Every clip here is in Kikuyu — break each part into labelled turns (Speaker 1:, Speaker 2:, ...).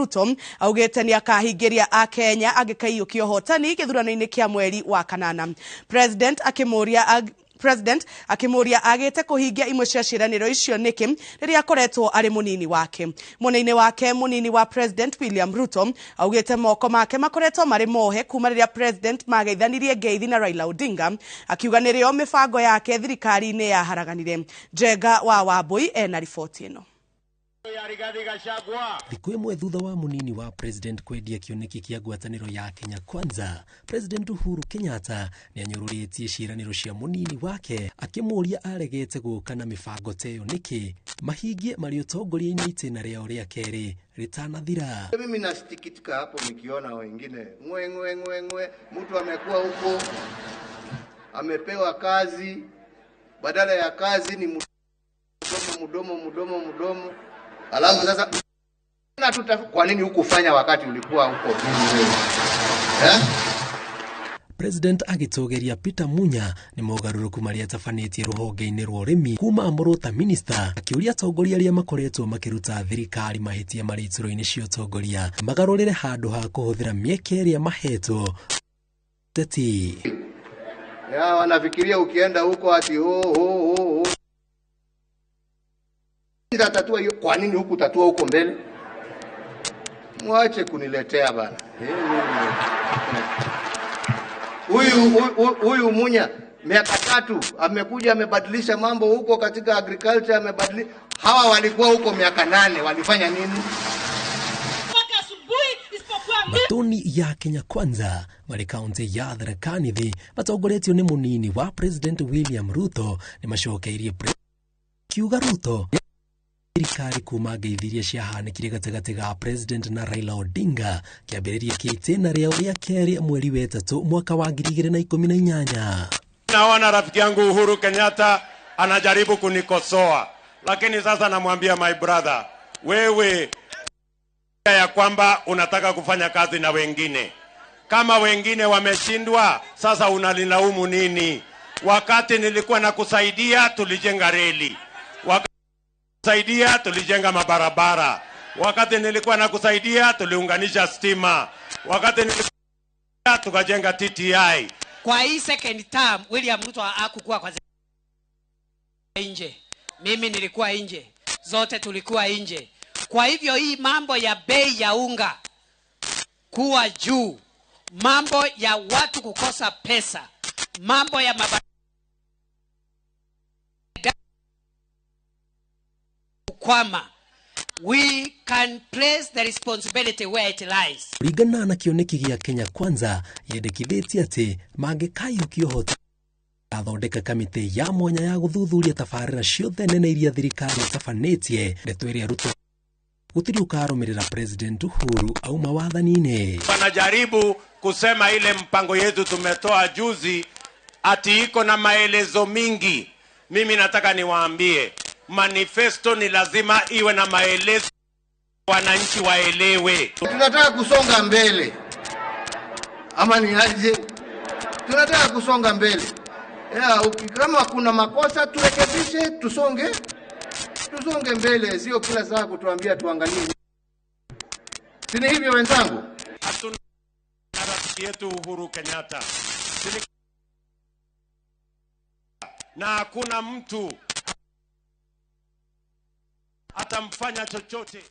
Speaker 1: Ruto augĩte nĩ akahingĩria akenya angĩkaiyũkia ũhotani gĩthurano-inĩ kĩa mweri wa kanana. President akĩmũria agĩte kũhingia imwe cia ciĩranĩro icio nĩkĩ rĩrĩa akoretwo arĩ mũnini wake. Mwena-inĩ wake mũnini wa President William Ruto augĩte moko make makoretwo marĩ mohe kuma rĩrĩa President mageithanirie ngeithi na Raila Odinga, akiuga nĩrĩo mĩbango yake thirikari-inĩ yaharaganire. Njenga wa Wambui ena riboti ĩno.
Speaker 2: Thikũ ĩmwe thutha wa mũnini wa President kwendia kĩoneki kĩa ngwatanĩro ya Kenya Kwanza, President Uhuru Kenyatta nĩ anyũrũrĩtie ciĩranĩro cia mũnini wake akĩmũũria aregete gũka na mĩbango ta ĩyo nĩkĩ mahingie marĩ ũtongoria-inĩ itĩna rĩao rĩa kerĩ rĩtanathira.
Speaker 3: Mimi nasikitika hapo nikiona wengine ngwe ngwe ngwe ngwe, mtu amekuwa huko amepewa kazi, badala ya kazi ni mdomo mdomo mdomo mdomo. Alafu sasa kwa nini hukufanya wakati ulikuwa huko?
Speaker 2: President agĩtũgĩria Peter Munya nĩ mogarũrũku marĩa atabanĩtie rũhonge-inĩ rwa ũrĩmi kuma amũrwo ta minister, akĩũria atongoria arĩa makoretwo makĩruta thirikari mahĩtia marĩ iturwa-inĩ cia ũtongoria magarũrĩre handũ ha kũhũthĩra mĩeke ĩrĩa mahetwo teti.
Speaker 3: Ya wanafikiria ukienda huko ati ho ho ho ho. Nitatatua hiyo. Kwa nini hukutatua huko mbele? Mwache kuniletea bana. Huyu Munya miaka 3 amekuja amebadilisha mambo huko katika agriculture, amebadilisha. Hawa walikuwa huko miaka 8 walifanya nini?
Speaker 2: Matoni ya Kenya Kwanza marĩ kaunti ya Tharaka Nithi matongoretio nĩ mũnini wa President William Ruto nĩ macokeirie kiuga Ruto thirikari kuma ngeithiria ciahanĩkire gatagatĩ ga President na Raila Odinga kĩambĩrĩria kĩa itĩna rĩao rĩa kerĩ mweri wa 3 mwaka wa 2018.
Speaker 4: Naona rafiki yangu Uhuru Kenyatta anajaribu kunikosoa, lakini sasa namwambia my brother, wewe ya kwamba unataka kufanya kazi na wengine, kama wengine wameshindwa, sasa unalilaumu nini? Wakati nilikuwa nakusaidia tulijenga reli, saidia tulijenga mabarabara, wakati nilikuwa nakusaidia tuliunganisha stima, wakati nilikuwa tukajenga TTI.
Speaker 5: Kwa hii second term William Ruto hakukuwa kwa nje, mimi nilikuwa nje, zote tulikuwa nje. Kwa hivyo hii mambo ya bei ya unga kuwa juu, mambo ya watu kukosa pesa, mambo ya kwama, we can place the responsibility where it lies.
Speaker 2: Kũringana na kĩoneki gĩa Kenya Kwanza yendekithĩtie atĩ mangĩkaiyũkia ũhoti athondeka kamĩtĩ ya mwanya ya gũthuthuria tabarĩra ciothe nene iria thirikari ĩtabanĩtie. Ndeto ĩrĩa Ruto gũtirĩ ũkarũmĩrĩra President Uhuru auma wathani-inĩ.
Speaker 4: Wanajaribu kusema ile mpango yetu tumetoa juzi ati iko na maelezo mingi. Mimi nataka niwaambie, manifesto ni lazima iwe na maelezo, wananchi waelewe.
Speaker 3: Tunataka kusonga mbele ama ni aje? Tunataka kusonga mbele. Ya, kama kuna makosa turekebishe, tusonge mbele, sio kila saa kutuambia tuangalie. Si ni hivyo wenzangu?
Speaker 4: Hatuna rafiki yetu Uhuru Kenyatta. Na hakuna mtu atamfanya chochote.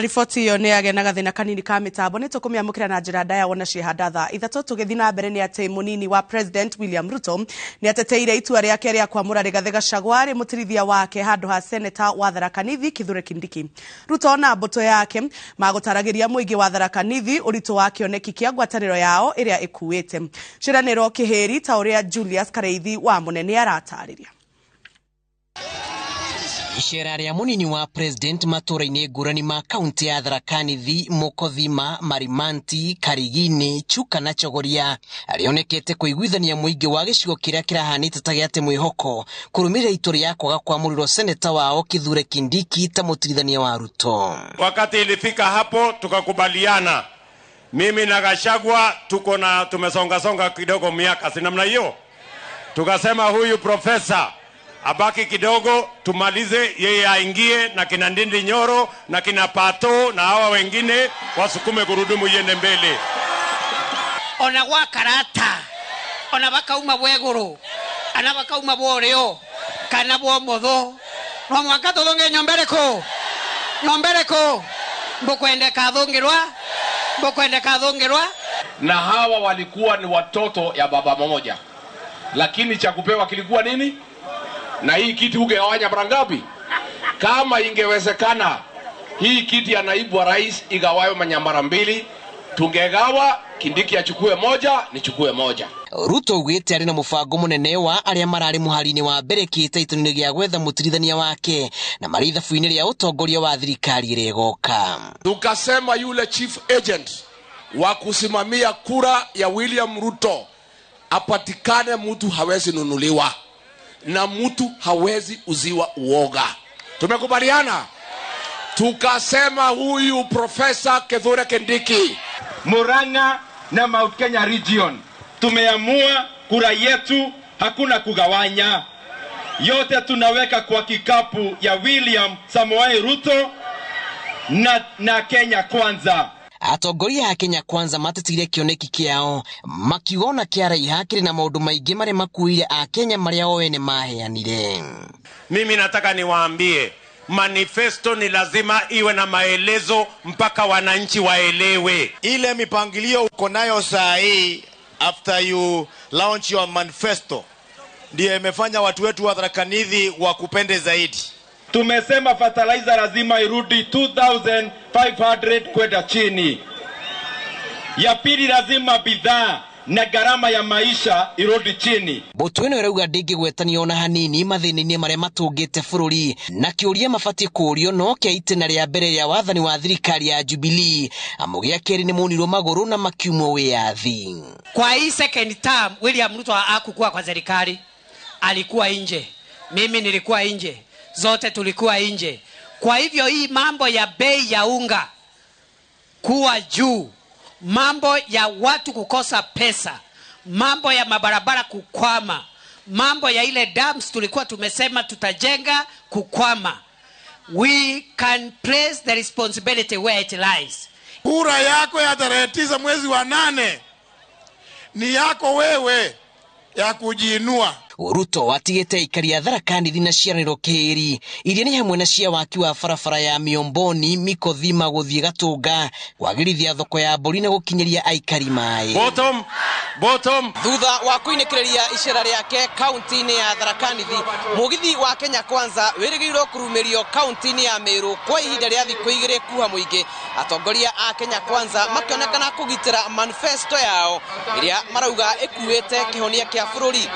Speaker 1: Riboti iyo nĩ yagĩa na gathĩna kanini ka mĩtambo nĩ tũkũmĩamũkĩra na njĩra ndaya wona ciĩhanda thaa 3. Tũgĩthiĩ na mbere nĩ atĩ mũnini wa President William Ruto nĩ ateteire itua rĩake rĩa kwamũra Rigathĩ Gachagua arĩ mũtirithia wake handũ ha seneta wa Tharaka Nithi Kithure Kindiki. Ruto na mbũtũ yake magũtaragĩria mũingĩ wa Tharaka Nithi ũritũ wa kĩoneki kĩa ngwatanĩro yao ĩrĩa ĩkuĩte ciĩranĩro kĩhĩri ta ũrĩa Julius Kareithi wa Mũnene aratarĩria.
Speaker 6: Icera rĩa mũnini wa President matũra-inĩ ngũrani ma kaunti ya Tharaka Nithi, Mũkothima, Marimanti, Karigini, Chuka na Chogoria rĩonekete kũiguithania mũingĩ wa gĩcigo kĩrĩa kĩrahanĩte ta gĩate mwĩhoko kũrũmĩrĩra itua rĩa kwaga kwamũrĩrwo seneta wao Kithure Kindiki ta mũtirithania wa Ruto.
Speaker 4: Wakati ilifika hapo tukakubaliana, mimi na Gachagua tuko na tumesonga songa kidogo miaka, si namna hiyo? Tukasema huyu profesa Abaki kidogo tumalize, yeye aingie na kina Ndindi Nyoro na kina Pato na hawa wengine wasukume gurudumu iende mbele.
Speaker 5: Ona gwa karata ona bakauma bweguru ana bakauma bworio kana bwomotho no mwaka tuthunge nyombereko nyombereko mbukwendeka thungirwa mbukwendeka thungirwa.
Speaker 7: Na hawa walikuwa ni watoto ya baba mmoja, lakini cha kupewa kilikuwa nini? Na hii kiti ungegawanya mara ngapi? Kama ingewezekana hii kiti ya naibu wa rais igawayo manyambara mbili, tungegawa, Kindiki achukue moja, nichukue moja.
Speaker 6: Ruto augĩte arĩ na mũbango mũnene wa arĩa mararĩ mũhari-inĩ wa mbere kĩhĩtahĩtano-inĩ gĩa gwetha mũtirithania wake na marĩ ithabu-inĩ rĩa ũtongoria wa thirikari ĩrĩa ĩgoka.
Speaker 7: Tukasema yule chief agent wa kusimamia kura ya William Ruto apatikane, mtu hawezi nunuliwa na mtu hawezi uziwa uoga. Tumekubaliana? Tukasema huyu Profesa Kithure Kindiki.
Speaker 8: Murang'a na Mount Kenya region tumeamua kura yetu hakuna kugawanya, yote tunaweka kwa kikapu ya William Samoei Ruto na Kenya Kwanza.
Speaker 6: Atongoria a Kenya Kwanza matetire kĩoneki kĩao makiuga ona kĩaraiha kĩrĩ na maũndũ maingĩ marĩa makuire a Kenya marĩa o ene maheanire.
Speaker 4: Mimi nataka niwaambie, manifesto ni lazima iwe na maelezo mpaka wananchi waelewe.
Speaker 9: Ile mipangilio uko nayo saa hii after you launch your manifesto ndiyo imefanya watu wetu wa Tharaka Nithi wakupende zaidi.
Speaker 8: Tumesema fertilizer lazima irudi 2500 kwenda chini. Ya pili, lazima bidhaa na gharama ya maisha irudi chini.
Speaker 6: Mbũtũ ĩno ĩrauga ndĩngĩgwetanio ona hanini mathĩna-inĩ marĩa matũngĩte bũrũri na kĩũria mabatiĩ kũũrio no kĩa itĩna rĩa mbere rĩa wathani wa thirikari ya Jubilee amu gĩa kerĩ nĩ monirwo magũrũ na makiumwo wĩyathi.
Speaker 5: Kwa hii second term William Ruto hakukuwa kwa serikali, alikuwa nje, mimi nilikuwa nje, zote tulikuwa nje. Kwa hivyo hii mambo ya bei ya unga kuwa juu, mambo ya watu kukosa pesa, mambo ya mabarabara kukwama, mambo ya ile dams tulikuwa tumesema tutajenga kukwama. We can place the responsibility where it lies.
Speaker 10: Kura yako ya tarehe 9 mwezi wa 8 ni yako wewe ya kujiinua.
Speaker 6: Ruto atigĩte aikari a Tharaka Nithi na ciaranĩro kĩĩri iria nĩ hamwe na cia waki wa barabara ya Miomboni Mikothima gũthiĩ Gatũnga, kwagĩrithia thoko ya mbũri na gũkinyĩria aikari maĩ.
Speaker 4: Bottom, bottom.
Speaker 6: Thutha wa kũinĩkĩrĩria icera rĩake kaunti-inĩ ya Tharaka Nithi, mũgithi wa Kenya Kwanza wĩrĩgĩrĩirwo kũrumĩrio kaunti-inĩ ya Meru kwa ihinda rĩa thikũ igĩrĩ kuha mũingĩ. Atongoria a Kenya Kwanza makĩonekana kũgitĩra manifesto yao ĩrĩa marauga ĩkuĩte kĩhonia kĩa bũrũri.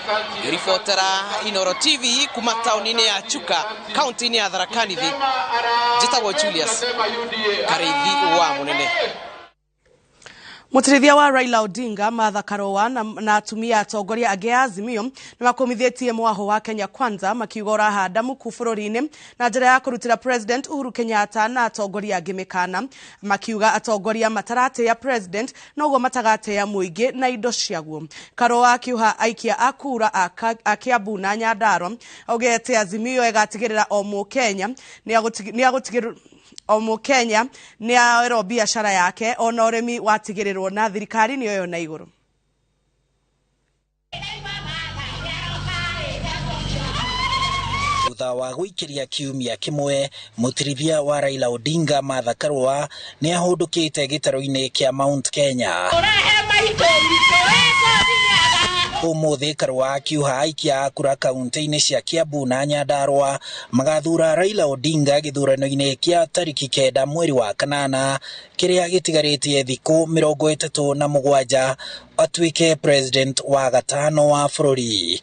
Speaker 6: Ribotera Inoro TV kuma tauni-inĩ ya Chuka, kaunti-inĩ ya Tharaka Nithi. Njĩtagwo Julius Kariithi wa Mũnene.
Speaker 1: Mũtirithia wa Raila Odinga Martha Karua na atumia atongoria angĩ a Azimio nĩ makũmithĩtie mwaho wa Kenya Kwanza makiuga ũrahanda muku bũrũri-inĩ na njĩra ya kũrutĩra President Uhuru Kenyatta na atongoria angĩ mĩkana, makiuga atongoria mataratĩĩa President noguo matagatĩĩa mũingĩ na indo ciaguo. Karua akiuha aikia a kura a Kiambu na Nyandarua augĩte Azimio ĩgatigĩrĩra o Mũkenya nĩ o Mũkenya nĩ aoerwo biacara yake ona ũrĩmi watigĩrĩrwo na thirikari nĩyo na igũrũ.
Speaker 11: Thutha wa gũikĩria kiumia kĩmwe, mũtirithia wa Raila Odinga Martha Karua nĩ ahũndũkĩte gĩtarũ-inĩ kĩa Mount Kenya. Ũmũthĩ Karua akiuha aikia a kura kaunti-inĩ cia Kiambu na Nyandarua magathura Raila Odinga gĩthurano-inĩ kĩa tarĩki 9 mweri wa 8 kĩrĩa gĩtigarĩtie thikũ 37 atuĩke president wa gatano wa bũrũri.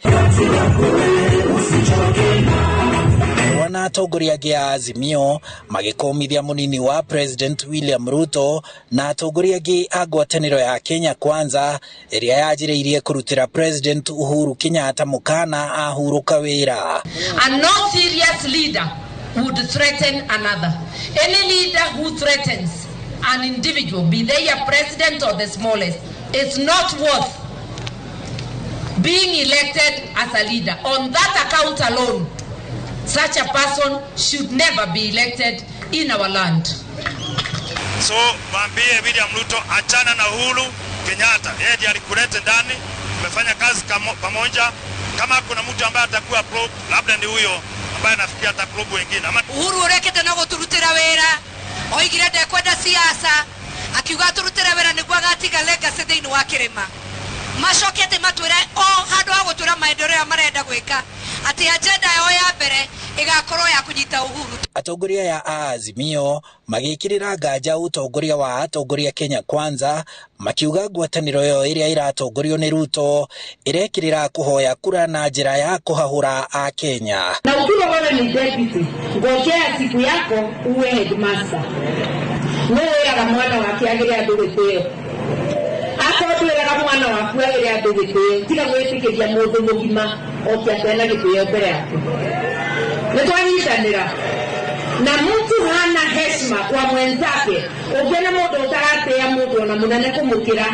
Speaker 11: Na atongoria angĩ a Azimio magĩkũmithia mũnini wa President William Ruto na atongoria angĩ a ngwatanĩro ya Kenya Kwanza ĩrĩa yanjĩrĩirie kũrutĩra President Uhuru Kenyatta mũkana ahurũka wĩra.
Speaker 12: A no serious leader would threaten another. Any leader who threatens an individual, be they a president or the smallest, is not worth being elected as a leader. On that account alone, such a person should never be elected in our land.
Speaker 13: So mwambie William Ruto achana na Uhuru Kenyatta, yeye ndiye alikuleta ndani, umefanya kazi pamoja. Kama kuna mtu ambaye atakuwa probe, labda ni huyo ambaye nafikiria ataprobe wengine.
Speaker 14: Uhuru urekete no guturutira wira, oigire ndekwenda siasa, akiuga aturutire wira niguo agatiga legacy thiini wa kirima. Macoke ati matwire o handu ha gutwira maendeleo marenda gwika, ati agenda yao ya mbere igakorwo ya kunyita Uhuru.
Speaker 11: Atongoria ya Azimio magikirira nganja utongoria wa atongoria Kenya Kwanza, makiuga ngwataniro ĩyo ĩrĩa ĩratongorio nĩ Ruto ĩrekĩrĩra kũhoya kura na njĩra ya kũhahũra a Kenya.
Speaker 12: Na ukiwa wewe ni deputy, ngojea siku yako uwe headmaster. No wĩraga mwana wake agĩre andũ gĩtĩo. Akorwo ndwĩraga mwana waku agĩre andũ gĩtĩo, tiga gwĩtĩkĩria mũndũ mũgima oke ateana gĩtĩo mbere yaku. Nĩ twanyitanĩra. Na mtu hana heshima kwa mwenzake, ukiona mundu utaratia mundu ona munene kumukira,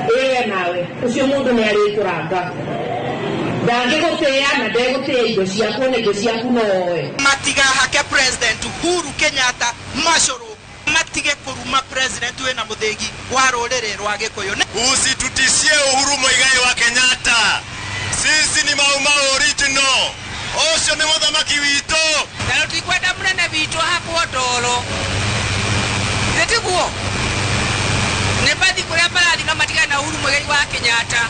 Speaker 12: ĩwe nawe ucio mundu nĩ arĩkũranga, ndangĩgũtĩa na ndegũtĩa indo ciaku, ona indo ciaku no oe.
Speaker 15: Matigahake President Uhuru Kenyatta macũrũ, matige kũruma president wĩna mũthĩgi wa rũrĩrĩ rwa Gĩkũyũ.
Speaker 9: Usitutishie Uhuru Muigai wa Kenyatta, sisi ni Mau Mau original. Ũcio nĩ mũthamaki witũ.
Speaker 14: Na tũtikwenda mũnene witũ ahakwo ndoro. Nĩtiguo? Nĩ bathi kũrĩa marathi na matigane na Uhuru Muigai wa Kenyatta.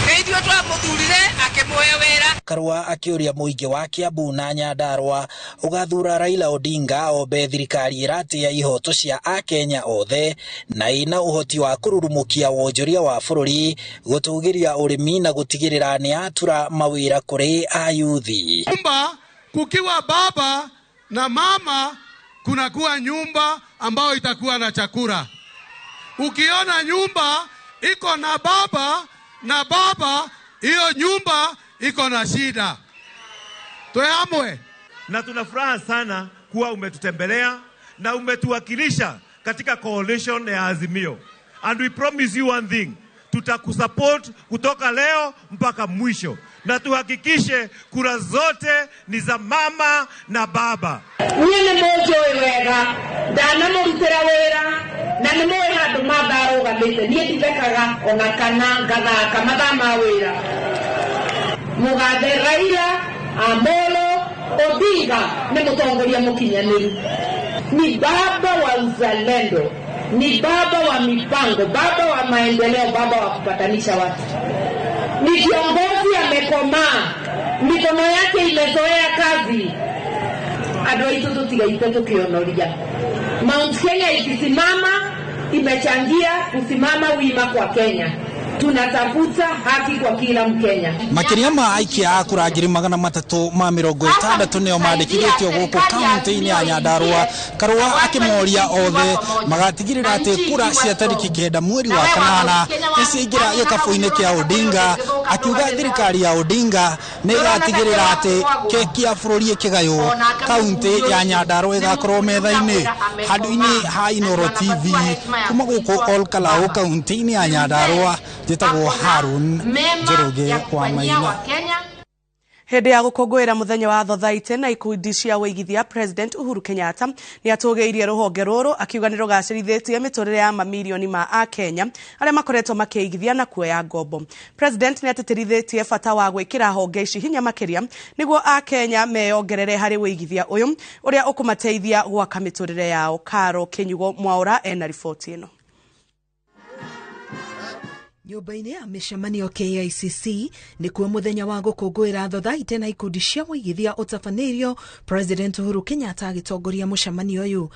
Speaker 14: Nĩ ithuĩ twamũthurire akĩmũhe wĩra.
Speaker 11: Karua akĩũria mũingĩ wa Kiambu na Nyandarua ũgathura Raila Odinga ombe thirikari ĩratĩa ihoto cia akenya othe na ĩna ũhoti wa kũrurumũkia wonjoria wa bũrũri, gũtũgĩria ũrĩmi na gũtigĩrĩra nĩ atura mawĩra kũrĩ ayuthi.
Speaker 10: Nyumba kukiwa baba na mama kunakuwa nyumba ambayo itakuwa na chakula. Ukiona nyumba iko na baba na baba, hiyo nyumba iko na shida. Tuamwe.
Speaker 16: Na tuna furaha sana kuwa umetutembelea na umetuwakilisha katika coalition ya Azimio. And we promise you one thing, tutakusupport kutoka leo mpaka mwisho. Na tuhakikishe kura zote ni za mama na baba.
Speaker 12: Niĩ nĩ mũnjũĩ wega, ndanamũrutĩra wĩra, na nĩ mũĩ handũ mathaa rũgamĩte. Niĩ ndithekaga ona kana ngathaka mathaa ma wĩra. Mũgathe Raila Amolo Odinga nĩ mũtongoria mũkinyanĩru. Ni baba wa uzalendo, ni baba wa mipango, baba wa maendeleo, baba wa kupatanisha watu. Ni kiongozi amekomaa, mikono yake imezoea kazi. Andũ aitũ tũtigaite tũkĩonoria. Mount Kenya ikisimama imechangia kusimama wima kwa Kenya. Tunatafuta haki kwa kila Mkenya.
Speaker 11: Makĩria ma aikia a kura 360,000 nĩo mandĩkithĩtio gũkũ kaunti-inĩ ya Nyandarua. Karua akĩmoria othe magatigĩrĩra atĩ kura cia tarĩki 9 mweri wa 8 nĩciaingĩra gĩkabũ-inĩ kĩa Odinga, akiuga thirikari ya Odinga nĩ ĩgatigĩrĩra atĩ keki ya bũrũri ĩkĩgaywo kaunti ya Nyandarua ĩgakorwo metha-inĩ. Handũ-inĩ ha Inooro TV kuma gũkũ Ol Kalou kaunti-inĩ ya Nyandarua, njĩtagwo Harun Njoroge wa Maina.
Speaker 1: Hĩndĩ ya gũkũngũĩra mũthenya wa thothaitĩ na ikundi cia wĩigithia, President Uhuru Kenyatta nĩ atũgĩirie rũhonge rũrũ akiuga nĩ rũgacĩrithĩtie mĩtũrĩre ya mamirioni ma akenya arĩa makoretwo makĩigithia na kuoya ngombo. President nĩ atĩtĩrithĩtie bata wa gwĩkĩra honge ici hinya makĩria nĩguo akenya meyongerere harĩ wĩigithia ũyũ ũrĩa ũkũmateithia gwaka mĩtũrĩre yao. Karo Kinyugo Mwaura ena riboti ĩno.
Speaker 17: Nyũmba-inĩ ya mĩcemanio KICC nĩkuo mũthenya wa gũkũngũĩra thothaitĩ na ikundi cia wĩigithia ũtabanĩirio, President Uhuru Kenyatta agĩtongoria mũcemanio ũyũ.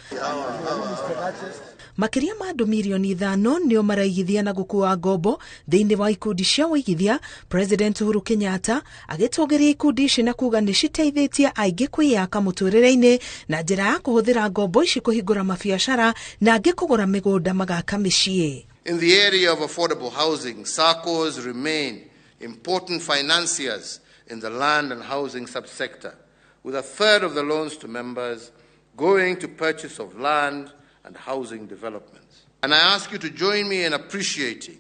Speaker 17: Makĩria ma andũ mirioni 5 nĩo maraigithia na gũkua ngombo thĩinĩ wa ikundi cia wĩigithia. President Uhuru Kenyatta agĩtũgĩria ikundi ici na kuga nĩ citeithĩtie aingĩ kwĩyaka mũtũrĩre-inĩ na njĩra ya kũhũthĩra ngombo ici kũhingũra mabiacara na angĩ kũgũra mĩgũnda magaka mĩciĩ.
Speaker 3: In the area of affordable housing, SACCOs remain important financiers in the land and housing subsector, with a third of the loans to members going to purchase of land and housing developments. And I ask you to join me in appreciating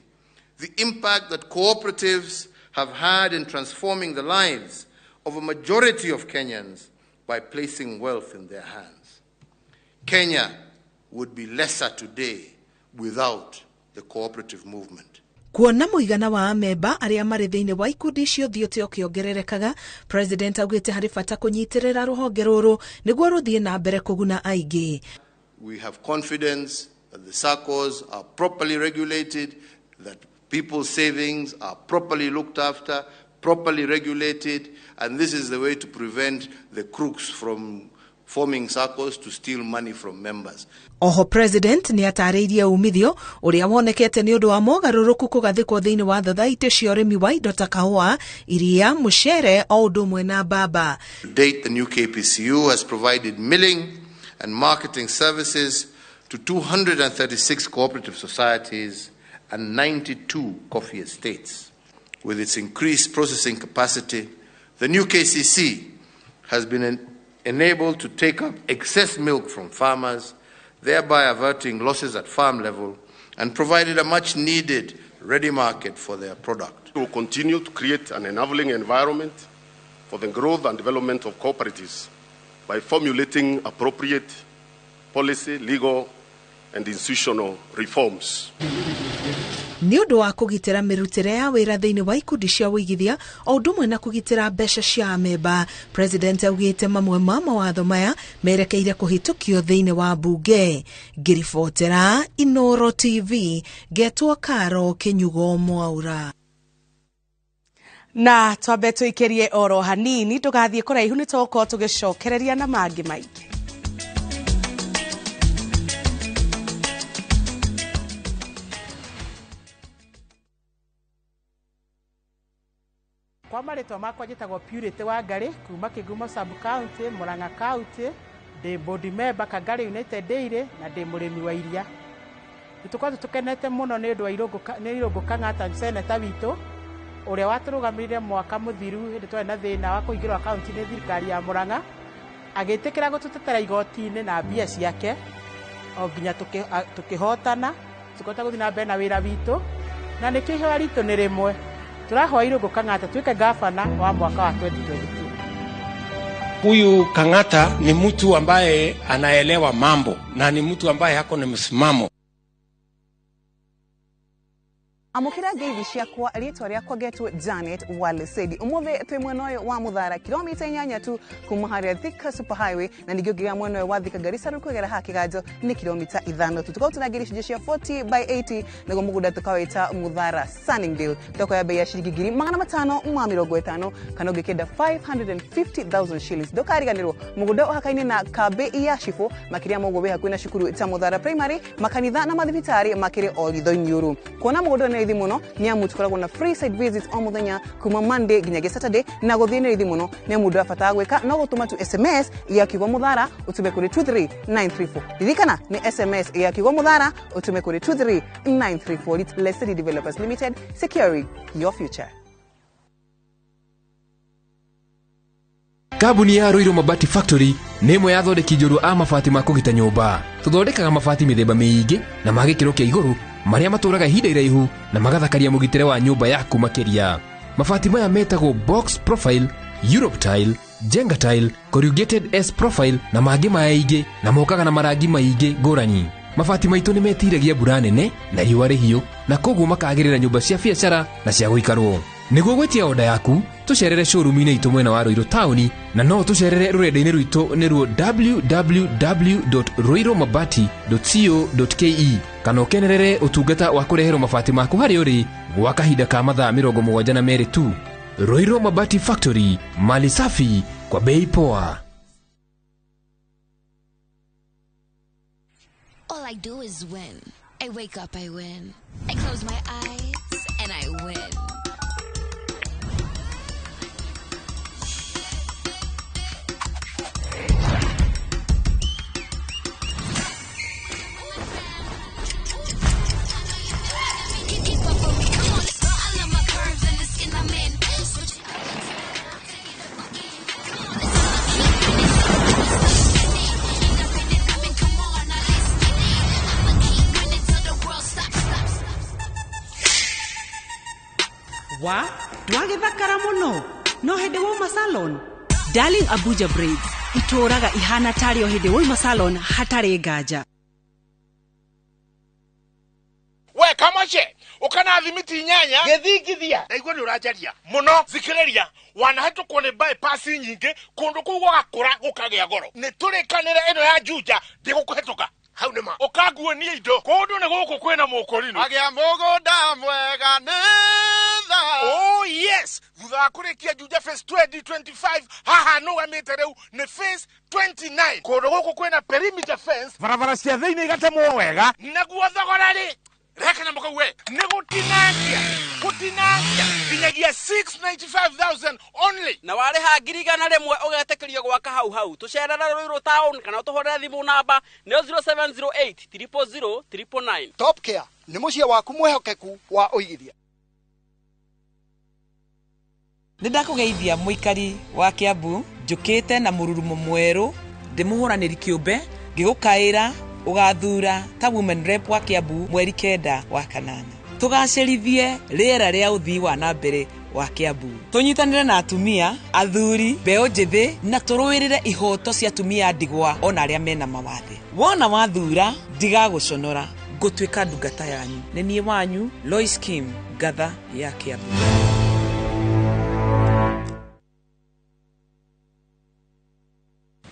Speaker 3: the impact that cooperatives have had in transforming the lives of a majority of Kenyans by placing wealth in their hands. Kenya would be lesser today without the cooperative movement.
Speaker 17: Kuona mũigana wa amemba arĩa marĩ thĩinĩ wa ikundi icio ũthiĩte ũkĩongererekaga, President augĩte harĩ bata kũnyitĩrĩra rũhonge rũrũ nĩguo rũthiĩ na mbere kũguna aingĩ.
Speaker 3: We have confidence that the SACCOs are properly regulated, that people's savings are properly looked after, properly regulated, and this is the way to prevent the crooks from forming SACCOs to steal money from members.
Speaker 17: Oho President nĩ atarĩirie umithio ũrĩa wonekete nĩ ũndũ wa mogarũrũku kũgathĩkwo thĩinĩ wa thothaitĩ cia ũrĩmi wa indo ta kahũa, iria, mũcere o ũndũ ũmwe na mbamba.
Speaker 3: To date, the new KPCU has provided milling and marketing services to 236 cooperative societies and 92 coffee estates. With its increased processing capacity, the new KCC has been enabled to take up excess milk from farmers, thereby averting losses at farm level, and provided a much-needed ready market for their product.
Speaker 18: We will continue to create an enabling environment for the growth and development of cooperatives by formulating appropriate policy, legal, and institutional reforms.
Speaker 17: Nĩ ũndũ wa kũgitĩra mĩrutĩre ya wĩra thĩinĩ wa ikundi cia ũigithia o ũndũ ũmwe na kũgitĩra mbeca cia amemba, President augĩte mamwe ma mawatho maya merekeire kũhĩtũkio thĩinĩ wa mbunge. Ngĩribotera Inoro TV, ngetwo Karo Kĩnyugo Mwaura.
Speaker 1: Na twambe tũikĩrie oro hanini, ndũgathiĩ kũraihu nĩ tũgũkorwo tũgĩcokereria na mangĩ maingĩ.
Speaker 19: Kwa marĩtwa makwa njĩtagwo Purity Wangari kuma Kĩgumo sub county, Murang'a county, ndĩ board member Kangari United Dairy na ndĩ mũrĩmi wa iria. Nĩ tũkoretwo tũkenete mũno nĩ ũndũ wa Irũngũ Kang'ata seneta witũ ũrĩa watũrũgamĩrĩire mwaka mũthiru hĩndĩ twarĩ na thĩna wa kũhingĩrwo akaunti nĩ thirikari ya Murang'a, agĩtĩkĩra gũtũtetera igoti-inĩ na mbia ciake o nginya tũkĩhotana, tũkĩhota gũthiĩ na mbere na wĩra witũ, na nĩkĩo ihoya ritũ nĩ rĩmwe. Tũrahoya Irũngũ Kang'ata tuĩke gavana wa mwaka wa 2022.
Speaker 4: Huyu Kang'ata ni mtu ambaye anaelewa mambo na ni mtu ambaye hako na msimamo.
Speaker 20: Amukira ngeithi ciakwa rĩtwa rĩakwa ngetwo Janet Walesedi. Ũmũthĩ twĩ mwena ũyũ wa Mũthara kilomita 8 tu kuma harĩa Thika Super Highway, na ningĩ ũngĩgera mwena ũyũ wa Thika Garissa rĩu kwegera haha Kĩganjo nĩ kilomita 5 tu. Tũkorwo tũrangĩria icunjĩ cia 40 by 80 nĩguo mũgũnda tũkawĩta Mũthara Sunningdale. Thoko bei ya ciringi 550,000 kana ũngĩkĩenda 550,000 shillings. Ndũkariganĩrwo mũgũnda ũhakaine na kambĩ ya Cibũ, makĩria ma ũguo wĩ hakuhĩ na cukuru ta Mũthara Primary, makanitha na mathibitarĩ makĩrĩ o ritho-inĩ. Kuona mũgũnda nĩ raithi mũno nĩ amu tũkoragwo na free site visits o mũthenya kuma Monday nginyagia Saturday, na gũthiĩ nĩ raithi mũno nĩ amu ndũrabatara gwĩka no gũtũma tu SMS ya kiugo Mũthara ũtũme kũrĩ 23934. Ririkana nĩ SMS ya kiugo Mũthara ũtũme kũrĩ 23934. Lesedi Developers Limited, securing your future.
Speaker 21: Kambuni ya Ruiru Mabati Factory nĩ ĩmwe ya athondeki njorua a mabati ma kũgita nyũmba. Tũthondekaga mabati mĩthemba mĩingĩ na ma gĩkĩro kĩa igũrũ marĩa matũraga ihinda iraihu na magathakaria mũgitĩre wa nyũmba yaku makĩria. Mabati maya metagwo box profile, Europe tile, Jenga tile, corrugated S profile na mangĩ maingĩ, na mokaga na marangi maingĩ ngũrani. Mabati maitũ nĩ metiragia mbura nene na riũa rĩhiũ, na koguo makagĩrĩra nyũmba cia biacara na cia gũikarwo. Nĩguo gwĩtia oda yaku, tũcerere showroom-inĩ itũ mwena wa Ruiru taũni, na no tũcerere rũrenda-inĩ rwitũ nĩruo www.ruirumabati.co.ke, kana ũkenerere ũtungata wa kũreherwo mabati maku harĩa ũrĩ gwa kahinda ka mathaa 72 tu. Ruiru Mabati Factory, mali safi kwa bei poa.
Speaker 22: All I do is win. I wake up, I win. I close my eyes and I win.
Speaker 2: Wa ndwagĩthakara mũno no hĩndĩ wauma salon. Darling Abuja Braids itũraga ihana tarĩ o hĩndĩ wauma salon hatarĩ nganja.
Speaker 7: We kamache ukana thimiti inyanya githingithia ndaigua ni uranjaria muno thikiriria wanahetũkwo nĩ bypass nyingĩ kũndũ kũu gũgakũra gũkagĩa goro nĩ tũrĩkanĩre ĩno ya Juja ndĩgũkũhetũka hau nĩ ma ũkanguonia indo kũndũ nĩ gũkũ kwĩna mũkũrinũ
Speaker 23: agĩa mũgũnda mwega nĩ tha.
Speaker 7: Oh yes, thutha wa kũrĩkia Juja phase 2025 haha nũgamĩte rĩu nĩ phase 29 kũndũ gũkũ kwĩna perimeter fence,
Speaker 23: barabara cia thĩinĩ igatemwo wega,
Speaker 7: naguo thogora rĩ reka nyamũ kau we nĩ gũtinangia gũtinangia nginyagia 695,000 only.
Speaker 24: Na warĩha 100,000 ũgetĩkĩrio gwaka hau hau. Tũcerere Ruiru town kana ũtũhũrĩre thimũ namba nĩyo 0708 000 999.
Speaker 25: Top Care nĩ mũciĩ waku mwĩhokeku wa ũigithia.
Speaker 26: Nĩ ndakũgeithia mũikari wa Kiambu njũkĩte na mũrurumo mwerũ ndĩmũhũranĩri kĩũmbe ngĩgũkaĩra ũgathura ta women rep wa Kiambu mweri 9 wa 8. Tũgacĩrithie rĩera rĩa ũthii wa na mbere wa Kiambu, tũnyitanĩre na atumia, athuri, mbeũ njĩthĩ na tũrũĩrĩre ihoto cia atumia ndigwa ona arĩa mena mawathe. Wona wathura ndigagũconora, ngũtuĩka ndungata yanyu. Nĩ niĩ wanyu Lois Kim, ngatha ya Kiambu.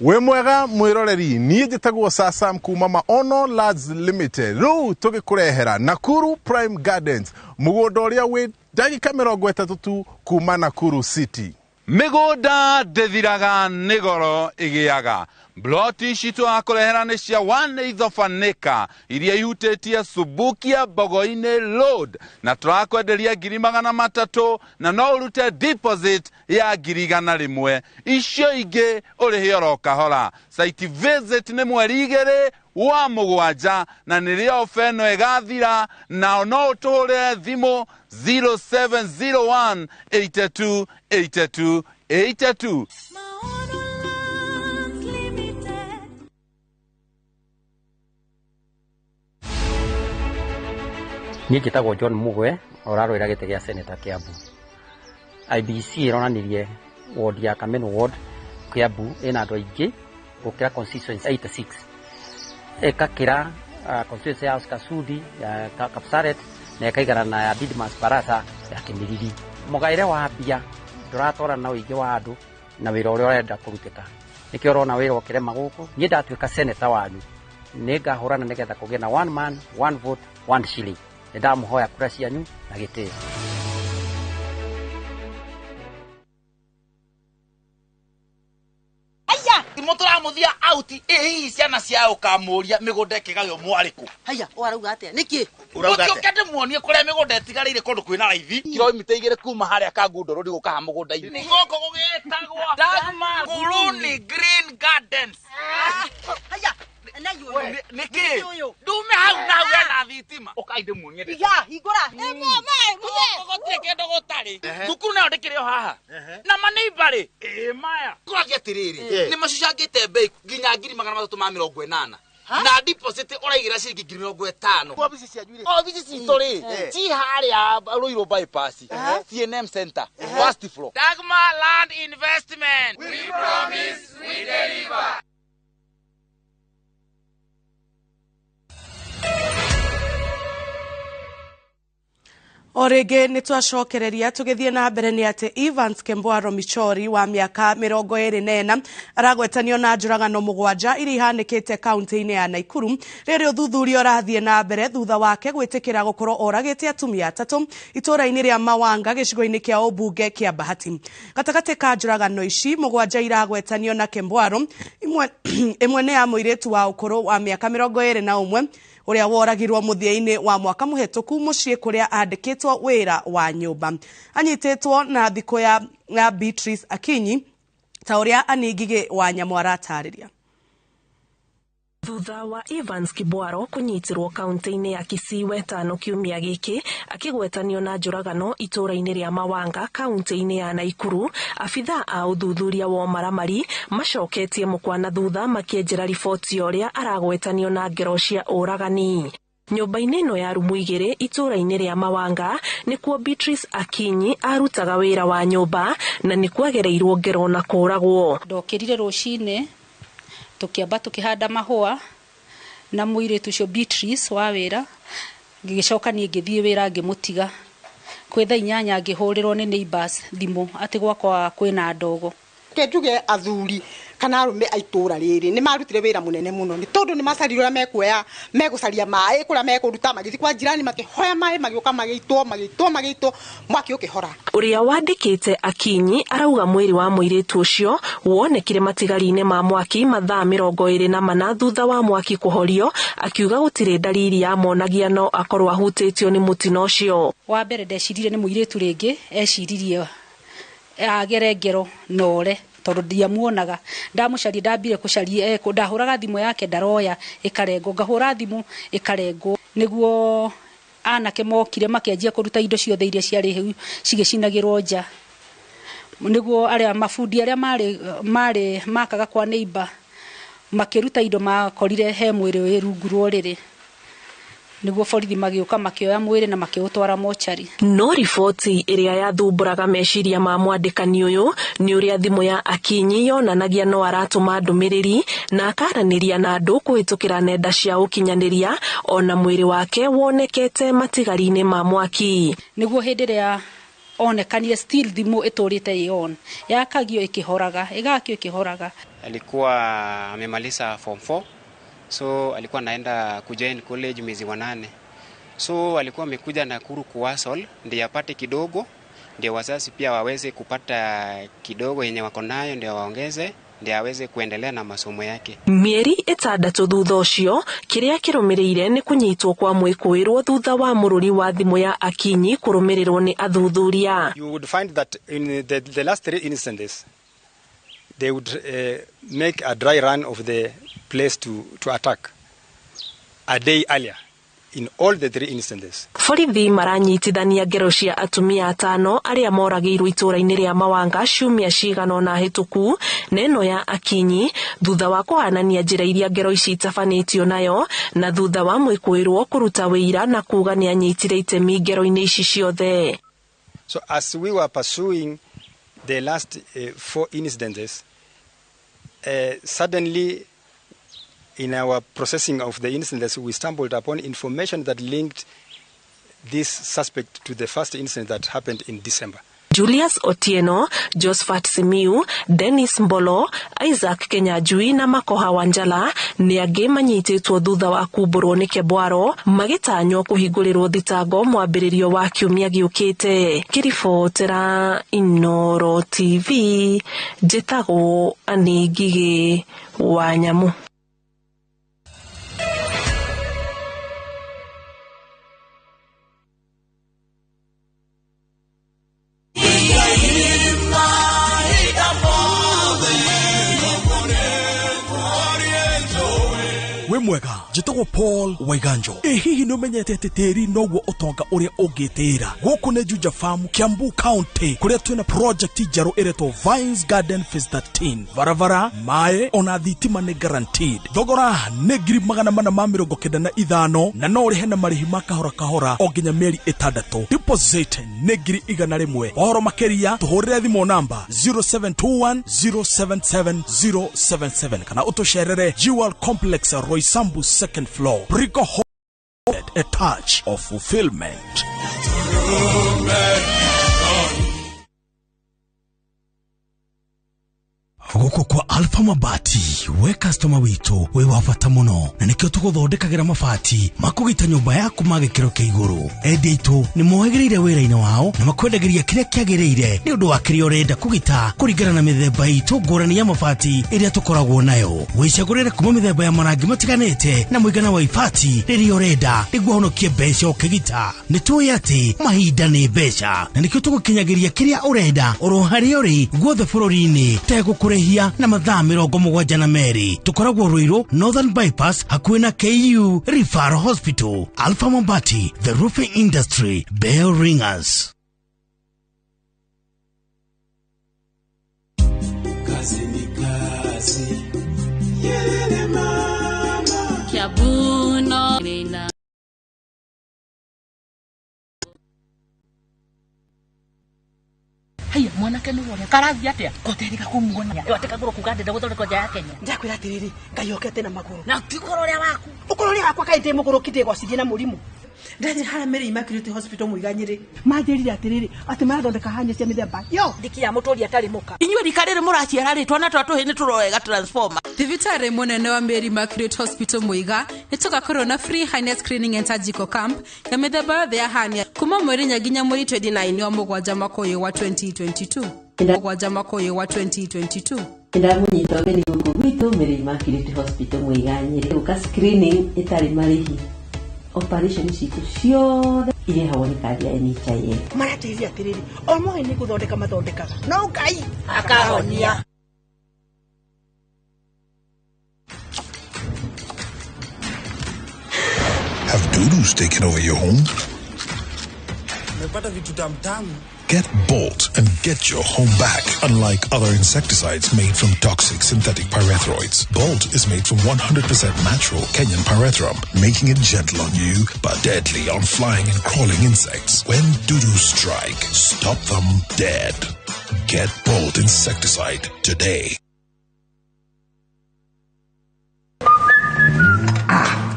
Speaker 27: Wĩ mwega mwĩroreri, niĩ njĩtagwo Sasam kuma Maono Lands Limited. Rĩu tũgĩkũrehera Nakuru Prime Gardens, mũgũnda ũrĩa wĩ ndagĩka 30 tu kuma Nakuru City.
Speaker 28: Mĩgũnda ndĩthiraga nĩ goro ĩgĩaga. Ploti ici tũrakũrehera nĩ cia 1/8 of an acre iria ihutĩtie Subukia Mbogo-inĩ Road, na tũrakwenderia 300,000 na no ũrute deposit ya 100,000. Icio ingĩ ũrĩhe oro kahora. Site visit nĩ mweri 2 wa 7 na nĩrĩo ofa ĩno ĩgathira, na no ũtũhũrĩre thimũ 0701 82 82 82.
Speaker 29: Niĩ njĩtagwo John Mugwe, ũrarũĩra gĩtĩ gĩa Senator Kiambu. IBC ĩronanirie ward ya Kameno ward Kiambu ĩna andũ aingĩ gũkĩra constituency 86, ĩkakĩra constituency ya Oscar Sudi ya Kapsaret na ĩkaigana na ya Didmus Barasa ya Kimilili. Mũgaĩre wa mbia ndũratwarana na ũingĩ wa andũ na wĩra ũrĩa ũrenda kũrutĩka, nĩkĩo ũrona wĩra ũkĩrema gũkũ. Niĩ ndatuĩka senator wanyu nĩngahũrana nĩgetha kũgĩe na one man one vote one shilling. Nĩ ndamũhoya kura cianyu na gĩtĩo.
Speaker 7: Mũtũramuthia out ĩ hihi ciana cia ũkamũria mĩgũnda ĩkĩgaywo mwarĩkũ.
Speaker 30: Haya, ũrauga atĩa? Nĩkĩ?
Speaker 7: Ũkĩũke ndĩmuonie kũrĩa mĩgũnda ĩtigarĩire kũndũ kwĩna raithi kilomita 2 kuma harĩa Kangundo Road gũka ha mũgũnda-inĩ. Gũkũ gũgĩtagwo Dagmar Nguruni Green Gardens.
Speaker 30: Haya,
Speaker 7: nĩkĩ? Ndume hau na hau hena thitima. Ũkai ndĩmuonie.
Speaker 30: Iga, hingũra.
Speaker 7: Gũtirĩ kĩndũ gũtarĩ. Thukuru nayo ndĩkĩrĩ o haha. Na maneiba rĩ, ĩ maya.
Speaker 31: Kũragia atĩrĩrĩ, nĩ macucangĩte mbei nginya 380,000. Na deposit ũraigĩra ciringi 50,000.
Speaker 7: Obici cianyu rĩ?
Speaker 31: Obici citũ rĩ, ci harĩa Ruiru bypass, CNM Center, first floor.
Speaker 7: Dagmar Land Investment.
Speaker 23: We promise, we deliver.
Speaker 1: O rĩngĩ nĩ twacokereria tũgĩthiĩ na mbere nĩ atĩ Evans Kembwaro Michori wa mĩaka 24 aragwetanio na njũragano 7 iria ihanĩkĩte kaunti-inĩ ya Naikuru. Rĩrĩ ũthuthuria ũrathiĩ na mbere thutha wake gwĩtĩkĩra gũkorwo oragĩte atumia 3 itũũra-inĩ rĩa Mawanga gĩcigo-inĩ kĩa ũmbunge kĩa Bahati. Gatagatĩ ka njũragano ici 7 iragwetanio na Kembwaro, ĩmwe nĩ ya mũirĩtu wa ũkũrũ wa mĩaka 21 ũrĩa woragirwo mũthia-inĩ wa mwaka mũhetũku mũciĩ kũrĩa andĩkĩtwo wĩra wa nyũmba. Anyitĩtwo na thikũ ya Beatrice Akinyi ta ũrĩa Annie Ngigĩ wa Nyamũ aratarĩria.
Speaker 32: Thutha wa Evans Kibwaro kũnyitirwo kaunti-inĩ ya Kisii wetano kiumia gĩkĩ akĩgwetanio na njũragano itũũra-inĩ rĩa Mawanga kaunti-inĩ ya Naikuru, abithaa a ũthuthuria wa ũmaramari macoketie mũkwa na thutha makĩenjera riboti ya ũrĩa aragwetanio na ngero cia ũragani. Nyũmba-inĩ ĩno ya rumu 2 itũũra-inĩ rĩa Mawanga nĩkuo Beatrice Akinyi arutaga wĩra wa nyũmba na nĩkuo agereirwo ngero na kũũragwo.
Speaker 3: Ndokĩrire rũcinĩ tũkĩamba tũkĩhanda mahũa na mũirĩtu ũcio Beatrice wa wĩra, ngĩgĩcoka niĩ ngĩthiĩ wĩra ngĩmũtiga. Kwĩ thaa 8 ngĩhũrĩrwo nĩ neighbors thimũ atĩ gwakwa kwĩna ndogo.
Speaker 5: Ke njuge athuri kana arũme a itũũra rĩrĩ nĩ marutire wĩra mũnene mũno nĩ tondũ nĩ macarire ũrĩa mekuoya, megũcaria maĩ kũrĩa mekũruta, magĩthiĩ kwa jirani makĩhoya maĩ, magĩũka magĩitwo, magĩitwo, magĩitwo, mwaki ũkĩhora.
Speaker 32: Ũrĩa wandĩkĩte Akinyi arauga mwĩrĩ wa mũirĩtu ũcio wonekire matigari-inĩ ma mwaki mathaa 24 thutha wa mwaki kũhorio, akiuga gũtirĩ ndariri yamonagia no akorwo ahutĩtio nĩ mũtino ũcio.
Speaker 3: Wa mbere ndeciririe nĩ mũirĩtu rĩngĩ, eciririe agere ngero nore tondũ ndiamuonaga. Ndamũcaria, ndambire kũcaria, ndahũraga thimũ yake ndaroya ĩkarengwo, ngahũra thimũ ĩkarengwo, nĩguo anake mokire makĩanjia kũruta indo ciothe iria ciarĩ hau cigĩcinagĩrwo nja, nĩguo arĩa mabundi arĩa marĩ makaga kwa neighbor makĩruta indo makorire he mwĩrĩ wĩ rungu rwa ũrĩrĩ, nĩguo borithi magĩũka makĩoya mwĩrĩ na makĩũtwara mochari.
Speaker 32: No riboti ĩrĩa yathumbũraga meciria ma mwandĩkani ũyũ nĩ ũrĩa thimũ ya Akinyi yonanagia no aratũma ndũmĩrĩri na akaranĩria na andũ kũhĩtũkĩra nenda cia ũkinyanĩria, ona mwĩrĩ wake wonekete matigari-inĩ ma mwaki.
Speaker 3: Nĩguo hĩndĩ ĩrĩa onekanire still thimũ ĩtũrĩte ĩ on, yakagio ĩkĩhoraga, ĩgakio ĩkĩhoraga.
Speaker 6: Alikuwa amemaliza form 4, so alikuwa anaenda kujoin college mwezi wa 8. So alikuwa amekuja Nakuru kuhustle ndio apate kidogo, ndio wazazi pia waweze kupata kidogo yenye wako nayo, ndio waongeze, ndio aweze kuendelea na masomo yake.
Speaker 32: Mĩeri 6 thutha ũcio, kĩrĩa kĩrũmĩrĩire nĩ kũnyitwo kwa mwĩkũĩrwo thutha wa mũrũri wa thimũ ya Akinyi kũrũmĩrĩrwo nĩ athuthuria.
Speaker 8: You would find that in the last 3 instances they would make a dry run of the place to attack a day earlier in all the 3 instances.
Speaker 32: Borithi maranyitithania ngero cia atumia 5 arĩa moragĩirwo itũũra-inĩ rĩa Mawanga ciumia cigana ũna hĩtũku na ĩno ya Akinyi thutha wa kũhanania njĩra iria ngero ici itabanĩtio nayo na thutha wa mwĩkũĩrwo kũruta wĩira na kuga nĩanyitire itemi ngero-inĩ ici ciothe.
Speaker 8: So as we were pursuing the last 4 incidences, suddenly in our processing of the incidents, we stumbled upon information that linked this suspect to the first incident that happened in December.
Speaker 32: Julius Otieno, Josephat Simiu, Dennis Mbolo, Isaac Kenyanjui na Makoha Wanjala nĩ angĩ manyitĩtwo thutha wa kumbũrwo nĩ Kebwaro magĩtanywo kũhingũrĩrwo thitango mwambĩrĩrio wa kiumia gĩũkĩte. Kĩribotera Inooro TV, njĩtagwo Anĩ Ngigĩ wa Nyamu.
Speaker 9: Mwega njĩtagwo Paul Waiganjo. Ĩ hihi nĩ ũmenyete atĩ tĩri noguo ũtonga ũrĩa ũngĩtĩĩra? Gũkũ nĩ Juja Farm, Kiambu County, kũrĩa twĩna project njerũ ĩretwo Vines Garden Phase 13. Barabara, maĩ ona thitima nĩ guaranteed. Thogora nĩ 495 na no ũrĩhe na marĩhi ma kahora kahora o nginya mĩeri 6. Deposit nĩ 100,000. Ũhoro makĩria tũhũrĩre thimũ namba 0721 077 077 kana ũtũcerere Jewel Complex, Roysambu 2nd floor. Brico Hall, a touch of fulfillment.
Speaker 10: Gũkũ kwa Alpha Mabati, we customer witũ wĩ wa bata mũno, na nĩkĩo tũgũthondekagĩra mabati makũgita nyũmba yaku ma gĩkĩro kĩa igũrũ. Endia aitũ nĩ mohĩgĩrĩire wĩra-inĩ wao na makwendagĩria kĩrĩa kĩagĩrĩire nĩ ũndũ wa kĩrĩa ũrenda kũgita kũringana na mĩthemba itũ ngũrani ya mabati ĩrĩa tũkoragwo nayo. Wĩcagũrĩre kuma mĩthemba ya marangi matiganĩte na mũigana wa ibati rĩrĩa ũrenda nĩguo ũhonokie mbeca ũkĩgita. Nĩ tũĩ atĩ mahinda nĩ mbeca na nĩkĩo tũgũkinyagĩria kĩrĩa ũrenda oro harĩa ũrĩ guothe bũrũri-inĩ tegũkũrĩhia na mathaa 72. Tũkoragwo Ruiru Northern Bypass hakuhĩ na KU Referral Hospital. Alpha Mabati, the roofing industry bell ringers.
Speaker 11: Kazi ni kazi. Yelele mama.
Speaker 12: Kiabu no.
Speaker 4: Haiya mwanake nĩ ũrĩa karathiĩ atĩa koterĩga kũmuona ĩyo atĩ kagũrũ kuga ndenda gũthondekwo nja ya Kenya.
Speaker 12: Ndakwĩra atĩrĩrĩ, Ngai okete na magũrũ.
Speaker 4: Na ti ũhoro ũrĩa waku.
Speaker 12: Ũkorwo ũrĩa wakwa kaĩ ndĩ mũgũrũki ndĩgocithie na mũrimũ. Ndathiĩ harĩa Mary Immaculate Hospital Mũiga Nyĩrĩ, manjĩrire atĩrĩrĩ, atĩ marathondeka hanya cia mĩthemba yo.
Speaker 4: Thiki ya mũtũri atarĩ mũka.
Speaker 13: Inyuĩ rika rĩrĩ mũraciara rĩ, twana twa tũhĩ nĩ tũroega transformer.
Speaker 14: Thibitarĩ mũnene wa Mary Immaculate Hospital Muiga nĩ tũgakorwo na free hernia screening and surgical camp ya mĩthemba yothe ya hernia kuma mweri 4 nginya mweri 29 wa mũgwanja mwaka ũyũ wa 2022. Mũgwanja mwaka ũyũ wa 2022.
Speaker 15: Ndamũnyita ũgeni gũkũ gwitũ Mary Immaculate Hospital Muiga Nyĩrĩ gũka screening ĩtarĩ marĩhi. Operation citũ ciothe irĩhagwo nĩ kandi ya NHIF.
Speaker 12: Maratĩrire atĩrĩrĩ, o moĩ nĩ gũthondeka mathondekaga no Ngai
Speaker 13: akahonia.
Speaker 16: Have dudus taken over your home?
Speaker 11: Nimepata vitu tamtamu.
Speaker 16: Get Bolt and get your home back. Unlike other insecticides made from toxic synthetic pyrethroids, Bolt is made from 100% natural Kenyan pyrethrum, making it gentle on you but deadly on flying and crawling insects. When dudus strike, stop them dead. Get Bolt insecticide today.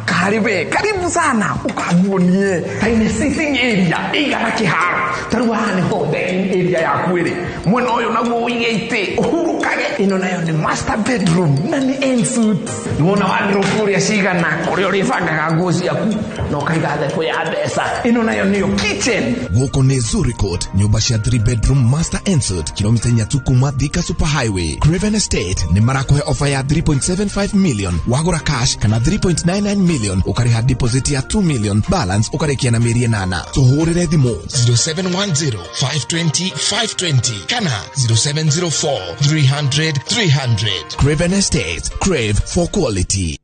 Speaker 17: Karibe, karibu sana ukaguonie taine sitting area ĩigana kĩharo ta rĩu haha nĩho dining area yaku ĩrĩ mwena ũyũ naguo ũige itĩ ũhurũkage ĩno nayo nĩ master bedroom na nĩ en suite nĩwona wardrobe ũrĩa cigana kũrĩa ũrĩbangaga nguo ciaku na ũkaiga thebũ ya mbeca ĩno nayo nĩyo kitchen.
Speaker 18: Gũkũ nĩ Zuricot, nyũmba cia 3 bedroom master ensuite kilomita inya tu kuma Thika Super Highway. Craven Estate nĩ marakũhe ofa ya 3.75 million wagũra cash kana 3.99 million ũkarĩha deposit ya 2 million balance ũkarĩkia na mĩeri ĩnana. Tũhũrĩre thimũ
Speaker 19: 0710 520 520 kana 0704 300 300.
Speaker 18: Craven Estate, crave for quality.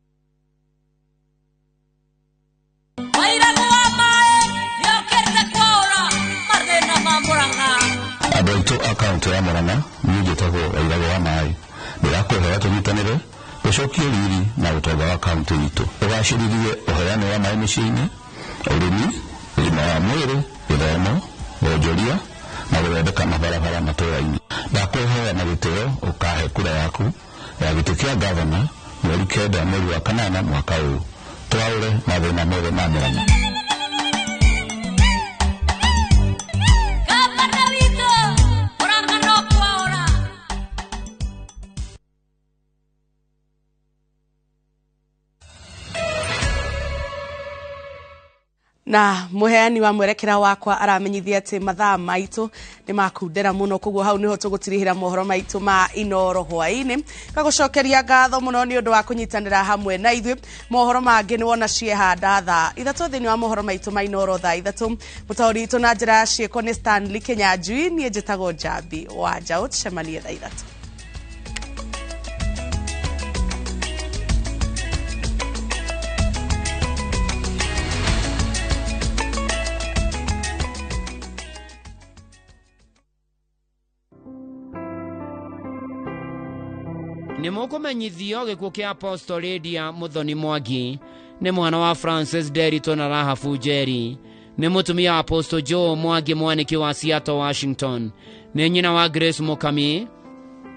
Speaker 20: Andũ aitũ a kaũntĩ ya Murang'a, niĩ njĩtagwo Wairagũ wa Maĩ. Ndĩrakũhoya tũnyitanĩre tũcokie riri na ũtonga wa kaũntĩ itũ, tũgacĩrithie ũheani wa maĩ mĩciĩ-inĩ, ũrĩmi, ũgima wa mwĩrĩ, gĩthomo, wonjoria na gũthondeka mabarabara matũũra-inĩ. Ndakũhoya na gĩtĩo ũkahe kura yaku ya gĩtĩ kĩa ngavana mweri 9 mweri wa 8 mwaka ũyũ, twaũre mathĩna mothe ma Murang'a.
Speaker 1: Na muheani wa mwerekera wakwa aramenyithia ati mathaa maitu ni makundera muno, koguo hau niho tugutirihira mohoro maitu ma Inoro hwaini. Ngagucokeria ngatho muno ni undu wa kunyitanira hamwe na ithuĩ. Mohoro mangi ni wona ciehanda thaa 3 thiini wa mohoro maitu ma Inoro thaa 3. Mutauri witũ na njĩra ya ciĩko nĩ Stanley Kinyanjui, niĩ njĩtagwo Njambi wa Njaũ. Tucemanie thaa 3.
Speaker 21: Nĩ mũkũmenyithio gĩkuũ kĩa Apostle Lydia Muthoni Mwangi, nĩ mwana wa Francis Nderitu na Rahabu Njeri, nĩ mũtumia wa Apostle Joe Mwangi Mwaniki wa Seattle, Washington, nĩ nyina wa Grace Mukami,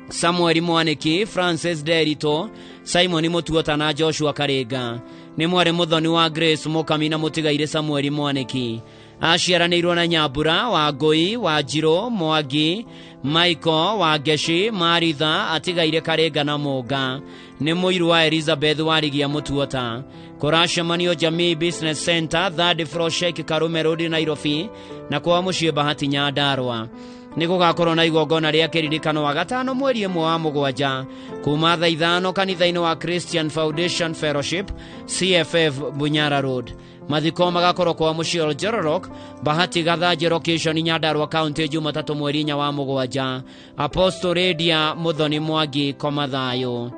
Speaker 21: Samuel Mwaniki, Francis Nderitu, Simon Mutuota na Joshua Karinga, nĩ mwarĩ mũthoni wa Grace Mukami na mũtigaire Samuel Mwaniki. Aciaranĩirwo na Nyambura wa Ngũi wa Njirũ Mwangi, Michael wa Ngeshi, Maritha atigaire Karinga na Mũnga, nĩ mũiru wa Elizabeth Warigia Mutuota. Kũracemanio Jamii Business Center, third floor, Sheikh Karume Road, Nairobi, na kwa mũciĩ Bahati Nyandarua. Nĩ gũgakorwo na igongona rĩa kĩririkano wa 5 mweri 1 wa 7 kuma thaa 5 kanitha-inĩ wa Christian Foundation Fellowship CFF Bunyara Road. Mathiko magakorwo kwa mũciĩ Oljororok, Bahati Gathanjĩ location Nyandarua County, Jumatatũ mweri 4 wa 7. Apostle Lydia Muthoni Mwangi, koma thayũ.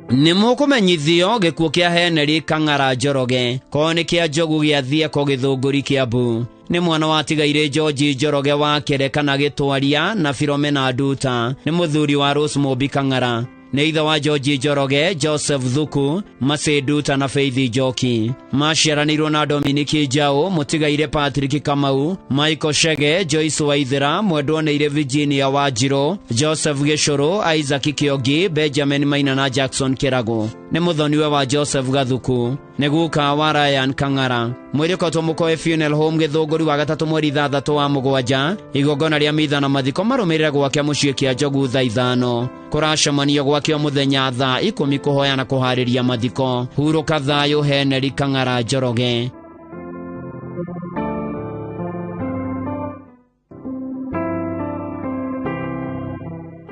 Speaker 21: Nĩ mũkũmenyithio gĩkuũ kĩa Henry Kang'ara Njoroge, ko nĩ kĩa njogu gĩa Thieko Gĩthũngũri Kĩambu. Nĩ mwana wa tigaire George Njoroge wa Kere kana Gĩtwaria na Philomena Nduta, nĩ mũthuri wa Rose Mũmbi Kang'ara. Nĩ ithe wa George Njoroge, Joseph Thuku, Maseduta na Faith Njoki. Maciaranĩirwo na Dominiki Njaũ, mũtigaire Patrick Kamau, Michael Shege, Joyce Waithera, mwendwo nĩire Virginia Wanjirũ, Joseph Gĩcũrũ, Isaac Kĩongi, Benjamin Maina na Jackson Kĩragũ. Nĩ mũthoniwe wa Joseph Gathuku. Nĩ guka wa Ryan Kang'ara. Mwĩrĩ ũkotwo Mũkoe Funeral Home Gĩthũngũri wa gatatũ mweri 6 wa mũgwanja. Igongona rĩa mitha na mathiko marũmĩrĩre gwake mũciĩ kĩa Njogu thaa 5. Kũracemanio gwake o mũthenya thaa 10 kũhoya na kũharĩria mathiko. Hurũka thayũ Henry Kang'ara Njoroge.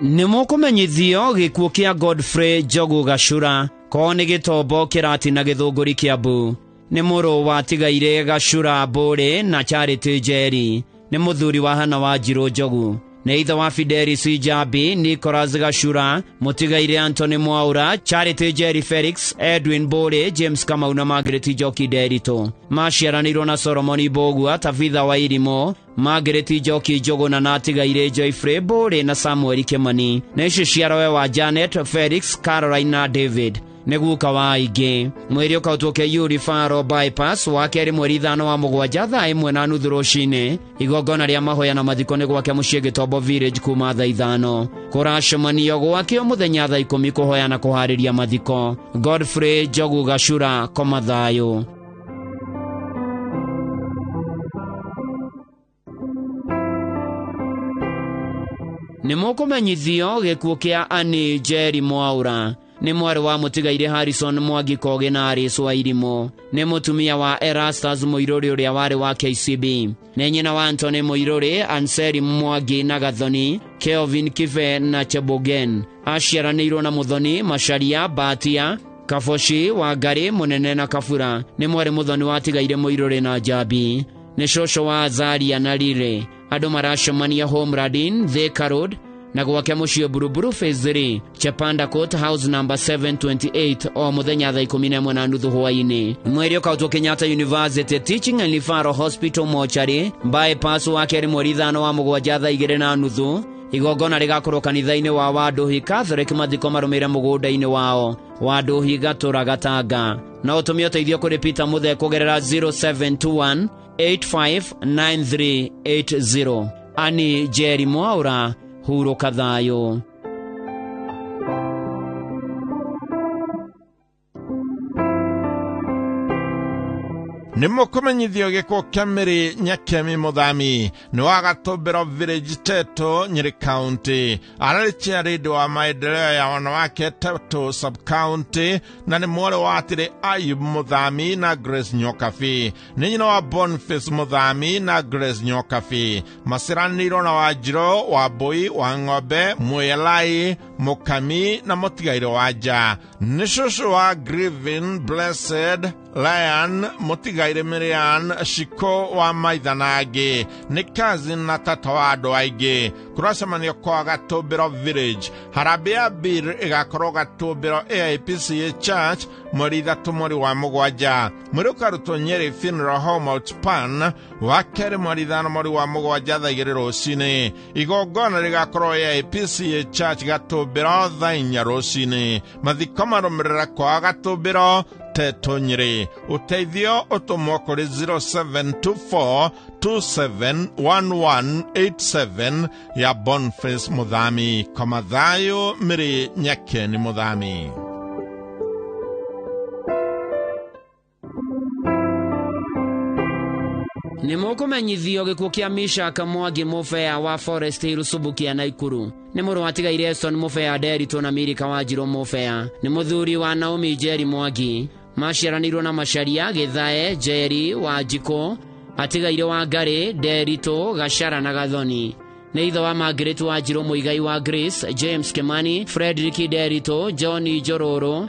Speaker 21: Nĩ mũkũmenyithio gĩkuũ kĩa Godfrey Njogu Gacura. Ko nĩ gĩtombo kĩratina Gĩthũngũri Kĩambu. Nĩ mũrũ wa tigaire Gacura Mbũrĩ na Charity Njeri. Nĩ mũthuri wa Hana Wanjirũ Njogu. Nĩ ithe wa Fidelis Njambi, Nicholas Gacura, mũtigaire Anthony Mwaura, Charity Njeri Felix, Edwin Mbũrĩ, James Kamau na Margaret Njoki Nderitu. Maciaranĩirwo na Solomon Mbũgua, Tabitha Wairimo, Margaret Njoki Njũgũna na atigaire Joyfrey Mbũrĩ na Samuel Kimani. Nĩ icio ciarowe wa Janet, Felix, Caroline na David. Nĩ guka wa aingĩ. Mwĩrĩ ũkautwo KU Referral Bypass wa kerĩ mweri 5 wa mũgwanja thaa 1:30 rũcinĩ. Igongona rĩa mahoya na mathiko nĩ gwake mũciĩ Gĩtombo Village kuma thaa 5. Kũracemanio gwake o mũthenya thaa 10 kũhoya na kũharĩria mathiko. Godfrey Njogu Gacura, koma thayũ. Nĩ mũkũmenyithio gĩkuũ kĩa Annie Njeri Mwaura. Nĩ mwarĩ wa mũtigaire Harrison Mwangi Kogi na Alice Wairimu. Nĩ mũtumia wa Erastus Mũirũrĩ ũrĩa warĩ wa KCB. Nĩ nyina wa Anthony Mũirũrĩ, Anseri Mwangi na Gathoni, Kelvin Kibe na Chebogen. Aciaranĩirwo na Mũthoni, Macharia, Batia, Kaboci, Wangari, Mũnene na Kabura. Nĩ mwarĩ Mũthoni watigaire Mũirũrĩ na Njambi. Nĩ cũcũ wa Azaria na Lile. Andũ maracemania Homeland Inn, Thika Road, na gwake mũciĩ Buruburu Phase 3, Chepanda Court House number 728 o mũthenya thaa 11:30 hwaĩ-inĩ. Mwĩrĩ ũkautwo Kenyatta University Teaching and Referral Hospital Mortuary, Bypass wa kerĩ mweri 5 wa mũgwanja thaa 2:30. Igongona rĩgakorwo kanitha-inĩ wa Wanduhi Catholic, mathiko marũmĩrĩre mũgũnda-inĩ wao Wanduhi Gatũra Gatanga. No ũtũmie ũteithio kũrĩ Peter Mũthee kũgerera 0721 859380. Annie Njeri Mwaura, hurũka thayũ.
Speaker 2: Nĩ mũkũmenyithio gĩkuũ kĩa Mary Nyakemi Mũthami nĩ wa Gatũmbĩro Village Teto, Nyeri County. Ararĩ chairlady wa maendeleo ya wanawake Teto Sub-County na nĩ mwarĩ wa Atĩrĩ Ayub Mũthami na Grace Nyokabi. Nĩ nyina wa Boniface Mũthami na Grace Nyokabi. Maciaranĩirwo na Wanjirũ, Wambũi, wa Ng'ombe, Mwĩyelai, Mũkami na mũtigaire wa Nja. Nĩ cũcũ wa Griffin, Blessed, Lion, mũtigaire Miriam, Shiko wa Maitha na angĩ. Nĩ cousin na tata wa andũ aingĩ. Kũracemanio kwa Gatũmbĩro Village. Harambee ya Bir ĩgakorwo Gatũmbĩro AIPCA Church mweri 3 mweri wa mũgwanja. Mwĩrĩ ũkarutwo Nyeri Funeral Home Outspan wa kerĩ mweri 5 mweri wa mũgwanja thaa 2 rũcinĩ. Igongona rĩgakorwo AIPCA Church Gatũmbĩro thaa 4 rũcinĩ. Mathiko marũmĩrĩra kwa Gatũmbĩro Teto Nyeri. Ũteithio ũtũmwo kũrĩ 0724 271187 ya Boniface Mũthami. Koma thayũ Mary Nyakeni Mũthami.
Speaker 21: Nĩ mũkũmenyithio gĩkuũ kĩa Mishak Mwangi Mũbea wa Forest Hill Subukia Naikuru. Nĩ mũrũ wa tigaire Eston Mũbea Nderitu na Milika Wanjirũ Mũbea. Nĩ mũthuri wa Naomi Njeri Mwangi. Maciaranĩirwo na Macharia, Gĩthae, Njeri, Wanjikũ, atigaire Wangari, Nderitu, Gachara na Gathoni. Nĩ ithe wa Margaret Wanjirũ Mũigai wa Grace, James Kimani, Frederick Nderitu, John Njorũrũ,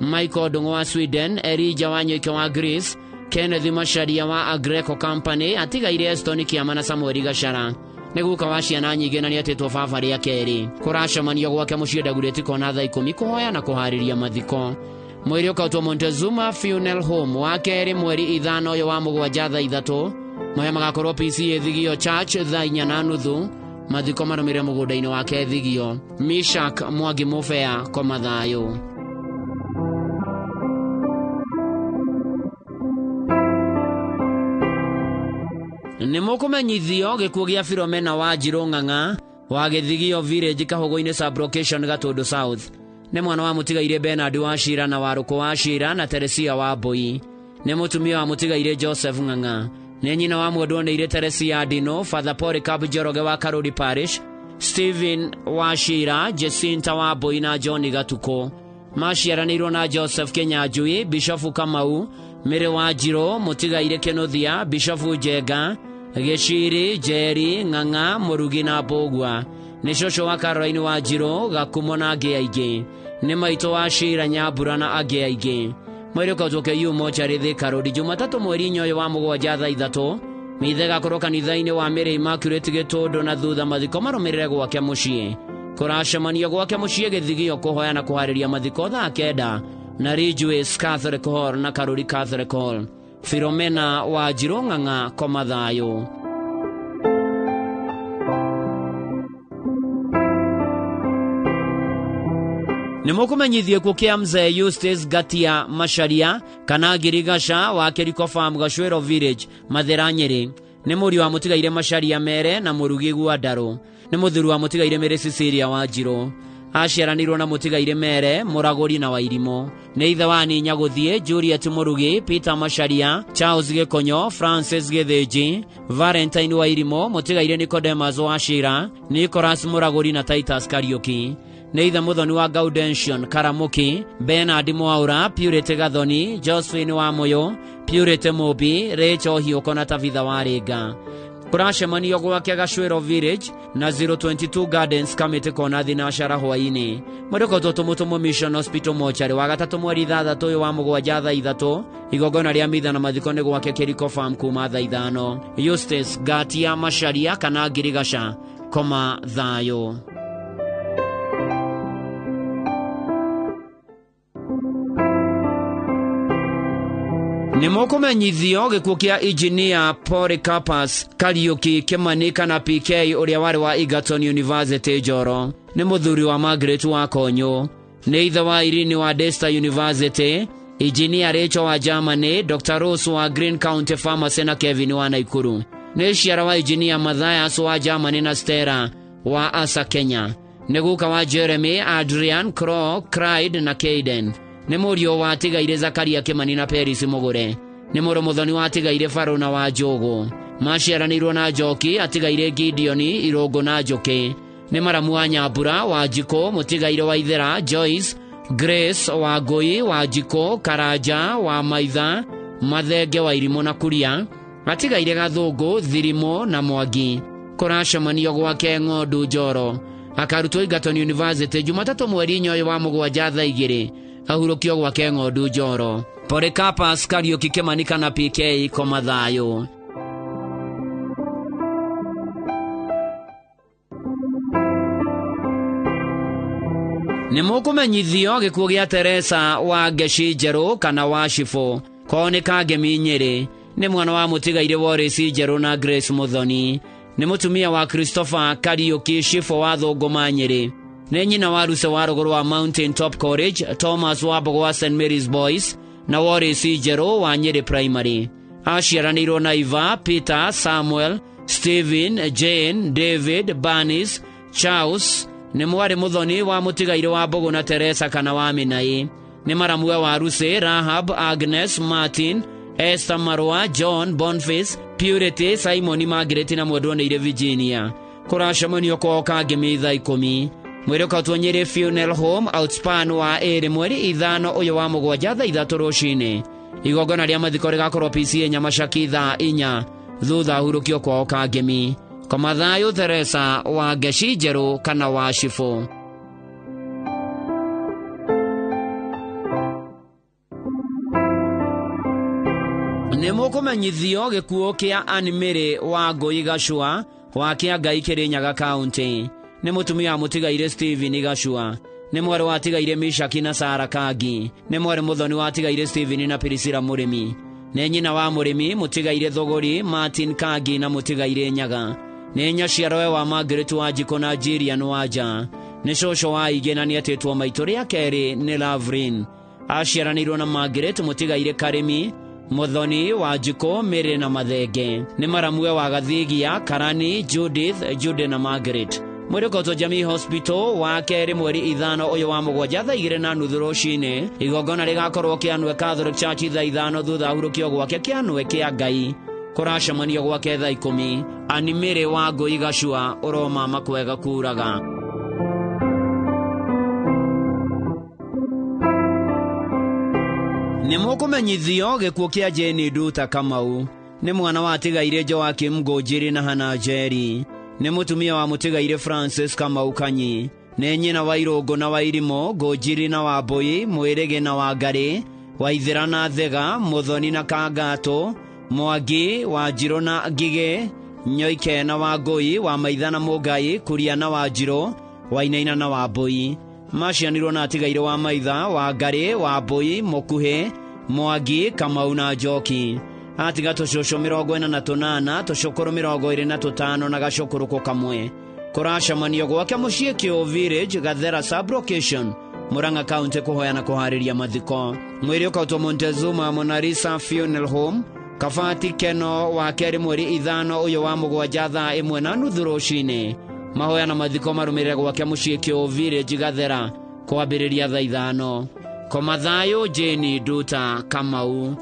Speaker 21: Michael Ndung'u wa Sweden, Elijah Wanyoike wa Grace, Kenneth Macharia wa Agreco Company, atigaire Eston Kĩama na Samuel Gachara. Nĩ guka wa ciana nyingĩ na nĩetĩtwo baba rĩa kerĩ. Kũracemanio gwake mũciĩ Dagoretti Kona thaa 10 kũhoya na kũharĩria mathiko. Mwĩrĩ ũkautwo Montezuma Funeral Home wa kerĩ mweri 5 ũyũ wa mũgwanja thaa 3. Maya magakorwo PCA Thigio Church thaa 4:30. Mathiko marũmĩrĩre mũgũnda-inĩ wake Thigio. Mishak Mwangi Mũbea, koma thayũ. Nĩ mũkũmenyithio gĩkuũ gĩa Philomena wa Njirũ Ng'ang'a wa Gĩthigio Village Kahũgũ-inĩ sub-location Gatũndũ South. Nĩ mwana wa mũtigairĩ Bernard wa Cira na Warũkũ wa Cira na Teresia wa Mbũi. Nĩ mũtumia wa mũtigairĩ Joseph Ng'ang'a. Nĩ nyina wa mwendwo nĩ irĩ Teresia Ndino, Father Polycarp Njoroge wa Karuri Parish, Stephen wa Cira, Jacinta wa Mbũi na John Gatukũ. Maciaranĩirwo na Joseph Kinyanjui, Bishofu Kamau, Mĩrĩ wa Njirũ, Mũtigairĩ Kĩnũthia, Bishofu Njenga, Gĩciri, Njeri, Ng'ang'a, Mũrugi na Mbũgua. Nĩ cũcũ wa Caroline wa Njirũ, Gakumo na angĩ aingĩ. Nĩ maitũ wa Cira Nyambura na angĩ aingĩ. Mwĩrĩ ũkautwo KU mocarĩ Thika Road Jumatatũ mweri inya ũyũ wa mũgwanja thaa ithatũ. Mithe gakorwo kanitha-inĩ wa Mary Immaculate Gĩtũndũ na thutha mathiko marũmĩrĩre gwake mũciĩ. Kũracemanio gwake mũciĩ Gĩthigio kũhoya na kũharĩria mathiko thaa kenda na Ridgeways Catholic Hall na Karuri Catholic Hall. Philomena wa Njirũ Ng'ang'a, koma thayũ. Nĩ mũkũmenyithio gĩkuũ kĩa mzee Eustace Ngatia Macharia kana Ngirigaca wa Kĩriko Farm Gacwĩro Village, Mathĩra Nyĩrĩ. Nĩ mũriũ wa mũtigairĩ Macharia Mere na mũrugi Gwandarũ. Nĩ mũthuri wa mũtigairĩ Mary Cecilia wa Njirũ. Aciaranĩirwo na mũtigairĩ Mere, Mũragũri na Wairimũ. Nĩ ithe wa Ninya Gũthiĩ, Juliet Mũrugi, Peter Macharia, Charles Gĩkonyo, Francis Gĩthĩnji, Valentine Wairimũ, mũtigairĩ Nicodemus wa Cira, Nicholas Mũragũri na Titus Kariũki. Nĩ ithe mũthoni wa Gaudension Karamuki, Bernard Mwaura, Purity Gathoni, Josephine wa Mũyũ, Purity Mũmbi, Rachel Hiũko na Tabitha wa Rĩnga. Kũracemanio gwake Gacwĩro Village na 022 Gardens Kamĩtĩ Kona Thinashara hwaĩ-inĩ. Mwĩrĩ tũmũtũmwo Mission Hospital mocarĩ wa gatatũ mweri ithathatũ ũyũ wa mũgwanja thaa ithatũ. Igongona rĩa mitha na mathiko nĩ gwake Kĩriko Farm kuma thaa ithano. Eustace Ngatia Macharia kana Ngirigaca, koma thayũ. Nĩ mũkũmenyithio gĩkuũ kĩa engineer Polycarpus Kariũki Kĩmani kana PK ũrĩa warĩ wa Egerton University Njoro. Nĩ mũthuri wa Margaret wa Konyũ. Nĩ ithe wa Irene wa Daystar University, engineer Rachel wa Germany, Dr. Rose wa Green County Pharmacy na Kevin wa Naikuru. Nĩ ciara wa engineer Mathias wa Germany na Stella wa Asa Kenya. Nĩ guka wa Jeremy, Adrian, Crow, Clyde na Caden. Nĩ mũriũ wa tigairĩ Zakaria Kĩmani na Peris Mũgũre. Nĩ mũrũ mũthoni wa tigairĩ Faruna wa Njũgũ. Maciaranĩirwo na Njoki, atigairĩ Gideoni, Irũngũ na Njũkĩ. Nĩ maramu wa Nyambura, wa Njikũ, mũtigairĩ wa Ithera, Joyce, Grace wa Ngũi, wa Njikũ, Karanja, wa Maitha, Mathenge wa Irimũ na Kuria. Atigairĩ Gathũngũ, Thirimũ na Mwangi. Kũracemanio gwake Ng'ondu Njoro. Akarutwo Egerton University Jumatatũ mweri inya ũyũ wa mũgwanja thaa igĩrĩ. Ahurũkio gwake Ng'ondu Njoro. Polycarpus Kariũki Kĩmani kana PK, koma thayũ. Nĩ mũkũmenyithio gĩkuũ gĩa Teresa wa Ngeci Njerũ kana wa Cibũ kwao nĩ Kangemi Nyĩrĩ. Nĩ mwana wa mũtigairĩ Wallace Njerũ na Grace Mũthoni. Nĩ mũtumia wa Christopher Kariũki Cibũ wa Thũngũma Nyĩrĩ. Nĩ nyina wa Ruse wa Rũgũrũ wa Mountain Top College, Thomas wa Mbogo wa St Mary's Boys na Wallace Njerũ wa Nyĩrĩ Primary. Aciaranĩirwo na Iva, Peter, Samuel, Stephen, Jane, David, Bernice, Charles. Nĩ mwarĩ mũthoni wa mũtigairĩ wa Mbogo na Teresa kana wa Minai. Nĩ maramue wa Ruse, Rahab, Agnes, Martin, Esther Marua, John, Boniface, Purity, Simon, Margaret na mwendwo nĩ irĩ Virginia. Kũracemanio kwao Kangemi thaa ikũmi. Mwĩrĩ ũkautwo Nyĩrĩ Funeral Home Outspan wa ĩrĩ mweri ithano ũyũ wa mũgwanja thaa ithatũ rũcinĩ. Igongona rĩa mathiko rĩgakorwo PCA Nyamacaki thaa inya thutha ahurũkio kwao Kangemi. Koma thayũ Teresa wa Ngeci Njerũ kana wa Cibũ. Nĩ mũkũmenyithio gĩkuũ kĩa Ann Mary wa Ngũi Gacua wa Kĩangai Kĩrĩnyaga County. Nĩ mũtumia wa mũtigairĩ Stephen Gacua. Nĩ mwarĩ wa tigairĩ Mishaki na Sara Kangi. Nĩ mwarĩ mũthoni wa tigairĩ Stephen na Priscilla Mũrĩmi. Nĩ nyina wa Mũrĩmi, mũtigairĩ Thũgũri, Martin Kangi na mũtigairĩ Nyaga. Nĩ nyaciarowe wa Margaret Wanjikũ na Jillian Wanja. Nĩ cũcũ wa aingĩ na nĩetĩtwo maitũ rĩa kerĩ nĩ Lavrin. Aciaranĩirwo na Margaret mũtigaire Karĩmi, Muthoni, Wanjikũ, Mĩrĩ na Mathenge. Nĩ maramue wa Gathigia, Karani, Judith, Jude na Margaret. Mwĩrĩ ũkotwo Jamii Hospital wa kerĩ mweri 5 ũyũ wa mũgwanja thaa 2:30 rũcinĩ. Igongona rĩgakorwo Kĩanue Catholic Church thaa 5 thutha ahurũkio gwake Kĩanue kĩa Ngai. Kũracemanio gwake thaa 10. Animĩrĩ wa Ngũi Gacua ũroma makwega kuraga. Nĩ mũkũmenyithio gĩkuũ kĩa Jane Nduta Kamau. Nĩ mwana wa atigaire Joakim Ngũnjiri na Hannah Njeri. Nĩ mũtumia wa mũtigaire Francis Kamau Kanyi. Nĩ nyina wa Irũngũ na wa Irimũ, Ngũnjiri na wa Mbũi, Mwĩrĩgĩ na wa Ngarĩ, Waithĩra na Thega, Mũthoni na Kangatũ, Mwangi, Wanjirũ na Ngigĩ, Nyoike na wa Ngũi, wa Maitha na Mũngai, Kuria na Wanjirũ, Wainaina na wa Mbũi. Macianirwo na atigaire wa Maitha, wa Ngarĩ, wa Mbũi, Mũkuhĩ, Mwangi, Kamau na Njoki. Atiga tũcũcũ 48, tũcũkũrũ 25 na gacũkũrũkũ kamwe. Kũracemanio gwake mũciĩ Kĩũ Village, Gathera sub-location, Murang'a County kũhoya na kũharĩria mathiko. Mwĩrĩ ũkautwo Montezuma Monalisa Funeral Home, Kabati Keno wa kerĩ mweri 5 ũyũ wa mũgwanja thaa 1:30 rũcinĩ. Mahoya na mathiko marũmĩrĩre gwake mũciĩ Kĩũ Village, Gathera kwambĩrĩria thaa 5. Koma thayũ Jane Nduta Kamau.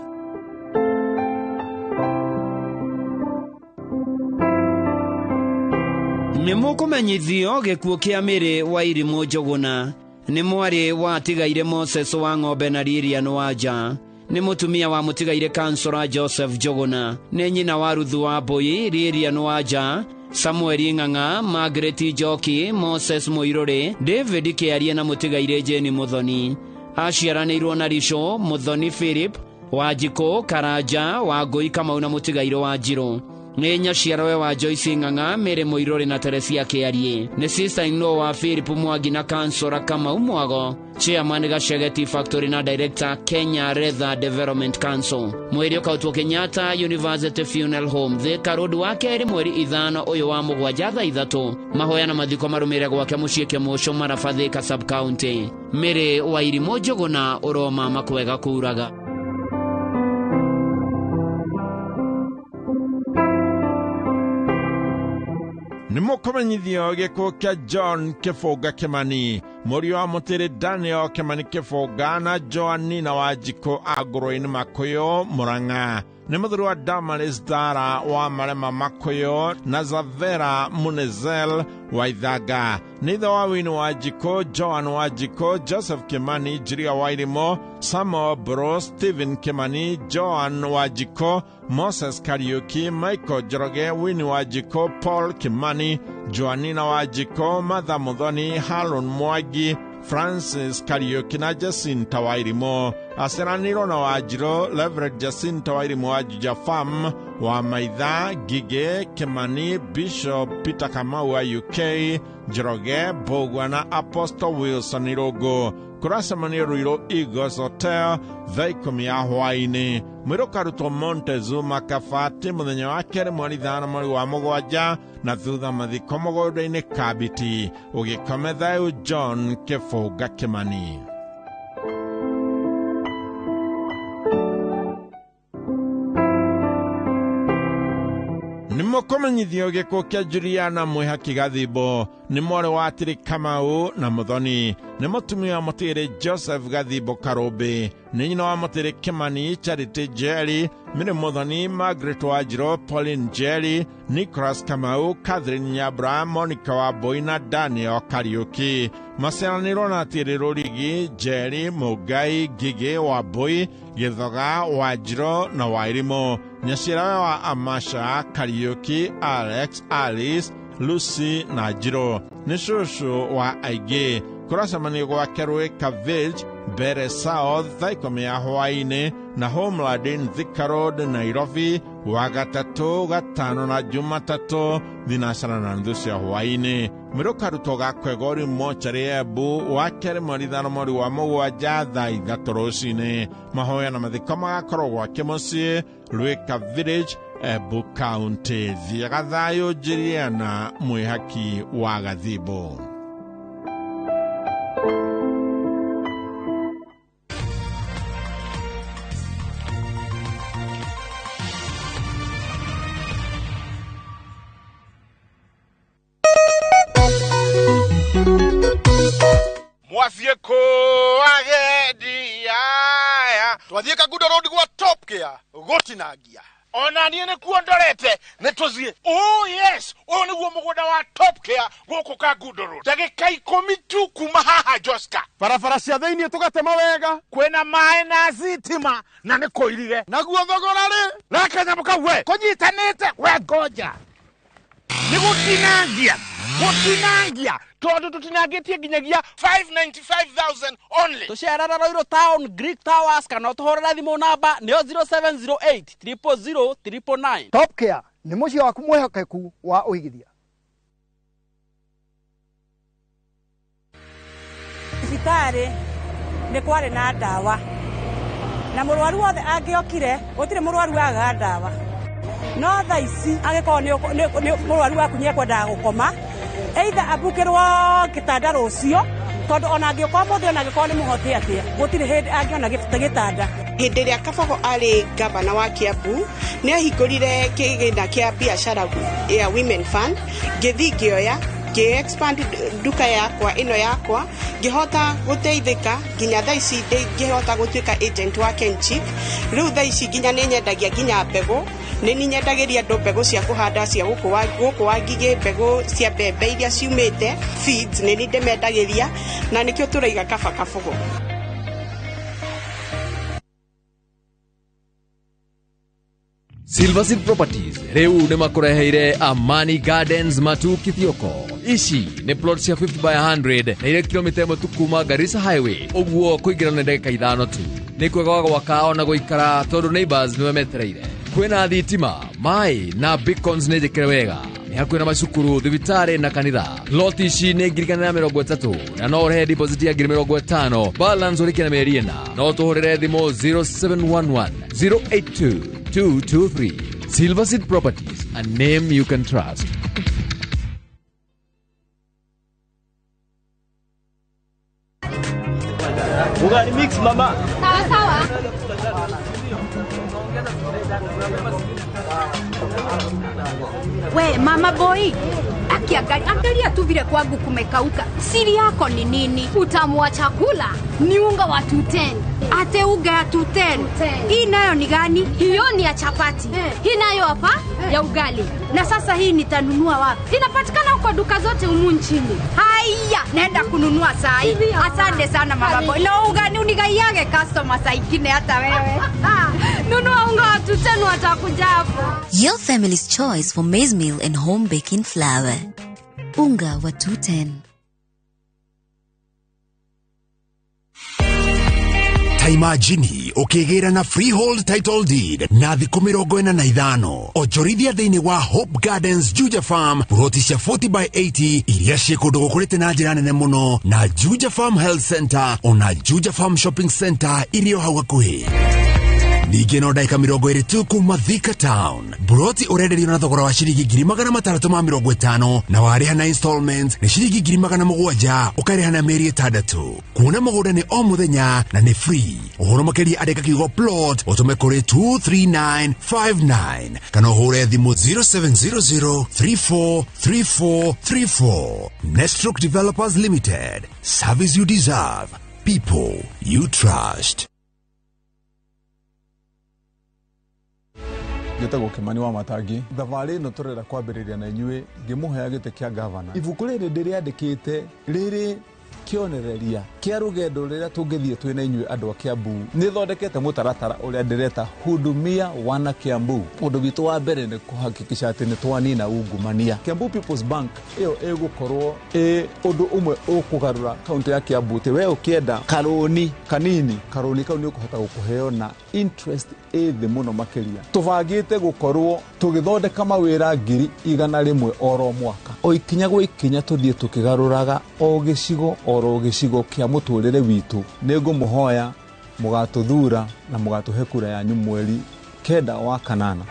Speaker 21: Nĩ mũkũmenyithio gĩkuũ kĩa Mĩrĩ wa Irimũ Njũgũna. Nĩ mwarĩ wa atigaire Moses wa Ng'ombe na Lilian Wanja. Nĩ mũtumia wa mũtigaire Kansora Joseph Njũgũna. Nĩ nyina wa Ruthu wa Mbũi, Lilian Wanja, Samuel Ng'ang'a, Margaret Njoki, Moses Mũirũrĩ, David Kĩarie na mũtigaire Jane Mũthoni. Aciaranĩirwo na Rico, Mũthoni Philip, Wanjikũ, Karanja, Wangũi Kamau na mũtigaire Wanjirũ. Nĩ nyaciarowe wa Joyce Ng'ang'a, Mary Mũirũrĩ na Teresia Kĩarie. Nĩ sister-in-law wa Philip Mwangi na Kansora Kamau Mwago, Chairman Gachege Tea Factory na Director Kenya Leather Development Council. Mwĩrĩ ũkautwo Kenyatta University Funeral Home, Thika Road wa kerĩ mweri 5 ũyũ wa mũgwanja thaa 3. Mahoya na mathiko marũmĩrĩre gwake mũciĩ Kĩmũcũ Maraba Thika sub-county. Mĩrĩ wa Irimũ Njũgũna ũroma makwega kuraga.
Speaker 2: Nĩ mũkũmenyithio gĩkuũ kĩa John Kĩbũnga Kĩmani, mũriũ wa mũtĩrĩ Daniel Kĩmani Kĩbũnga na Joanina Wanjikũ a Ngũrũinĩ Makũyũ, Mũrang'a. Nĩ mũthuri wa Damaris Dara wa Marema Makũyũ na Zavera Munezel wa Ithanga. Nĩ ithe wa Wini Wanjikũ, Joan Wanjikũ, Joseph Kĩmani, Julia Wairimo, Samuel Bro, Stephen Kĩmani, Joan Wanjikũ, Moses Kariuki, Michael Njoroge, Winnie Wanjikũ, Paul Kimani, Joanina Wanjikũ, Martha Muthoni, Harun Mwangi, Francis Kariuki na Jacinta Wairimo. Aciaranĩirwo na Wanjirũ, Reverend Jacinta Wairimo wa Juja Farm, wa Maitha, Ngigĩ, Kimani, Bishop Peter Kamau wa UK, Njoroge, Mbũgua na Apostle Wilson Irũngũ. Kũracemanio Ruiru Eagles Hotel thaa 10 ya hwaĩ-inĩ. Mwĩrĩ ũkarutwo Montezuma Kabati mũthenya wa kerĩ mweri 5 mweri wa mũgwanja na thutha mathiko mũgũnda-inĩ Kabiti. Ũgĩkome thayũ John Kĩbũnga Kĩmani. Nĩ mũkũmenyithio gĩkuũ kĩa Juliana Mwĩhaki Gathimbo. Nĩ mwarĩ wa Atĩrĩ Kamau na Mũthoni. Nĩ mũtumia wa mũtĩrĩ Joseph Gathimbo Karũmbĩ. Nĩ nyina wa mũtĩrĩ Kĩmani, Charity Njeri, Mary Mũthoni, Margaret Wanjirũ, Pauline Njeri, Nicholas Kamau, Catherine Nyambura, Monica Wambui na Daniel Kariuki. Maciaranĩirwo na Atĩrĩ Rũrigi, Njeri, Mũngai, Ngigĩ, Wambui, Gĩthoga, Wanjirũ na Wairimũ. Nyaciarawe wa Amasha, Kariuki, Alex, Alice, Lucy na Njirũ. Nĩ cũcũ wa aingĩ. Kũracemanio gwake Rũĩka Village, Mbere South, thaa 10 ya hwaĩ-inĩ na Homeland in Thika Road, Nairobi, wa gatatũ, gatano na Jumatatũ, 4:30 cia hwaĩ-inĩ. Mwĩrĩ ũkarutwo Gakwegori mocarĩ Embu, wa kerĩ mweri 5 mweri wa mũgwanja thaa 3 rũcinĩ. Mahoya na mathiko magakorwo gwake mũciĩ Rũĩka Village, Embu County. Thiaga thayũ Njiriana mwĩhaki wa Gathimbo.
Speaker 5: Mwathiĩ kũ agendi aya?
Speaker 11: Twathiĩ Kangundo Road gwa Top Care gũtinangia.
Speaker 5: Ona niĩ nĩkuo ndorete, nĩ tũthiĩ. Oh yes, ũyũ nĩguo mũgũnda wa Top Care gũkũ Kangundo Road, ndagĩka 10 tu kuma haha Joska.
Speaker 11: Barabara cia thĩiniĩ tũgatema wega.
Speaker 5: Kwĩna maĩ na thitima na nĩ kũirige.
Speaker 11: Naguo thogora rĩ?
Speaker 5: Gaka nyamũ kau we kũnyitanĩte we ngoja nĩ gũtinangia, gũtinangia tondũ tũtinangĩtie nginyagia 595,000 only.
Speaker 7: Tũcerere Ruiru Town, Greek Towers, kana ũtũhũrĩre thimũ namba nĩyo 0708 000 999.
Speaker 22: Top Care nĩ mũciĩ waku mwĩhokeku wa ũigithia.
Speaker 23: Thibitarĩ nĩ kwarĩ na ndawa na mũrwaru wothe angĩokire gũtirĩ mũrwaru wagaga ndawa, no thaa ici angĩkorwo nĩ mũrwaru waku nĩ ekwendaga gũkoma, either ambukĩrwo gĩtanda rũciũ, tondũ ona angĩũka ũmũthĩ ona angĩkorwo nĩ mũhote atĩa, gũtirĩ hĩndĩ angĩona gĩtanda.
Speaker 24: Hĩndĩ ĩrĩa Kabogo arĩ gavana wa Kiambu nĩ ahingũrire kĩgĩna kĩa biacara ya Women Fund, ngĩthiĩ ngĩoya ngĩ expand nduka yakwa ĩno yakwa, ngĩhota gũteithĩka nginya thaa ici ngĩhota gũtuĩka agent wa Kenchic. Rĩu thaa ici nginya nĩ nyendagia nginya mbegũ, nĩ ninyendagĩria andũ mbegũ cia kũhanda cia gũkũ wa ngigĩ, mbegũ cia mbembe iria ciumĩte feeds nĩ ni ndĩmendagĩria, na nĩkĩo tũraiga kaba Kabogo.
Speaker 25: Silver Seed Properties rĩu nĩ makũreheire Amani Gardens Matu Kithioko. Ici nĩ plot cia 50 by 100 na irĩ kilomita 1 tu kuma Garissa Highway, ũguo kũingĩra nĩ ndagĩka 5 tu. Nĩ kwega wa gwaka ona gũikara tondũ neighbors nĩwe metereire. Kwĩna thitima, maĩ na beacons nĩ njĩkĩre wega. Nĩ hakuhĩ na macukuru, thibitarĩ na kanitha. Plot ici nĩ 130,000 na no ũrĩhe deposit ya 50,000, balance ũrĩkie na mĩeri 4. No tũhũrĩre thimũ 0711 082 223. Silver Seed Properties, a name you can trust.
Speaker 26: Ugali mix mama.
Speaker 27: Sawa sawa. We mama boy, akiangalia tu vile kwangu kumekauka. Siri yako ni nini? Utamu wa chakula ni unga wa 210. Ate unga ya 210. Hii nayo ni gani? Hiyo ni ya chapati. Hii nayo hapa ya ugali. Na sasa hii nitanunua wapi? Inapatikana huko duka zote humu nchini. Haya, naenda kununua saa hii. Asante sana mama boy. Na ugani unigaiage customer saa ingine hata wewe. Nunua unga wa 210 watakuja hapo.
Speaker 28: Your family's choice for maize meal and home baking flour. Unga wa 210.
Speaker 18: Taimagini ukigĩra na freehold title deed na thikũ 45 onjorithia thĩinĩ wa Hope Gardens Juja Farm ploti cia 40 by 80 iria ciĩ kũndũ gũkũrĩte na njĩra nene mũno na Juja Farm Health Center ona Juja Farm Shopping Center irio hau hakuhĩ. Ningĩ no ndagĩka 20 tu kuma Thika Town. Buroti ũrenderio na thogora wa ciringi 650,000 na warĩha na installments nĩ ciringi 700,000 ũkarĩha na mĩeri 6. Kuona mũgũnda nĩ o mũthenya na nĩ free. Ũhoro makĩria andĩka kiugo plot ũtũme kũrĩ 23959 kana ũhũre thimũ 0700 343434. Nestroke Developers Limited. Service you deserve. People you trust.
Speaker 29: Njĩtagwo Kimani wa Matangi. Thabarĩ ĩno tũrenda kwambĩrĩria na inyuĩ ngĩmũhoya gĩtĩ kĩa gavana. Ibuku rĩrĩ ndĩrĩandĩkĩte rĩrĩ kĩonereria kĩa rũgendo rũrĩa tũngĩthiĩ twĩ na inyuĩ andũ a Kiambu. Nĩ thondekete mũtaratara ũrĩa ndĩreta Hudumia wana Kiambu. Ũndũ witũ wa mbere nĩ kũhakikisha atĩ nĩ twanina ungumania. Kiambu People's Bank ĩyo ĩgũkorwo ĩ ũndũ ũmwe ũkũgarũra kaunti ya Kiambu. Atĩ we ũkĩenda karũni kanini, karũni kau nĩ ũkũhota gũkũheo na interest ĩ thĩ mũno makĩria. Tũbangĩte gũkorwo tũgĩthondeka mawĩra 100,000 oro mwaka. O ikinya gwa ikinya tũthiĩ tũkĩgarũraga o gĩcigo oro gĩcigo kĩa mũtũrĩre witũ. Nĩ ngũmũhoya mũgatũthura na mũgatũhe kura yanyu mweri 9 wa kanana.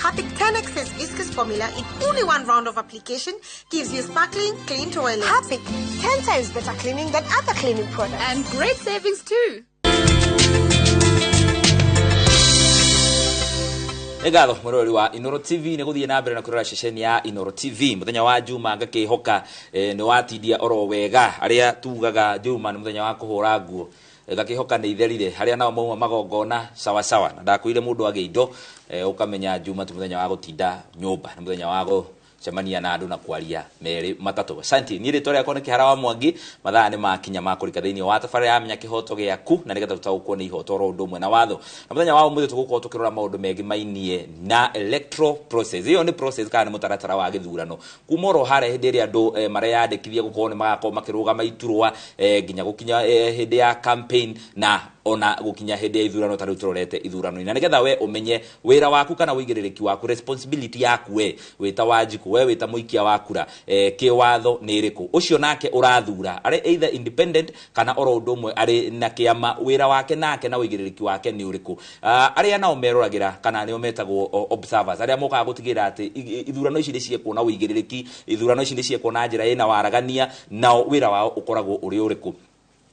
Speaker 3: Harpic 10XS viscous formula in only one round of application gives you sparkling, clean toilet.
Speaker 4: Harpic, 10 times better cleaning than other cleaning products.
Speaker 6: And great savings too.
Speaker 8: Nĩ ngatho mwĩroreri wa Inoro TV nĩ gũthiĩ na mbere na kũrora ceceni ya Inoro TV mũthenya wa Juma ngakĩhoka nĩ watindia oro wega arĩa tugaga Juma nĩ mũthenya wa kũhũra nguo ngakĩhoka nĩ itherire harĩa nao mauma magongona sawa sawa na ndakwĩire mũndũ agĩ indo ũkamenya Juma ti mũthenya wa gũtinda nyũmba nĩ mũthenya wa gũcemania na andũ na kwaria merĩ matatũ. Asante. Niĩ rĩtwa rĩakwa nĩ Kĩhara wa Mwangi, mathaa nĩ makinya ma kũrika thĩinĩ wa tabarĩra ya Menya Kĩhoto Gĩaku na nĩgetha tũtaũkwo nĩ ihoto oro ũndũ ũmwe na watho. Na mũthenya wa ũmũthĩ tũgũkorwo tũkĩrora maũndũ mengĩ mainie na electoral process. Ĩyo nĩ process kana nĩ mũtaratara wa gĩthurano kuma oro harĩa hĩndĩ ĩrĩa andũ mareyandĩkithia gũkorwo nĩ magakorwo makĩrũgama iturwa nginya gũkinya hĩndĩ ya campaign na ona gukinya hindi ya ithurano ta riu turorete ithurano na nigetha we umenye wira waku kana uigiririku waku responsibility yaku we wita Wanjiku we wita muikia wa kura kiwatho ni iriku ucio nake urathura ari either independent kana oro undu umwe ari na kiama wira wake nake na uigiririku wake ni uriku aria nao meroragira kana nio metagwo observers aria mokaga gutigira ati ithurano ici ni ciekwo na uigiririku ithurano ici ni ciekwo na njira ina waragania nao wira wao ukoragwo uri uriku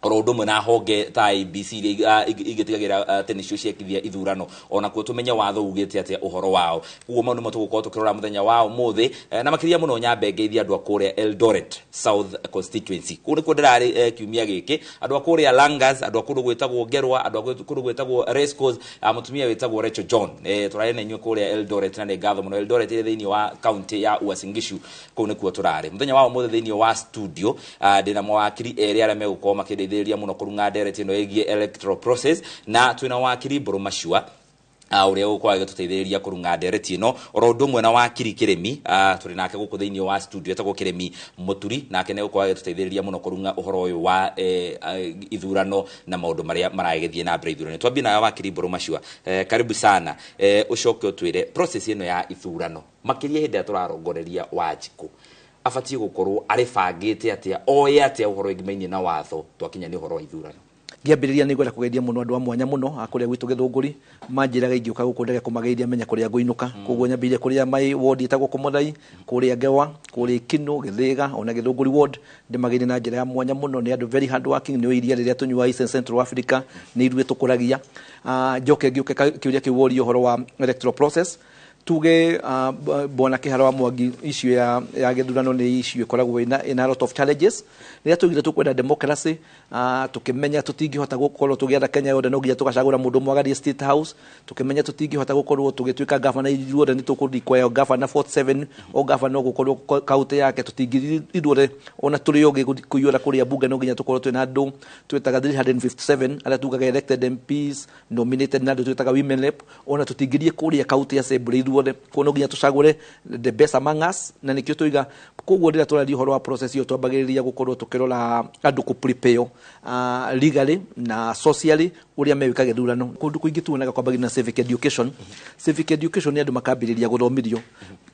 Speaker 8: oro undu umwe na honge ta IEBC iria igitigagira atĩ nĩcio ciekithia ithurano ona kuo tumenye watho ugĩte atĩa ũhoro wao koguo mau nĩmo tũgũkorwo tũkĩrora mũthenya wa ũmũthĩ na makĩria mũno nyambe ngeithia andũ a kũrĩa Eldoret South Constituency kũu nĩkuo ndĩrarĩ kiumia gĩkĩ andũ a kũrĩa Langas andũ a kũndũ gwĩtagwo Ngerwa andũ a kũndũ gwĩtagwo Racecourse mũtumia wĩtagwo Rachel John tũrarĩ na inyuĩ kũrĩa Eldoret na nĩ ngatho mũno Eldoret ĩrĩ thĩinĩ wa county ya Uasin Gishu kũu nĩkuo tũrarĩ mũthenya wa ũmũthĩ thĩinĩ wa studio ndĩna mawakiri erĩ arĩa megũkorwo makĩndeithĩrĩria muno kurunga ndereti ino ĩgiĩ electoral process na twina wakiri Mbũrũ Macua ũrĩa ũgũkorwo agĩtũteithĩrĩria kũrunga ndereti ĩno oro ũndũ ũmwe na wakiri Kĩrĩmi tũrĩ nake gũkũ thĩinĩ wa studio etagwo Kĩrĩmi Mũturi nake nĩ egũkorwo agĩtũteithĩrĩria mũno kũrunga ũhoro ũyũ wa ithurano na maũndũ marĩa maragĩthiĩ na mbere ithurano. Twambie nawe wakiri Mbũrũ Macua, karibu sana, ũcoke ũtwĩre process ĩno ya ithurano makĩria hĩndĩ ĩrĩa tũrarongoreria Wanjikũ abatie gukorwo ari bangite atia oe atia uhoro ingimainie na watho twakinya ni uhoro wa ithurano.
Speaker 9: Ngĩambĩrĩria nĩ ngwenda kũgeithia mũno andũ a mwanya mũno a kũrĩa gwitũ Gĩthũngũri manjĩraga ingĩũka gũkũ ndege kũmageithia menye kũrĩa ngũinũka koguo nyambĩrĩrie kũrĩa my ward ĩtagwo Kũmũthai kũrĩa Ngewa kũrĩa Kinũ Gĩthĩga ona Gĩthũngũri ward ndĩmageithie na njĩra ya mwanya mũno nĩ andũ very hard working nĩ iria rĩrĩa tũnyuaga East Central Africa nĩ ithuĩ tũkũragia. Njoke ngĩũke kĩũria kĩu woria ũhoro wa electoral process tuge bwana Kĩhara wa Mwangi issue ya gĩthurano nĩ issue ĩkoragwo ina a lot of challenges rĩrĩa tugire tukwenda democracy tukimenya tutingĩhota gũkorwo tũgĩatha Kenya yothe no nginya tũgacagũra mũndũ ũmwe agathiĩ State House tukimenya tutingĩhota gũkorwo tũgĩtuĩka governor ithuothe nĩ tũkũrequire governor 47 o governor gũkorwo county yake tũtingĩthiĩ ithuothe ona tũrĩ ũngĩ kũiyũra kũrĩa bunge no nginya tũkorwo twĩna andũ twĩtaga 357 arĩa tugaga elected MPs nominated na andũ twĩtaga women rep ona tũtingĩthiĩ kũrĩa county assembly ithuothe koguo no nginya tũcagũre the best among us na nĩkĩo tũiga koguo rĩrĩa tũraria ũhoro wa process ĩyo twambagĩrĩria gũkorwo tũkĩrora andũ kũ prepare legally na socially ũrĩa megwĩka gĩthurano kũndũ kũingĩ tuonaga kwambagĩrĩria na civic education. Civic education nĩ andũ makambĩrĩria gũthomithio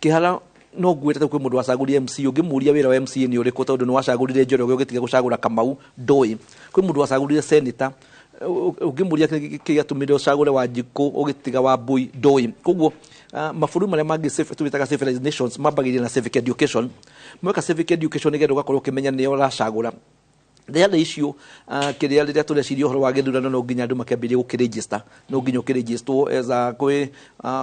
Speaker 9: Kĩhara no ngwĩre kwĩ mũndũ wacagũrire MC ũngĩmũria wĩra wa MC nĩ ũrĩkũ tondũ nĩ wacagũrire Njoroge ũgĩtiga gũcagũra Kamau ndũĩ kwĩ mũndũ wacagũrire senator ũngĩmũria kĩrĩa gĩatũmire ũcagũre Wanjikũ ũgĩtiga Wambui ndũĩ koguo mabũrũri marĩa mangĩ tũĩtaga civilized nations mambagĩrĩria na civic education mweka civic education nĩgetha ũgakorwo ũkĩmenya nĩo ũracagũra. The other issue kĩrĩa rĩrĩa tũreciria ũhoro wa gĩthurano no nginya andũ makĩambĩrĩrie gũkĩregister no nginya ũkĩregistwo as a kwĩ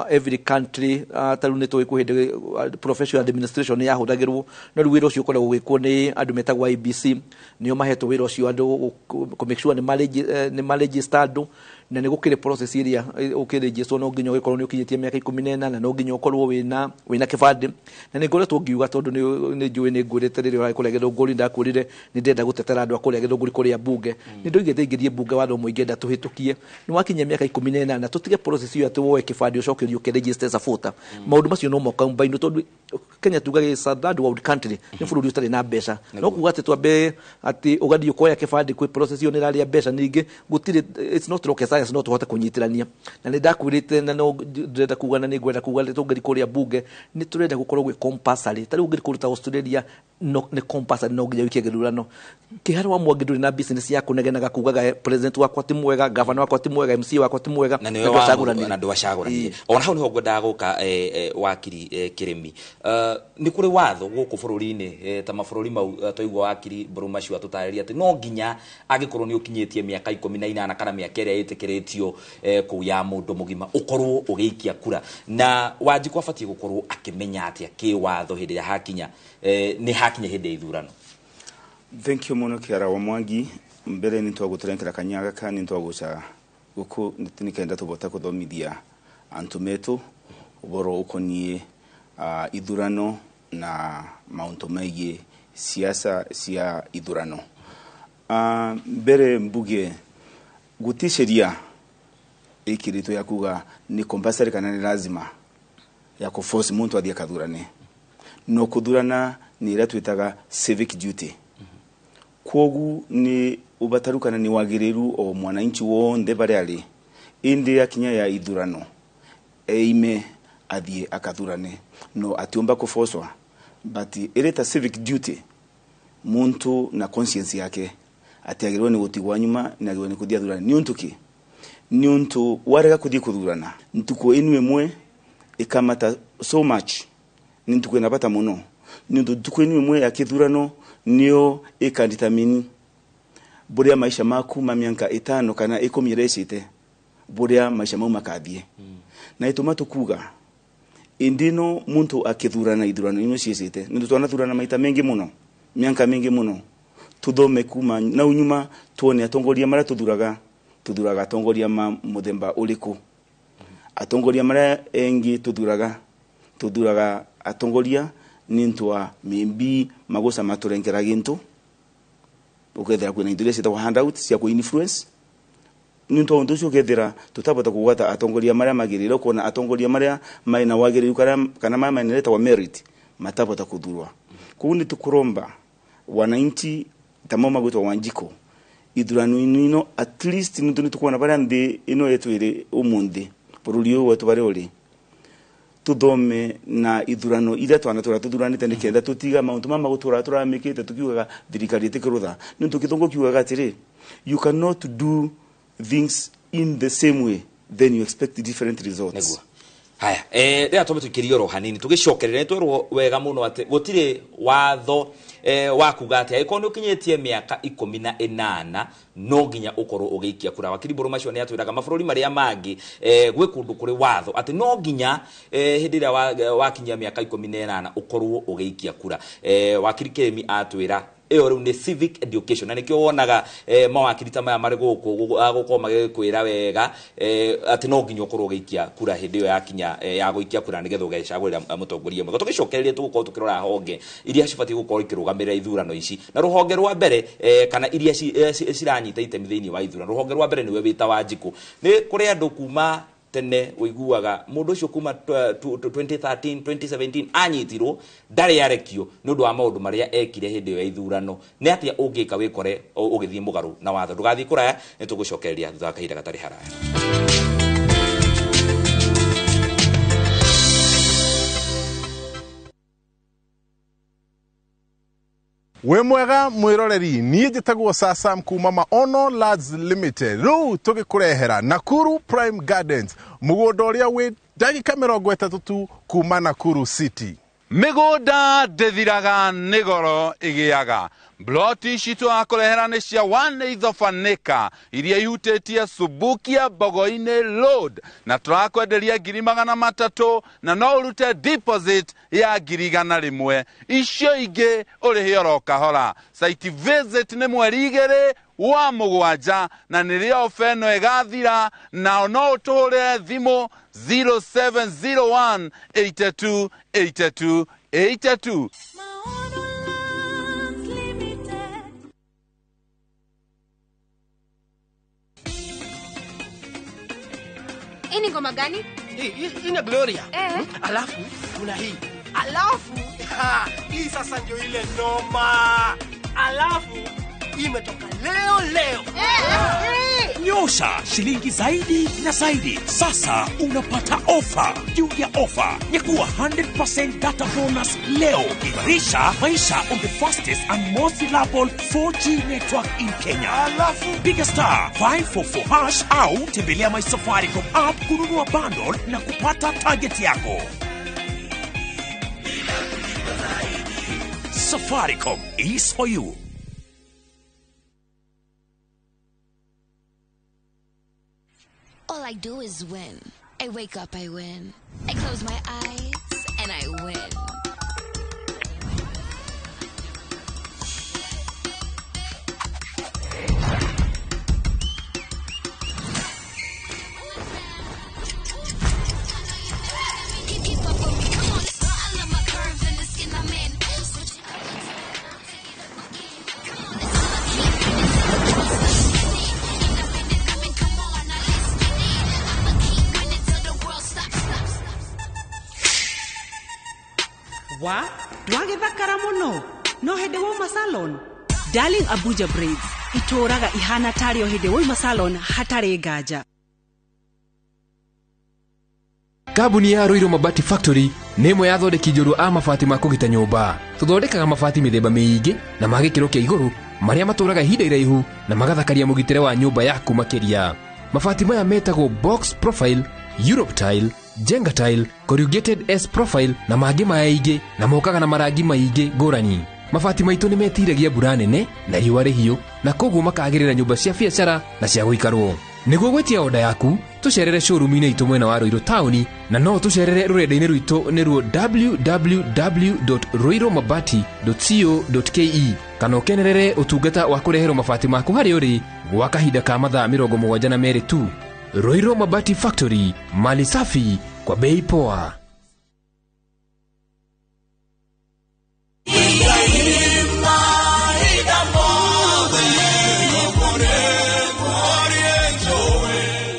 Speaker 9: every country ta rĩu nĩ tũĩ kwĩ hĩndĩ professional administration yahũthagĩrwo no rĩu wĩra ũcio ũkoragwo ũgĩkwo nĩ andũ metagwo IEBC nĩo mahetwo wĩra ũcio andũ kũ make sure nĩ maregister andũ na nĩ gũkĩrĩ process ĩrĩa ũkĩregistwo no nginya ũgĩkorwo nĩ ũkinyĩtie mĩaka 18 na no nginya ũkorwo wĩna kĩbandĩ na nĩ ngoretwo ngiuga tondũ nĩ njũĩ nĩ ngwĩrĩte rĩrĩa ũrarĩ kũrĩa Gĩthũngũri ndakwĩrire nĩ ndĩrenda gũtetera andũ a kũrĩa Gĩthũngũri kũrĩa mbunge nĩ ndoigĩte ingĩthiĩ mbunge watho ũmwe ingĩenda tũhĩtũkie nĩ wakinyia mĩaka 18 tũtige process ĩyo atĩ woe kĩbandĩ ũcoke ũthiĩ ũkĩregister as a voter maũndũ macio no mokambainwo tondũ Kenya tugaga is a third world country nĩ bũrũri ũtarĩ na mbeca no kuga atĩ twambe atĩ ũgathiĩ ũkoya kĩbandĩ kwĩ process ĩyo nĩ ĩrarĩa mbeca ningĩ gũtirĩ it's not rocket science no tũhote kũnyitithania na nĩ ndakwĩrĩte na no ndĩrenda kuga na nĩ ngwenda kuga tũngĩthiĩ kũrĩa mbunge nĩ tũrenda gũkorwo gwĩ compulsory ta rĩu ũngĩthiĩ kũndũ ta Australia No nĩ compulsory no nginya wikie gĩthurano. Kĩharo wa Mwangi ndũrĩ na business ya kũnegenaga kugaga president wakwa ti mwega, governor wakwa ti mwega, MC wakwa ti mwega,
Speaker 8: na nĩwe na ndwacagũranire. Ona hau niho ngwendaga gũka wakiri Kĩrĩmi. Nĩ kũrĩ watho gũkũ bũrũri-inĩ ta mabũrũri mau twaigua wakiri Mbũrũ macio atũtarĩria atĩ no nginya angĩkorwo nĩ ũkinyĩtie mĩaka 18 kana mĩaka ĩrĩa ĩtĩkĩrĩtio kũu ya mũndũ mũgima ũkorwo ũgĩikia kura. Na Wanjikũ abatiĩ gũkorwo akĩmenya atĩa kĩwatho hĩndĩ ĩrĩa hakinya nĩ hakinya hĩndĩ ya ithurano.
Speaker 6: Thank you muno Kiara wa Mwangi. Mbere ni twagũtũrenkera kanya gaka ni twagũca guku nikenda tubota kuthomithia antu metu uboro ukonie ithurano na mauntu megie siasa cia ithurano. Mbere mbuge guti sheria ikiritwo ya kuga ni compulsory kana ni lazima ya kuforce muntu athie kathurane. No kuthurana ni ira twitaga civic duty. Kwogu ni ubataru kana ni wagiriru o mwananchi wonthe baria ari indi yakinya ya ithurano eime athie akathurane no atiomba kufoswa, but ireta civic duty muntu na conscience yake atiagirwo ni gutigwa nyuma na agirwo ni kuthia thurana. Ni untu ki ni untu warega kuthie kuthurana ntuko inu imwe ikamata so much ni ntuko inabata muno ni untu ntuko inu imwe ya kithurano niyo ikanditamini buria maisha maku ma miaka 5 kana 10 irecite buria maisha mau makathie. Na ituma tukuga indino muntu akithurana ithurano ino ciecite ni twanathurana maita mengi muno miaka mingi muno tuthome kuma na unyuma tuone atongoria maria tuthuraga atongoria ma muthemba uriku atongoria maria engi tuthuraga atongoria nintwa mimbi magosa maturengera gintu ukethira kwina indo iria cietagwo handout cia ku influence nintwa undu ucio ukethira tutabota kugwata atongoria maria magirire kuona atongoria maria maina wagiriru kana maria maina merit matabota kuthurwa. Kuu ni tukuromba wananchi tamo magwitwa Wanjiko ithurano ino at least nundu ni tukuona baria nthi ino yetu iri umuthi bururi uyu wetu baria uri tuthome na ithurano iria twana tura tuthuranite nikenda tutiga mauntu mama gutura turamikite tukiugaga thirikari itikirutha nundu kithungu kiugaga atiri you cannot do things in the same way then you expect different results.
Speaker 8: Niguo. Haya, rĩrĩa twambe tũikĩrie oro hanini tũgĩcokerere twerwo wega mũno atĩ gũtirĩ watho wa kuga atĩ angĩkorwo nĩ ũkinyĩtie mĩaka 18 no nginya ũkorwo ũgĩikia kura. Wakiri Mbũrũ macio nĩ atwĩraga mabũrũri marĩa mangĩ gwĩ kũndũ kũrĩ watho atĩ no nginya hĩndĩ ĩrĩa wakinyia mĩaka 18 ũkorwo ũgĩikia kura. Wakiri Kĩrĩmi atwĩra ĩyo rĩu nĩ civic education na nĩkĩo wonaga mawakiri ta maya marĩ gũkũ gũkorwo magĩkwĩra wega atĩ no nginya ũkorwo ũgĩikia kura hĩndĩ ĩyo yakinya ya gũikia kura nĩgetha ũgecagũrĩra mũtongoria mwega. Tũgĩcokererie tũgũkorwo tũkĩrora honge iria cibatiĩ gũkorwo ikĩrũgamĩrĩra ithurano ici na rũhonge rwa mbere kana iria ciranyita itemi thĩinĩ wa ithurano. Rũhonge rwa mbere nĩwe wĩta Wanjikũ. Nĩ kũrĩ andũ kuma tene ũiguaga mũndũ ũcio kuma 2013 2017 anyitirwo ndarĩ arekio nĩ ũndũ wa maũndũ marĩa ekire hĩndĩ ĩyo ya ithurano. Nĩ atĩa ũngĩka wĩkore ũgĩthiĩ mũgarũ na watho? Ndũgathiĩ kũraya, nĩ tũgũcokereria thutha wa kahinda gatarĩ haraya.
Speaker 10: We mwega mwiroreri niĩ njĩtagwo Sasam kuma Maono Lads Limited. Rĩu tũgĩkũrehera Nakuru Prime Gardens, mũgũnda ũrĩa wĩ ndagĩka 30 tu kuma Nakuru City.
Speaker 12: Mĩgũnda ndĩthiraga nĩ goro ĩgĩaga. Bloti ici tũrakũrehera nĩ cia 1/8 of an acre iria ihutĩtie Subukia Mbogo-inĩ Road na tũrakwenderia 300,000 na no ũrute deposit ya 100,000. Icio ingĩ ũrĩhe oro kahora. Site visit nĩ mweri 2 wa 7 na nĩrĩo ofa ĩno ĩgathira, na no ũtũhũrĩre thimũ 0701 82 82 82.
Speaker 27: Hii ni ngoma gani?
Speaker 13: Hii ni Gloria. Alafu kuna hii. Alafu hii sasa ndio ile noma. Alafu imetoka leo leo.
Speaker 1: Nyosha shilingi zaidi na zaidi. Sasa unapata ofa juu ya ofa ya kuwa 100% data bonus leo. Imarisha maisha on the fastest and most reliable 4G network in Kenya. Alafu piga star 544 hash au tembelea My Safaricom app kununua bundle na kupata target yako. Safaricom is for you.
Speaker 2: All I do is win. I wake up, I win. I close my eyes and I win. Keep up with me. Come on, let's go. I love my curves and the skin I'm in. Switch it up.
Speaker 14: Wa ndwagĩthakara mũno no hĩndĩ wauma salon. Darling Abuja Braids itũraga ihana tarĩ o hĩndĩ wauma salon hatarĩ nganja.
Speaker 25: Kambuni ya Ruiru Mabati Factory nĩ ĩmwe ya athondeki njorua a mabati ma kũgita nyũmba. Tũthondekaga mabati mĩthemba mĩingĩ na ma gĩkĩro kĩa igũrũ marĩa matũraga ihinda iraihu na magathakaria mũgitĩre wa nyũmba yaku makĩria. Mabati maya metagwo box profile, Europe tile, Jenga tile, corrugated S profile na mangĩ maingĩ na mokaga na marangi maingĩ ngũrani. Mabati maitũ nĩ metiragia mbura nene na riũa rĩhiũ na koguo makagĩrĩra nyũmba cia biacara na cia gũikarwo. Nĩguo gwĩtia oda yaku tũcerere showroom-inĩ itũ mwena wa Ruiru taũni na no tũcerere rũrenda-inĩ rwitũ nĩruo www.ruirumabati.co.ke kana ũkenerere ũtungata wa kũreherwo mabati maku harĩa ũrĩ gwa kahinda ka mathaa 72 tu. Ruiru Mabati Factory, mali safi kwa bei poa.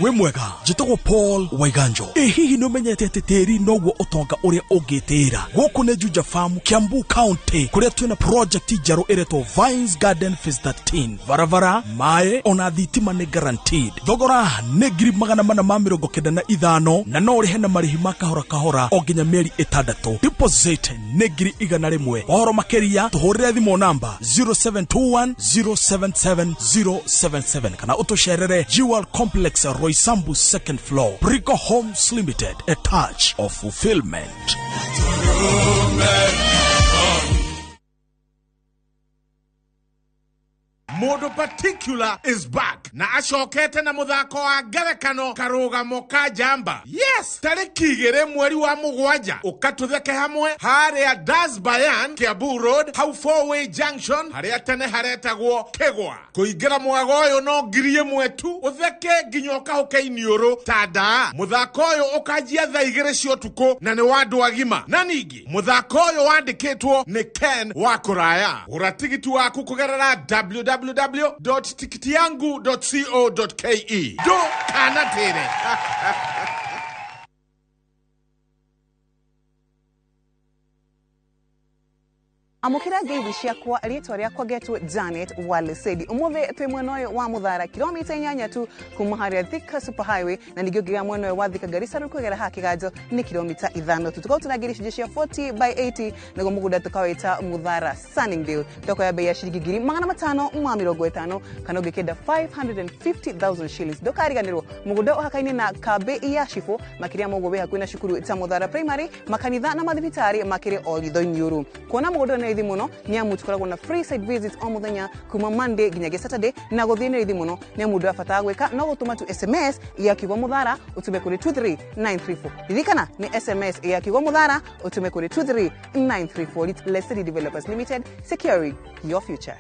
Speaker 1: Wĩ mwega, njĩtagwo Paul Waiganjo. Ĩ hihi nĩ ũmenyete atĩ tĩri noguo ũtonga ũrĩa ũngĩtĩĩra? Gũkũ nĩ Juja Farm, Kiambu County, kũrĩa twĩna project njerũ ĩretwo Vines Garden Phase 13. Barabara, maĩ ona thitima nĩ guaranteed. Thogora nĩ 495,000 na no ũrĩhe na marĩhi ma kahora kahora o nginya mĩeri 6. Deposit nĩ 100,000. Ũhoro makĩria tũhũrĩre thimũ namba 0721 077 077 kana ũtũcerere Jewel Complex, Roysambu second floor. Brico Homes Limited, a touch of fulfillment.
Speaker 5: Mũndũ particular is back na acokete na mũthako wa ngerekano karũgamo ka njamba. Yes, tarĩki 2 mweri wa 7 ũkatũtheke hamwe harĩa Das Bayan, Kiambu Road, hau 4-way junction harĩa tene haretagwo Kĩgwa. Kũingĩra mwago ũyũ no 1,000 tu, ũtheke nginya ũkahũke iniũrũ ta ndaa. Mũthako ũyũ ũkanjia thaa 2 cia ũtukũ na nĩ wa andũ agima. Na ningĩ mũthako ũyũ wandĩkĩtwo nĩ Ken wa Kũraya. Gũra tigiti waku kũgerera www.tikitiyangu.co.ke. Do kana tere.
Speaker 15: Amukira ngeithi ciakwa rĩtwa rĩakwa ngetwo Janet Walesedi. Ũmũthĩ twĩ mwena ũyũ wa Mũthara kilomita 8 tu kuma harĩa Thika Super Highway na ningĩ ũngĩgera mwena ũyũ wa Thika Garissa rĩu kũgera haha Kĩganjo nĩ kilomita 5 tu. Tũkorwo tũnangĩra icunjĩ cia 40 by 80 naguo mũgũnda tũkawĩta Mũthara Sunningdale. Thoko ya bei ya ciringi 550,000 kana ũngĩkĩenda 550,000 shillings. Ndũkariganĩrwo mũgũnda ũhakaine na kambĩ ya Shifo makĩria ma ũguo wĩ hakuhĩ na cukuru ta Mũthara Primary, makanitha na mathibitarĩ makĩrĩ o ritho-inĩ. Kuona mũgũnda nĩ raithi mũno nĩ amu tũkoragwo na free site visits o mũthenya kuma Monday nginyagia Saturday na gũthiĩ nĩ raithi mũno nĩ amu ndũrabatara gwĩka no gũtũma tu SMS ya kiugo Mũthara ũtũme kũrĩ 23934. Ririkana nĩ SMS ya kiugo Mũthara ũtũme kũrĩ 23934. Lesedi Developers Limited, securing your future.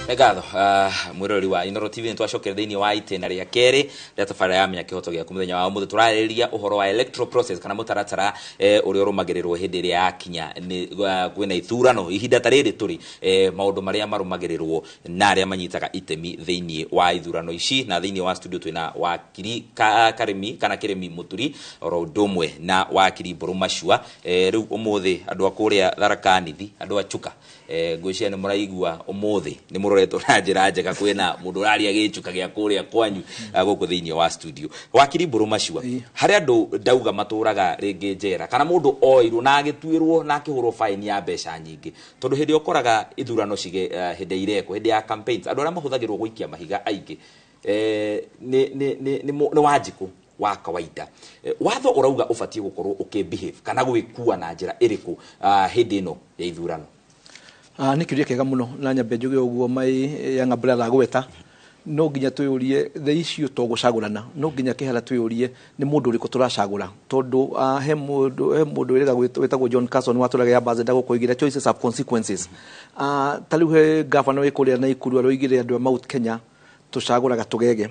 Speaker 8: Nĩ ngatho mwĩroreri wa Inooro TV, nĩ twacokera thĩinĩ wa itĩna rĩa kerĩ rĩa tabarĩra ya Menya Kĩhoto Gĩaku. Mũthenya wa ũmũthĩ tũrarĩrĩria ũhoro wa electoral process kana mũtaratara ũrĩa ũrũmagĩrĩrwo hĩndĩ ĩrĩa yakinya nĩ kwĩna ithurano ihinda ta rĩrĩ tũrĩ, maũndũ marĩa marũmagĩrĩrwo na arĩa manyitaga itemi thĩinĩ wa ithurano ici. Na thĩinĩ wa studio twĩna wakiri Karĩmi kana Kĩrĩmi Mũturi oro ũndũ ũmwe na wakiri Mbũrũ Macua. Rĩu ũmũthĩ andũ a kũrĩa Tharaka Nithi, andũ a Chuka, ngwĩciria nĩ mũraigua ũmũthĩ nĩ mũroretwo na njĩra njega, kwĩna mũndũ ũraria gĩchuka gĩa kũrĩa kwanyu gũkũ thĩinĩ wa studio. Wakiri Mbũrũ Macua, harĩ andũ ndauga matũraga rĩngĩ njera kana mũndũ oirwo na agĩtuĩrwo na akĩhũrwo fine ya mbeca nyingĩ, tondũ hĩndĩ ũkoraga ithurano cige hĩndĩ irekwo, hĩndĩ ya campaigns, andũ arĩa mahũthagĩrwo gũikia mahiga aingĩ nĩ Wanjikũ wa kawaida. Watho ũrauga ũbatiĩ gũkorwo ũkĩ-behave kana gwĩkua na njĩra ĩrĩkũ hĩndĩ ĩno ya ithurano?
Speaker 9: Nĩ kĩũria kĩega mũno, na nyambe njuge ũguo mai younger brother agweta, no nginya twĩyũrie the issue to gũcagũrana, no nginya kĩhara twĩyũrie nĩ mũndũ ũrĩkũ tũracagũra, tondũ he mũndũ wĩrĩga wĩtagwo John Carson watũraga ambassador gũkũ oigire choices have consequences. Ta rĩu he gavana wĩ kũrĩa Naikuru aroigire andũ a Mount Kenya tũcagũraga tũgege,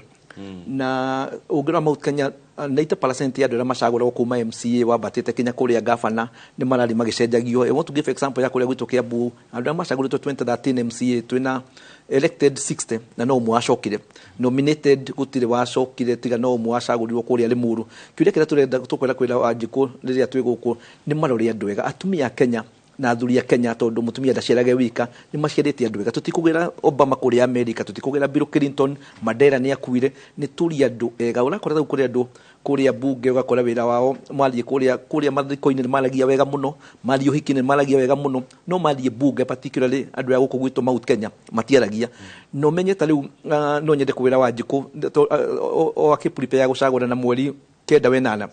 Speaker 9: na ũngĩrora Mount Kenya 90% ya andũ arĩa macagũragwo kuma MCA wambatĩte kinya kũrĩa gavana nĩ mararĩ magĩcenjagio. I want to give example ya kũrĩa gwitũ Kiambu, andũ arĩa macagũrĩtwo 2013 MCA twĩna elected 60 na no ũmwe wacokire, nominated gũtirĩ wacokire tiga no ũmwe wacagũrirwo kũrĩa Limuru. Kĩũria kĩrĩa tũrenda tũkwenda kwĩra Wanjikũ rĩrĩa twĩ gũkũ nĩ marore andũ ega, atumia a Kenya na athuri a Kenya, tondũ mũtumia ndaciarage wika, nĩ maciarĩte andũ ega. Tũtikũgĩra Obama kũrĩa America, tũtikũgĩra Bill Clinton, Mandela nĩ akuire, nĩ tũrĩ andũ ega. Ũrakora rĩu kũrĩ andũ kũrĩa mbunge ũgakora wĩra wao mathiĩ kũrĩa mathiko-inĩ nĩ maragia wega mũno, mathiĩ ũhiki-inĩ nĩ maragia wega mũno, no mathiĩ mbunge particularly andũ a gũkũ gwitũ Mount Kenya matiaragia. No menye ta rĩu no nyende kwĩra Wanjikũ o akĩ-prepare ya gũcagũra na mweri 9 wenana,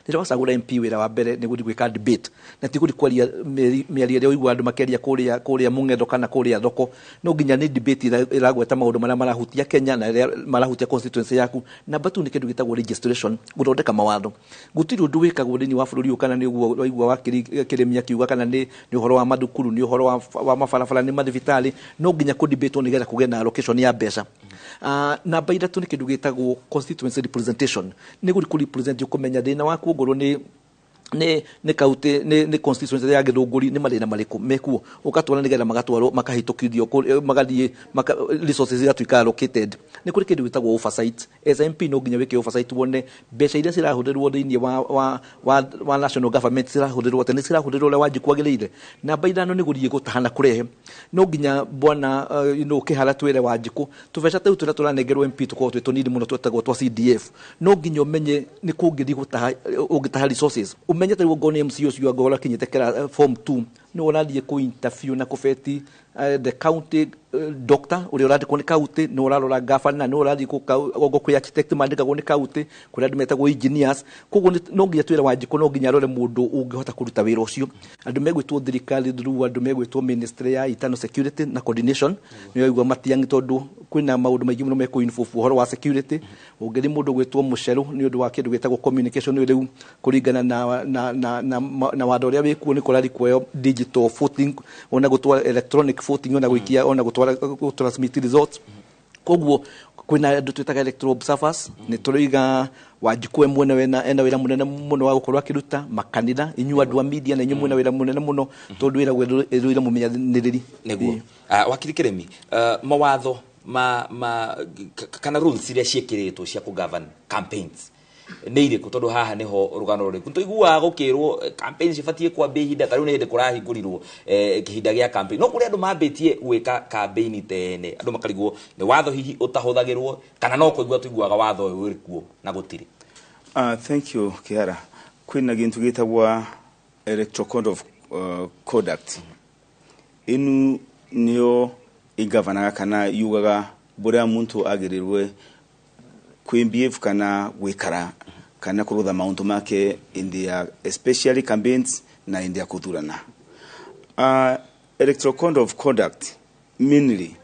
Speaker 9: rĩrĩa wacagũra MP wĩra wa mbere nĩ gũthiĩ gwĩka debate, na ti gũthiĩ kwaria mĩario ĩrĩa ũiguaga andũ makĩaria kũrĩa mũng'etho kana kũrĩa thoko. No nginya nĩ debate ĩragweta maũndũ marĩa marahutia Kenya na ĩrĩa marahutia constituency yaku. Namba 2 nĩ kĩndũ gĩtagwo registration, gũthondeka mawatho. Gũtirĩ ũndũ wĩkagwo thĩinĩ wa bũrũri ũyũ kana nĩ ũguo waigua wakiri Kĩrĩmi akiuga, kana nĩ ũhoro wa mathukuru, nĩ ũhoro wa mabarabara, nĩ mathibitarĩ, no nginya kũ-debatwo nĩgetha kũgĩe na allocation ya mbeca. Namba 3 nĩ kĩndũ gĩtagwo constituency representation, nĩ gũthiĩ kũ-represent ũkũmenya thĩna waku ongorwo nĩ county nĩ constituency ya Gĩthũngũri nĩ mathĩna marĩkũ mekuo, ũgatwara nĩgetha magatwarwo makahĩtũkithio magathiĩ resources igatuĩka allocated. Nĩ kũrĩ kĩndũ gĩtagwo oversight. As MP no nginya wĩke oversight wone mbeca iria cirahũthĩrwo thĩinĩ wa national government cirahũthĩrwo atĩa, nĩ cirahũthĩrwo ũrĩa Wanjikũ agĩrĩire. Namba 5 nĩ gũthiĩ gũtaha na kũrehe. No nginya bwana kĩhara twĩre Wanjikũ tũbeca tũu tũrĩa tũranengerwo MP tũkoragwo twĩ tũnini mũno twĩtagwo twa CDF, no nginya ũmenye nĩ kũngĩthiĩ gũtaha ũngĩtaha resources. Ũmenye ta rĩu ongorwo nĩ MC ũcio angorwo akinyĩte form 2 nĩ ũrathiĩ kũ interview na kũbeti the county doctor ũrĩa ũrandĩkwo nĩ county, nĩ ũrarora governor, nĩ ũrathiĩ ongorwo kwĩ architect mandĩkagwo nĩ county, kũrĩ andũ metagwo engineers. Koguo no nginya twĩre Wanjikũ no nginya arore mũndũ ũngĩhota kũruta wĩra ũcio. Andũ megwĩtwo thirikari through andũ megwĩtwo ministry ya internal security na coordination, nĩ waigua Matiang'i tondũ kwĩna maũndũ maingĩ mũno mekũ involve ũhoro wa security. Ũngĩthiĩ mũndũ gwĩtwo Mũcerũ nĩ ũndũ wa kĩndũ gĩtagwo communication, rĩu kũringana na watho ũrĩa wĩkuo nĩ kũrathiĩ kuoywo digital voting, ona gũtwara electronic voting, ona gũikia, ona gũtwara gũ-transmit results. Koguo kwĩna andũ twĩtaga electoral observers, nĩ tũroiga Wanjikũ we mwene ena wĩra mũnene mũno wa gũkorwo akĩruta makanitha, inyuĩ andũ a media na inyuĩ mwĩna wĩra mũnene mũno tondũ wĩra ĩrũire mũmenyanĩrĩri.
Speaker 8: Nĩguo. Wakiri Kĩrĩmi, mawatho ma kana rules iria ciĩkĩrĩtwo cia kũ-govern campaigns nĩ irĩkũ? Tondũ haha nĩho rũgano rũrĩkũ tũiguaga gũkĩrwo campaign cibatiĩ kwambia ihinda ta rĩu nĩ hĩndĩ kũrahingũrirwo kĩhinda gĩa campaign, no kũrĩ andũ mambĩtie gwĩka campaign tene, andũ makarigwo nĩ watho hihi ũtahũthagĩrwo kana no kũigua tũiguaga watho ũyũ wĩ kuo na gũtirĩ.
Speaker 6: Thank you Kĩhara. Kwĩna gĩntũ gĩtagwo electoral code of conduct, ĩnu nĩyo ĩgavanaga kana yugaga bũrĩa muntu agĩrĩrwe kwĩ-behave kana gwĩkara kana kũrũtha maũndũ make in their especially campaigns na in their kũthurana. Electoral code of conduct mainly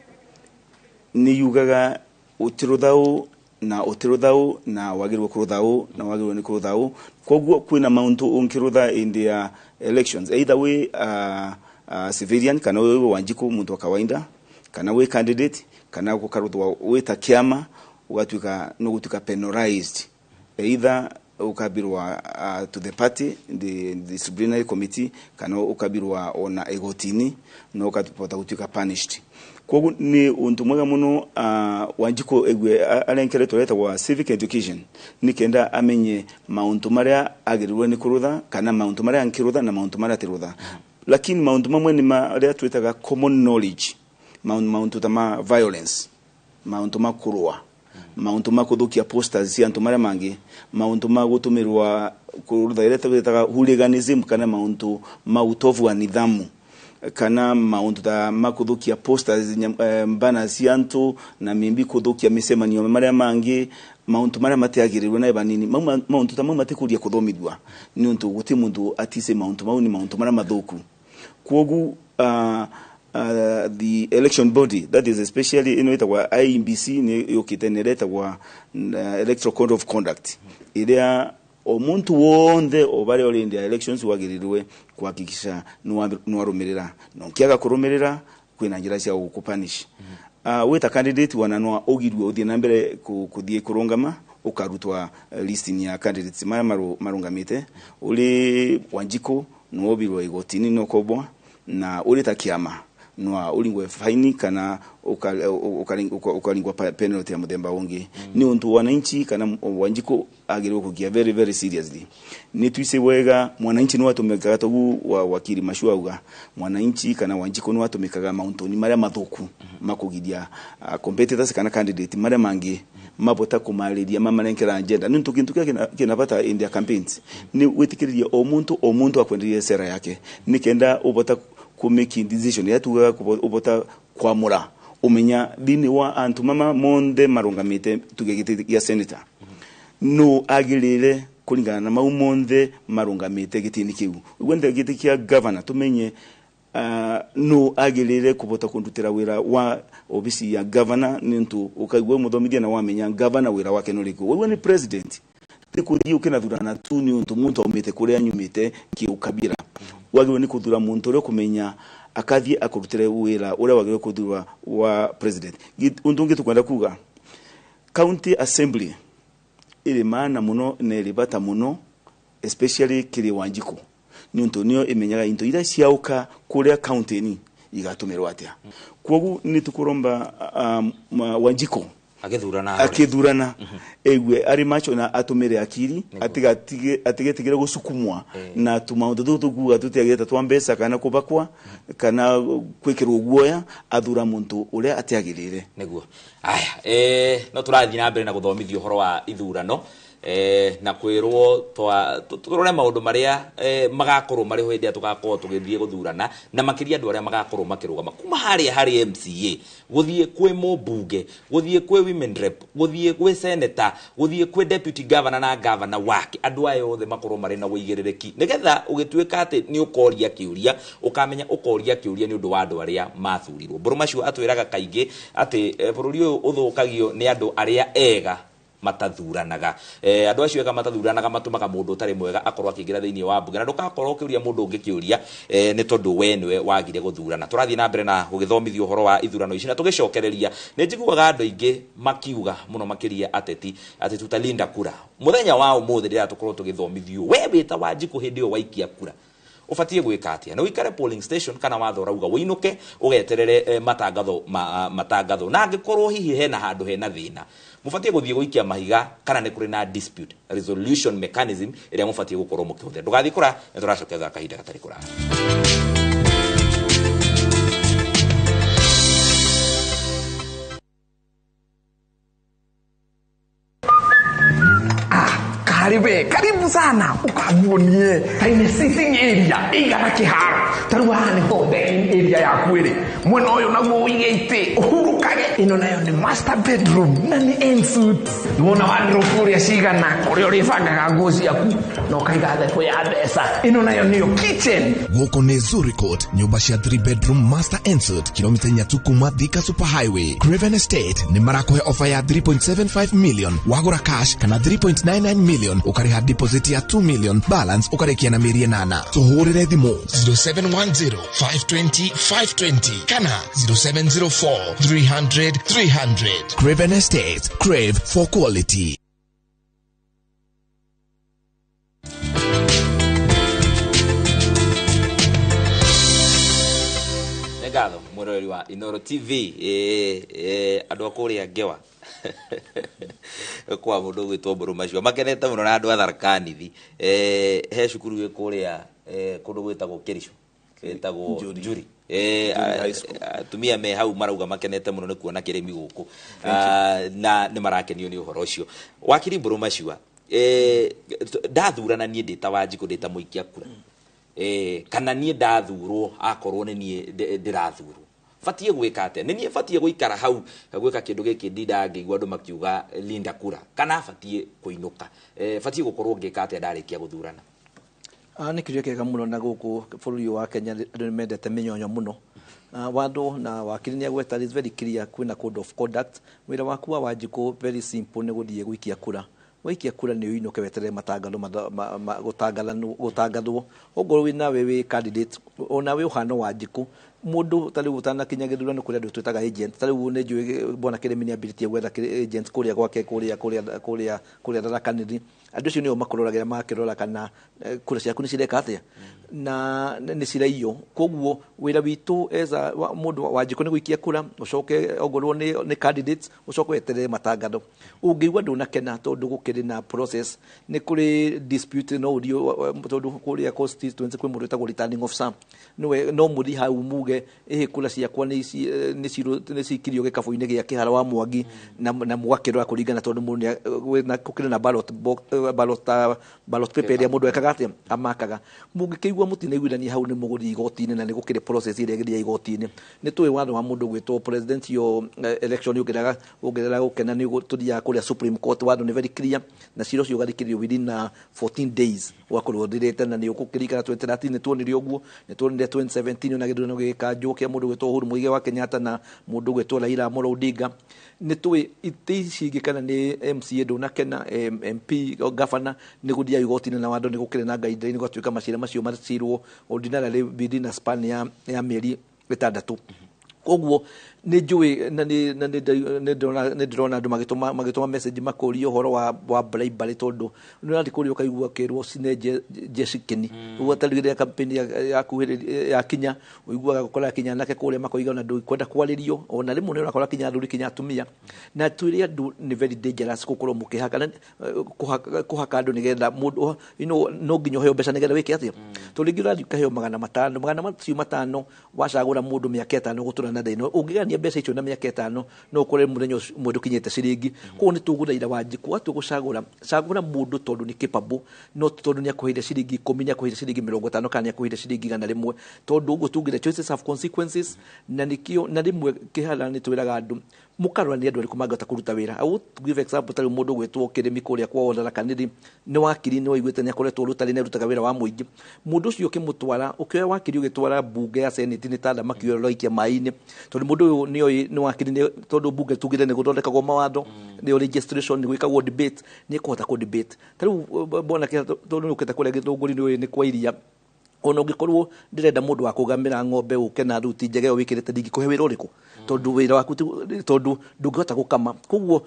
Speaker 6: nĩ yugaga ũtirũtha ũũ na ũtirũtha ũũ na wagĩrĩirwo kũrũtha ũũ na wagĩrĩirwo nĩ kũrũtha ũũ. Koguo kwĩna maũndũ ũngĩrũtha in their elections, either wĩ civilian kana wĩ Wanjikũ muntu wa kawaida, Kana wi candidate kana gukaruthwa wita kiama ugatuika no gutuika penalized, either ukabirwa to the party, the disciplinary committee, kana ukabirwa ona egotini no ukatupota gutuika punished. Koguo ni untu mwega muno Wanjiko egwe arenkere turetagwa civic education nikenda amenye mauntu maria agirirwe ni kurutha kana mauntu maria ankirutha na mauntu maria atirutha. Lakini mauntu mamwe ni maria twitaga common knowledge, mauntu ta ma violence, mauntu ma kurua, mauntu ma kuthukia posters cia antu maria mangi, mauntu ma gutumirwa kurutha iria twitaga hooliganism kana mauntu ma utovu wa nidhamu kana mauntu ta makuthukia posters mbana cia antu na mimbi kuthukia micemanio maria mangi, mauntu maria matiagirirwe na banini, mauntu ta mau matikuria kuthomithua ni untu guti mundu atise mauntu mau ni mauntu maria mathuku. Kwogu the election body, that is especially ino itagwa IEBC, ni yukite ni iretagwa Electoral Code of Conduct iria o muntu wonthe o baria uri ndia elections wagirirwe kuhakikisha nuwarumirira no nkiaga kurumirira kwina njira cia gukupanish. Wita candidate wananwa ugirwe uthie na mbere kuthie kurungama ukarutwa listing ya candidates maria marungamite uri Wanjiko nuobirwe igotini no kobwa na uri ta kiama nwa ulingwe faini kana ukalingwa penalty ya muthemba ungi. Ni untu wananchi kana Wanjiko agirwe kugia very very seriously. Ni twise wega mwananchi ni watumikaga togu wa wakili Mashua uga mwananchi kana Wanjiko ni watumikaga mauntoni maria mathuku makugiria competitors kana candidate maria mangi mabota kumariria mamarenkera agenda. Ni ntu kintu kia kinabata in their campaigns ni witikiriria o muntu akwenderia sera yake nikenda ubota ku making decision yatuga ubota kwamura umenya thini wa antu mama monde marungamite tugegite ya senator no agirire kuringana na mau monthe marungamite gitini kiu wende giti kia governor tumenye no agirire kubota kundutira wira wa ofisi ya governor nintu ukaigwa muthomithia na wamenya governor wira wake nuriku wewe ni president tikuthi ukinathurana tu ni untu muntu aumite kuria nyumite kiukabira wagirwe ni kuthura muntu uria kumenya akathie akurutire wira uria wagirwe kuthura wa president. Undu ungi tukwenda kuga county assembly iri maana muno na iri bata muno especially kiri Wanjiko ni untu nio imenyaga into iria ciauka kuria county ni igatumirwo atia. Kwogu ni tukuromba Wanjiko akithurana egwe ari macho na atumire akiri atigetigire gusukumwa na tumaundu tu tukuga tutiagirite twa mbeca kana kubakwa kana kwikirwo guoya athura muntu uria atiagirire
Speaker 8: niguo. Aya no turathi na mbere na guthomithio uhoro wa ithurano na kwirwo turore maundu maria magakorwo mari hindi tugakorwo tugithie guthurana na makiria andu aria magakorwo makirugama kuma haria hari MCA guthie kwi mubunge guthie kwi women rep guthie kwi senator guthie kwi deputy governor na governor wake andu aya othe makorwo mari na uigiririki nigetha ugituika ati ni ukoria kiuria ukamenya ukoria kiuria ni undu wa andu aria mathurirwo. Mburu macio atwiraga kaingi ati bururi uyu uthukagio ni andu aria ega matathuranaga andu acio ega matathuranaga matumaga mundu utari mwega akorwo akiingira thiini wa mbunge na ndugakorwo ukiuria mundu ungi kiuria ni tondu we niwe wagire guthurana. Turathie na mbere na gugithomithio uhoro wa ithurano ici na tugicokereria ni njiguaga andu aingi makiuga muno makiria ateti ati tutalinda kura muthenya wa umuthi riria tukorwo tugithomithio we wita Wanjiko hindi iyo waikia kura ubatie gwika atia na uikare polling station kana watho urauga winuke ugeterere matangatho matangatho na angikorwo hihi hena handu hena thina mubatie guthie guikia mahiga kana ni kuri na dispute resolution mechanism iria mubatie gukorwo mukihuthira. Ndugathie kura ni turacoketha kahinda gatari kura.
Speaker 7: Karibu, karibu sana ukaguonie taine sitting area igana kiharo taru haha niho dining area yaku iri mwena uyu naguo uige iti uhurukage ino nayo ni master bedroom na ni ensuite wona wardrobe uria cigana kuria uribangaga nguo ciaku na ukaiga theko ya mbeca ino nayo niyo kitchen.
Speaker 18: Guku ni Zuri Court, nyumba cia 3 bedroom master ensuite kilomita 3 kuma Thika Super Highway. Craven Estate ni marakuhe offer ya 3.75 million wagura cash kana 3.99 million ukariha deposit ya 2 million balance ukarikia na mĩeri 8. Tuhurire thimu 07 0710 520 520 kana 0704 300 300. Craven Estate, crave for quality.
Speaker 8: Ngatho mwiroreri wa Inoro TV, andu a kuria ngewa kwa mundu gwitwo Mburu Macio makenete muno na andu a Tharaka Nithi. He cukuru ĩ kuria kundu gwitagwo Kericho, gwitagwo Njuri. Atumia me hau marauga makenete muno ni kuona kirimi guku, na ni marakenio ni uhoro ucio. Wakiri Mburu Macio, ndathurana nie ndita Wanjikũ, ndita muikia kura, kana nie ndathurwo, akorwo ni nie ndirathurwo, batie gwika atia? Ni nie batie guikara hau gwika kindu giki ndinda ngĩigua andu makiuga linda kura, kana batie kuinuka? Batie gukorwo ngika atia ndarikia guthurana?
Speaker 9: Nĩ kĩũria kĩega mũno, na gũkũ bũrũri wa Kenya andũ nĩ mendete mĩnyonyo mũno. Watho na wakiri nĩ agweta, is very clear, kwĩna code of conduct. Wĩra waku wa Wanjikũ very simple, nĩ gũthiĩ gũikia kura. Waikia kura nĩ ũinũke weterere matangatho gũtangathwo. Ongorwo wĩ nawe wĩ candidate, ona wĩ ũhano Wanjikũ, mũndũ ta rĩu ũtanakinya gĩthurano kũrĩ andũ twĩtaga agent. Ta rĩu nĩ njũĩ bwana Kĩrĩmi nĩ ambĩrĩtie gwetha agent kũrĩa gwake, kũrĩa kũrĩa kũrĩa kũrĩa Tharaka Nithi. Andũ acio nĩo makũroragĩra, makĩrora kana kura ciaku nĩ cireka atĩa na nĩ ciraiywo. Koguo wĩra witũ as a mũndũ Wanjikũ nĩ gũikia kura, ũcoke ongorwo nĩ candidate, ũcoke weterere matangatho. Ũngĩigua ndũnakena tondũ gũkĩrĩ na process, nĩ kũrĩ dispute, no ũthiĩ tondũ kũrĩa constituency kwĩ mũndũ wĩtagwo returning officer, nĩwe no mũthiĩ hau muge ĩhĩ kura ciakwa nĩ cikirio gĩkabũ-inĩ gĩa Kĩhara wa Mwangi, na mũgakĩrora kũringana tondũ mũndũ gũkĩrĩ na ballot box, ballot paper ĩrĩa mũndũ ekaga atĩa amakaga. Mũngĩkĩigua mũtinaiguithania hau nĩ mũgũthiĩ igoti-inĩ, na nĩ gũkĩrĩ process ĩrĩa ĩgĩthiaga igoti-inĩ. Nĩ tũĩ watho wa mũndũ gwĩtwo presidential election, ũngĩrega gũkena nĩ tũthiaga kũrĩa Supreme Court. Watho nĩ very clear, na cira ũcio ũgathikĩrĩrio within 14 days ũgakorwo ũthirĩte. Na nĩ ũgũkĩririkana 2013 nĩ tuonire ũguo, nĩ tuonire 2017 ona gĩthurano gĩgĩkanjwo kĩa mũndũ gwĩtwo Uhuru Muigai wa Kenyatta na mũndũ gwĩtwo Raila Amolo Odinga. Nĩ tũĩ itĩ ici ingĩ kana nĩ MCA ndũnakena, MP, governor, nĩ gũthiaga igoti-inĩ, na watho nĩ gũkĩrĩ na guideline, gũgatuĩka macira macio macirwo ordinarily within a span ya mĩeri 6. Koguo nĩ njũĩ na nĩ ndĩrona andũ magĩtũma message makũria ũhoro wa bribery, tondũ nĩ ũrathiĩ kũrĩa ũkaigua ũkĩrwo cine jeshi kĩni. Ũguo ta rĩrĩa campaign yakinya, ũiguaga gũkora kinya anake kũrĩa makoiga ona ndũkwenda kwarĩrio, ona rĩmwe nĩ ũrakora kinya athuri kinya atumia. Na twĩre andũ nĩ very dangerous gũkorwo mũkĩhaka kũhaka andũ nĩgetha mũndũ, no nginya ũheo mbeca nĩgetha wĩke atĩa. Tondũ rĩngĩ ũrathiĩ ũkaheo 500, magana macio 500 wacagũra mũndũ mĩaka 5 gũtũra na thĩna, ũngĩgania mbeca icio na mĩaka 5 no ũkore mũthenya ũmwe ndũkinyĩte ciringi. Koguo nĩ tũgũthaitha Wanjikũ atua gũcagũra, cagũra mũndũ tondũ nĩ capable, no ti tondũ nĩ akũheire ciringi 10, nĩ akũheire ciringi 50, kana nĩ akũheire ciringi 100, tondũ ũguo tugire choices have consequences. Na nĩkĩo na rĩmwe Kĩhara nĩ twĩraga andũ mũkarora nĩ andũ arĩkũ mangĩhota kũruta wĩra. I would give example, ta rĩu mũndũ gwĩtwo Kĩrĩmi kũrĩa kwao Tharaka Nithi, nĩ wakiri, nĩ waiguĩte nĩ akoretwo Rotary, nĩ arutaga wĩra wa mũingĩ. Mũndũ ũcio ũkĩmũtwara, ũkĩoya wakiri ũgĩtwara mbunge ya Senate nĩ ta thamaki ũrĩa ũraikia maĩ-inĩ, tondũ mũndũ ũyũ nĩ oĩ nĩ wakiri, tondũ mbunge tugire nĩ gũthondekagwo mawatho, nĩ registration, nĩ gwĩkagwo debate, nĩ ekũhota kũ debate. Ta rĩu bwana tondũ nĩ ũkĩte kũrĩa Gĩthũngũri, nĩ ũĩ nĩ kwa iria, ona ũngĩkorwo ndĩrenda mũndũ wa kũgamĩra ng'ombe ũke na thuti njega ĩyo wĩkĩrĩte, ndingĩkũhe wĩra ũrĩkũ, tondũ wĩra waku tondũ ndũngĩhota gũkama. Koguo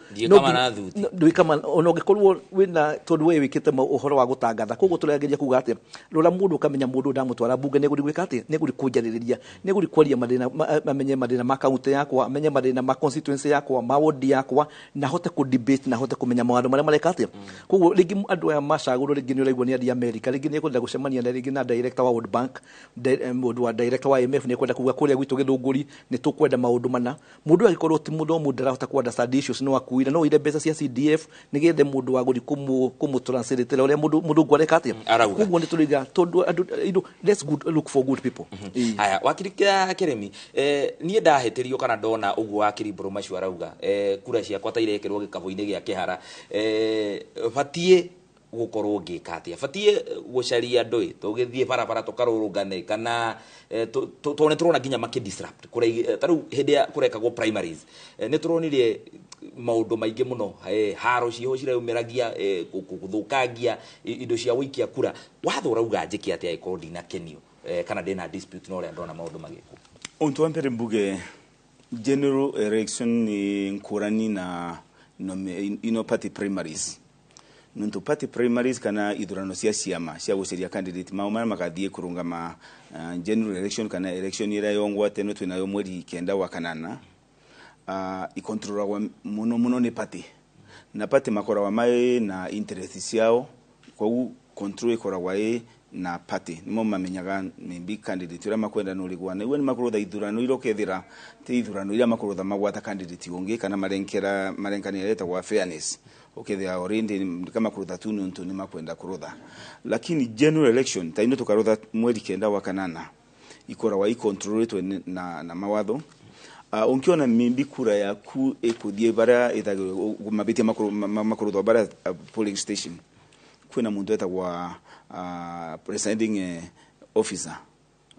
Speaker 9: ndũikama ona ũngĩkorwo wĩna, tondũ we wĩkĩte ũhoro wa gũtangatha. Koguo tũrageria kuga atĩa, rora mũndũ ũkamenya mũndũ ndamũtwara mbunge nĩ egũthiĩ gwĩka atĩa, nĩ egũthiĩ kũnjarĩrĩria, nĩ egũthiĩ kwaria mathĩna, amenye mathĩna ma kaunti yakwa, amenye mathĩna ma constituency yakwa, ma ward yakwa, na ahote kũ debate, na ahote kũmenya mawatho marĩa mareka atĩa. Koguo rĩngĩ andũ aya macagũrwo, rĩngĩ nĩ ũraigua nĩ athiĩ America, rĩngĩ nĩ ekwenda gũcemania na rĩngĩ na director wa World Bank, mũndũ wa director wa IMF nĩ ekwenda kuga kũrĩa gwitũ Gĩthũngũri nĩ tũkwenda maũndũ mana. Mũndũ angĩkorwo ti mũthomu ndarahota kũ understand issues, no akuire, no oire mbeca cia CDF nĩgetha mũndũ wa gũthiĩ kũmũ translate ũrĩa mũndũ areka atĩa. Koguo nĩ tũraiga tondũ andũ, let's look for good people.
Speaker 8: Haya, wakiri Kĩrĩmi, niĩ ndahĩtĩrio kana ndona ũguo wakiri Mburu Macio arauga, kura ciakwa ta irekĩrwo gĩkabũ-inĩ gĩa Kĩhara, batiĩ gukorwo ngika atia? Batie gucaria andu tugithie barabara tukarurungane kana to ni turona nginya maki disrupt kure taru hindi ya kurekagwo primaries ni turonire maundu maingi muno haro ciho cireyumiragia guthukangia indo cia wikia kura watho urauga njike atia ikorwo ndinakenio kana ndina dispute na uria ndona maundu magikwo.
Speaker 6: Untu wa mbere mbuge general election ni nkurani na ino party primaries. Nuntu party primaries kana ithurano cia ciama cia guceria candidate mao maria makathie kurungama general election kana election iria yongwa teno twinayo mweri 9 wa kanana, ikontrolagwa muno muno ni party, na party makoragwa mai na interest ciao, koguo control ikoragwa i na party nimo mamenyaga maybe candidate uria makwenda nurigwa na iwe ni makurutha ithurano irokethira ti ithurano iria makurutha magwata candidate ungi kana marenkera marenkania etagwa fairness ukethia already kama kurutha tu nuntu ni makwenda kurutha. Lakini general election ta ino tukarutha mweri 9 wa kanana ikoragwa ikontroletwe na mawatho. Unkiona mimbi kura yaku ikuthie baria ithagirwo mabitia makuruthwa baria polling station, kwina mundu etagwa presiding officer,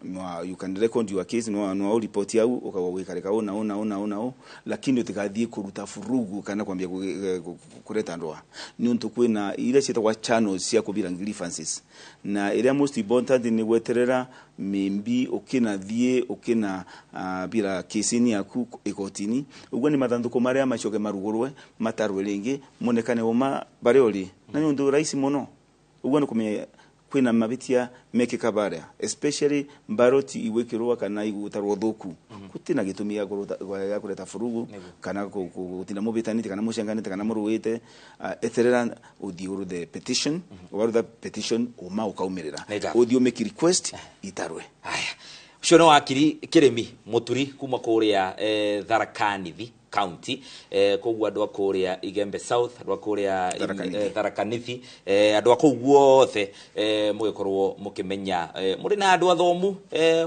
Speaker 6: no, you can record your case, no report yau ukawa wikareka una una una una, lakini utikathie kuruta furugu kana kwambia kureta ndoa ni untu kwina ira cietagwa channels cia kubira grievances, na ira most important ni gweterera mimbi ukina thie ukina bila case ni yaku ikotini uguo ni mathanduku maria macoke marugurwe matarwe ringi monekane uma bari uri na ni undu rahisi muno uguo ni kumenya kwina mabitia mekeka baria especially mbaroti iwekirwa kana igutarwo thuku kutina gitumi ya kureta furugu kana gutina mubitanite kana mucenganite kana muruite. Etherera uthie uruthe petition, warutha petition uma ukaumirira uthie make request itarwe.
Speaker 8: Haya, ucio no wakiri Kirimi Muturi kuma kuria Tharaka Nithi County, koguo andu a kuria Igembe South, andu a kuria Tharaka Nithi, andu a kuu guothe mugikorwo mukimenya muri na andu athomu.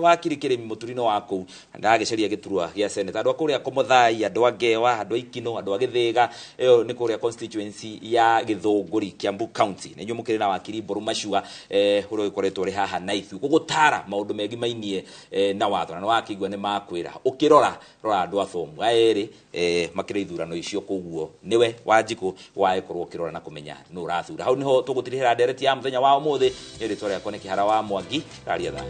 Speaker 8: Wakiri Kirimi Muturi no wa kuu ndagiceria giturwa gia senate, andu a kuria Komothai, andu a Ngewa, andu a Ikino, andu a Githiga, iyo ni kuria constituency ya Githunguri, Kiambu County. Na inyuĩ mukiri na wakiri Mboru Macua uria ukoretwo uri haha na ithuĩ gugutara maundu mengi mainie na watho, na nĩwakĩigua nĩ makwĩra ukirora rora andu athomu aya eri makire ithurano icio, koguo niwe Wanjikũ wagĩkorwo ũkĩrora na kũmenya nũ ũrathura. Hau niho tũgũtirihĩra ndereti ya mũthenya wa ũmũthĩ. Nĩ rĩtwa rĩakwa nĩ Kĩhara wa Mwangi, raria thaa.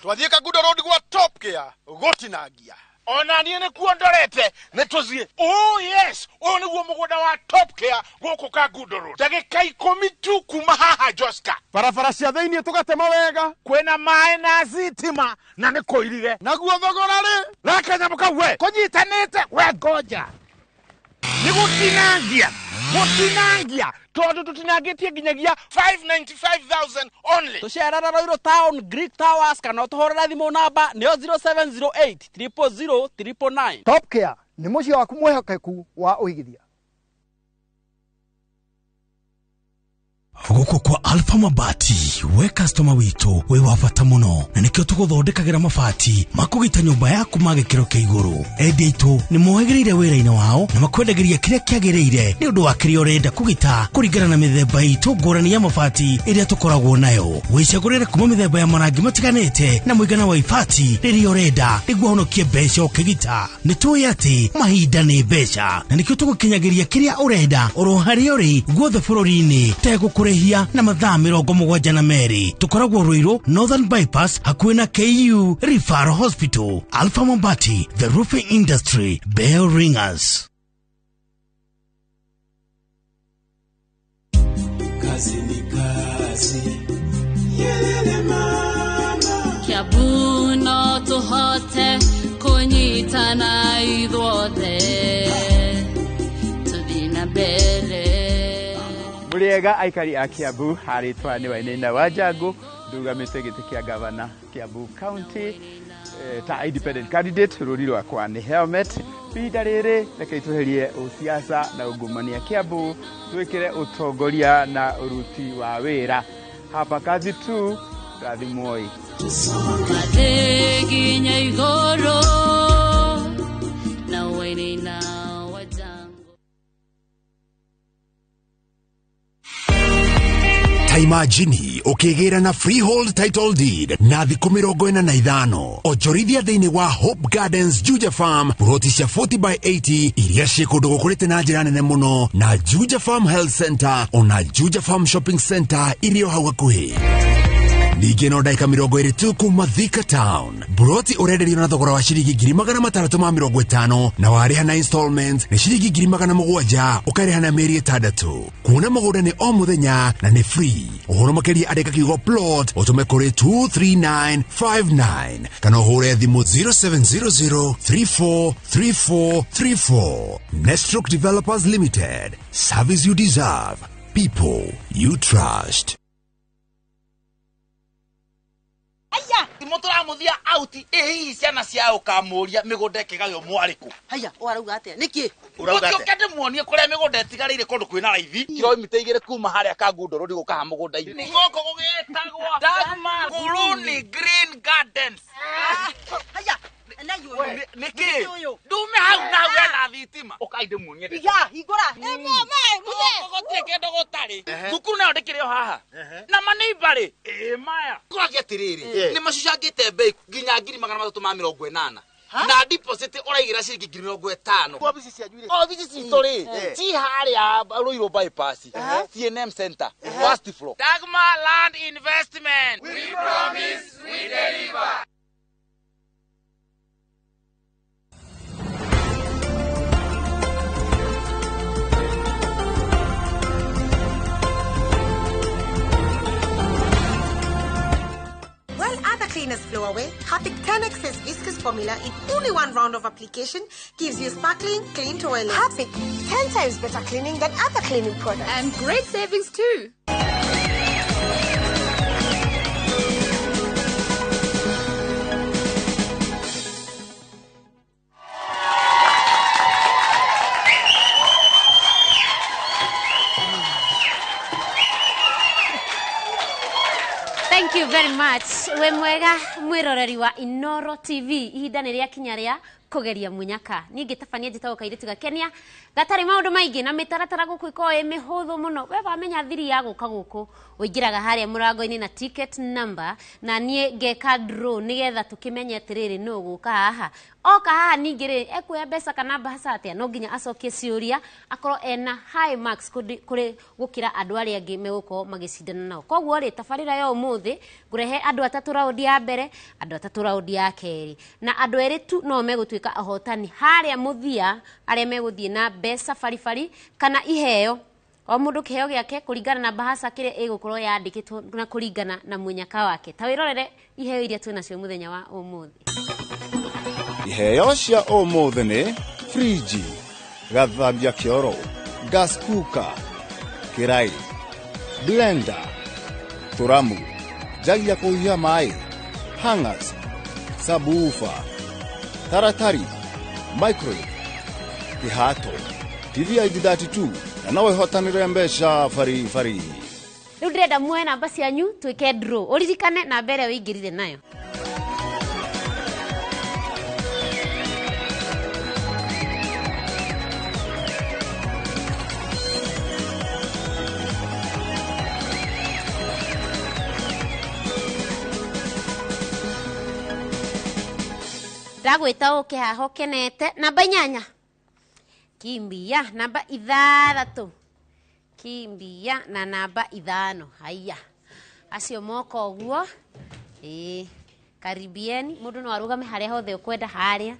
Speaker 13: Twathie Kangundo Road gwa Top Care gutinangia.
Speaker 5: Ona niĩ nĩkuo ndorete nĩ tũthiĩ. Oh yes, ũyũ nĩguo mũgũnda wa Top Care gũkũ Kangundo Road, ndagĩka 10 tu kuma haha Joska.
Speaker 13: Barabara cia thĩiniĩ tũgatema wega,
Speaker 5: kwĩna maĩ na thitima na nĩ kũirige.
Speaker 13: Naguo thogora rĩ
Speaker 5: raka nyamũ kau we kũnyitanĩte we ngoja nĩ gũtinangia gũtinangia tondu tutinangitie nginyagia 595,000 only.
Speaker 11: Tucerera Ruiru Town Greek Towers kana utuhurira thimu namba nio 0708 000 999.
Speaker 16: Top Care ni muciĩ waku mwihokeku wa uigithia.
Speaker 1: Guku kwa Alpha Mabati, we customer witũ wĩ wa bata mũno, na nĩkĩo tũgũthondekagĩra mabati makũgita nyũmba yaku ma gĩkĩro kĩa igũrũ. Endia aitũ nĩ mohĩgĩrĩire wĩra-inĩ wao na makwendagĩria kĩrĩa kĩagĩrĩire nĩ ũndũ wa kĩrĩa ũrenda kũgita kũringana na mĩthemba itũ ngũrani ya mabati ĩrĩa tũkoragwo nayo. Wĩcagũrĩre kuma mĩthemba ya marangi matiganĩte na mũigana wa ibati rĩrĩa ũrenda nĩguo ũhonokie mbeca ũkĩgita. Nĩ tũĩ atĩ mahinda nĩ mbeca na nĩkĩo tũgũkinyagĩria kĩrĩa ũrenda oro harĩa ũrĩ guothe bũrũri-inĩ tegũkũrĩhia na mathaa 72. Tukoragwo Ruiru Northern Bypass hakuhĩ na KU Referral Hospital. Alpha Mabati, the roofing industry bell ringers.
Speaker 17: Kazi ni kazi. Yelele mama.
Speaker 19: Kiambu no tũhote kũnyitana ithuothe tũthiĩ na mbere.
Speaker 20: Mũrĩega aikari a Kiambu, harĩtwa nĩ Wainaina wa Njangu, ndugamĩte gĩtĩ kĩa gavana Kiambu County ta independent candidate. Rũri rwakwa nĩ helmet. Ihinda rĩrĩ reke tweherie ũsiasa na ungumania Kiambu, twĩkĩre ũtongoria na ũruti wa wĩra. Hapa kazi tu, rathimwoi.
Speaker 19: Mathĩ nginya igũrũ na Wainaina wa Njangu.
Speaker 18: Ta imagine ukigĩra na freehold title deed na thikũ 45, onjorithia thĩinĩ wa Hope Gardens Juja Farm, ploti cia 40 by 80 iria ciĩ kũndũ gũkũrĩte na njĩra nene mũno, na Juja Farm Health Center ona Juja Farm Shopping Center irio hau hakuhĩ. Ningĩ no ndagĩka 20 tu kuma Thika Town. Buroti ũrenderio na thogora wa ciringi 650,000, na warĩha na installment nĩ ciringi 700,000, ũkarĩha na mĩeri 6. Kuona mũgũnda nĩ o mũthenya na nĩ free. Ũhoro makĩria andĩka kiugo plot ũtũme kũrĩ 23959 kana ũhũre thimũ 0700 343434. Nestroke Developers Limited. Service you deserve. People you trust.
Speaker 21: Mũtũramuthia out ĩ hihi ciana cia ũkamũria mĩgũnda ĩkĩgaywo mwarĩkũ?
Speaker 22: Haya, ũrauga atĩa? Nĩkĩ?
Speaker 21: Ũrauga atĩa? Ndĩmuonie kũrĩa mĩgũnda ĩtigarĩire kũndũ kwĩna raithi kilomita 2 kuma harĩa Kangundo Road gũka ha mũgũnda-inĩ. Nĩ gũkũ gũgĩtagwo Dagmar Nguruni Green Gardens.
Speaker 22: Haya, na yũ.
Speaker 21: Nĩkĩ? Ndume hau na hau hena thitima. Ũkai ndĩmuonie.
Speaker 22: Iga, hingũra.
Speaker 21: Gũkũ gũtirĩ kĩndũ gũtarĩ. Thukuru nayo ndĩkĩrĩ o haha. Na maneiba rĩ, ĩ maya. Kũragia atĩrĩrĩ, nĩ macucangĩte mbei nginya 380,000. Na deposit ũraigĩra ciringi 50,000. Obici cianyu rĩ? Obici citũ rĩ, ci harĩa Ruiru bypass, CNM Center, first floor. Dagmar Land Investment. We promise, we deliver.
Speaker 3: While other cleaners blow away, Harpic 10x's viscous formula in only one round of application gives you sparkling, clean toilet.
Speaker 4: Harpic, 10 times better cleaning than other cleaning products.
Speaker 27: And great savings too.
Speaker 23: Thank you very much. We mwega mwiroreri wa Inoro TV, ihinda nĩ rĩakinya rĩa kũgeria mũnyaka. Niĩ ngĩtabania njĩtagwo kairĩtu gakenia gatarĩ maũndũ maingĩ na mĩtaratara gũkũ ĩkoragwo ĩ mĩhũthũ mũno. We wamenya thiri ya gũka gũkũ, ũingĩraga harĩa mũrango-inĩ na ticket number, na niĩ ngeka draw nĩgetha tũkĩmenye atĩrĩrĩ nũ ũgũka haha. Oka haha ningĩ rĩ, ekuoya mbeca kana mbaca atĩa? No nginya acokie ciũria akorwo ena high marks kũrĩ gũkĩra andũ arĩa angĩ megũkorwo magĩcindana nao. Koguo rĩ, tabarĩra ya ũmũthĩ ngũrehe andũ atatũ raundi ya mbere, andũ atatũ raundi ya kerĩ, na andũ erĩ tu no megũtuĩka ahotani harĩa mũthia, arĩa megũthiĩ na mbeca baribari kana iheo. O mũndũ kĩheo gĩake kũringana na bahasa kĩrĩa ĩgũkorwo yandĩkĩtwo na kũringana na mũnyaka wake. Ta wĩrorere iheo iria twĩ nacio mũthenya wa ũmũthĩ.
Speaker 24: Iheo cia ũmũthĩ nĩ friji, gathambia kĩoro, gas cooker, kĩraĩ, blender, tũramu, jagi ya kũhiũhia maĩ, hangers, subwoofer, taratari, microwave, kĩhato, TV ID32, na no wĩhotanĩre mbeca baribari.
Speaker 23: Rĩu ndĩrenda muoe namba cianyu twĩke draw. Ũririkane namba ĩrĩa wĩingĩrire nayo. Ndagwĩta ũke haha ũkenete. Namba 8 kimbia, namba 6 kimbia, na namba 5. Haya, acio moka ũguo. Karibieni, mũndũ no arũgame harĩa hothe ũkwenda harĩa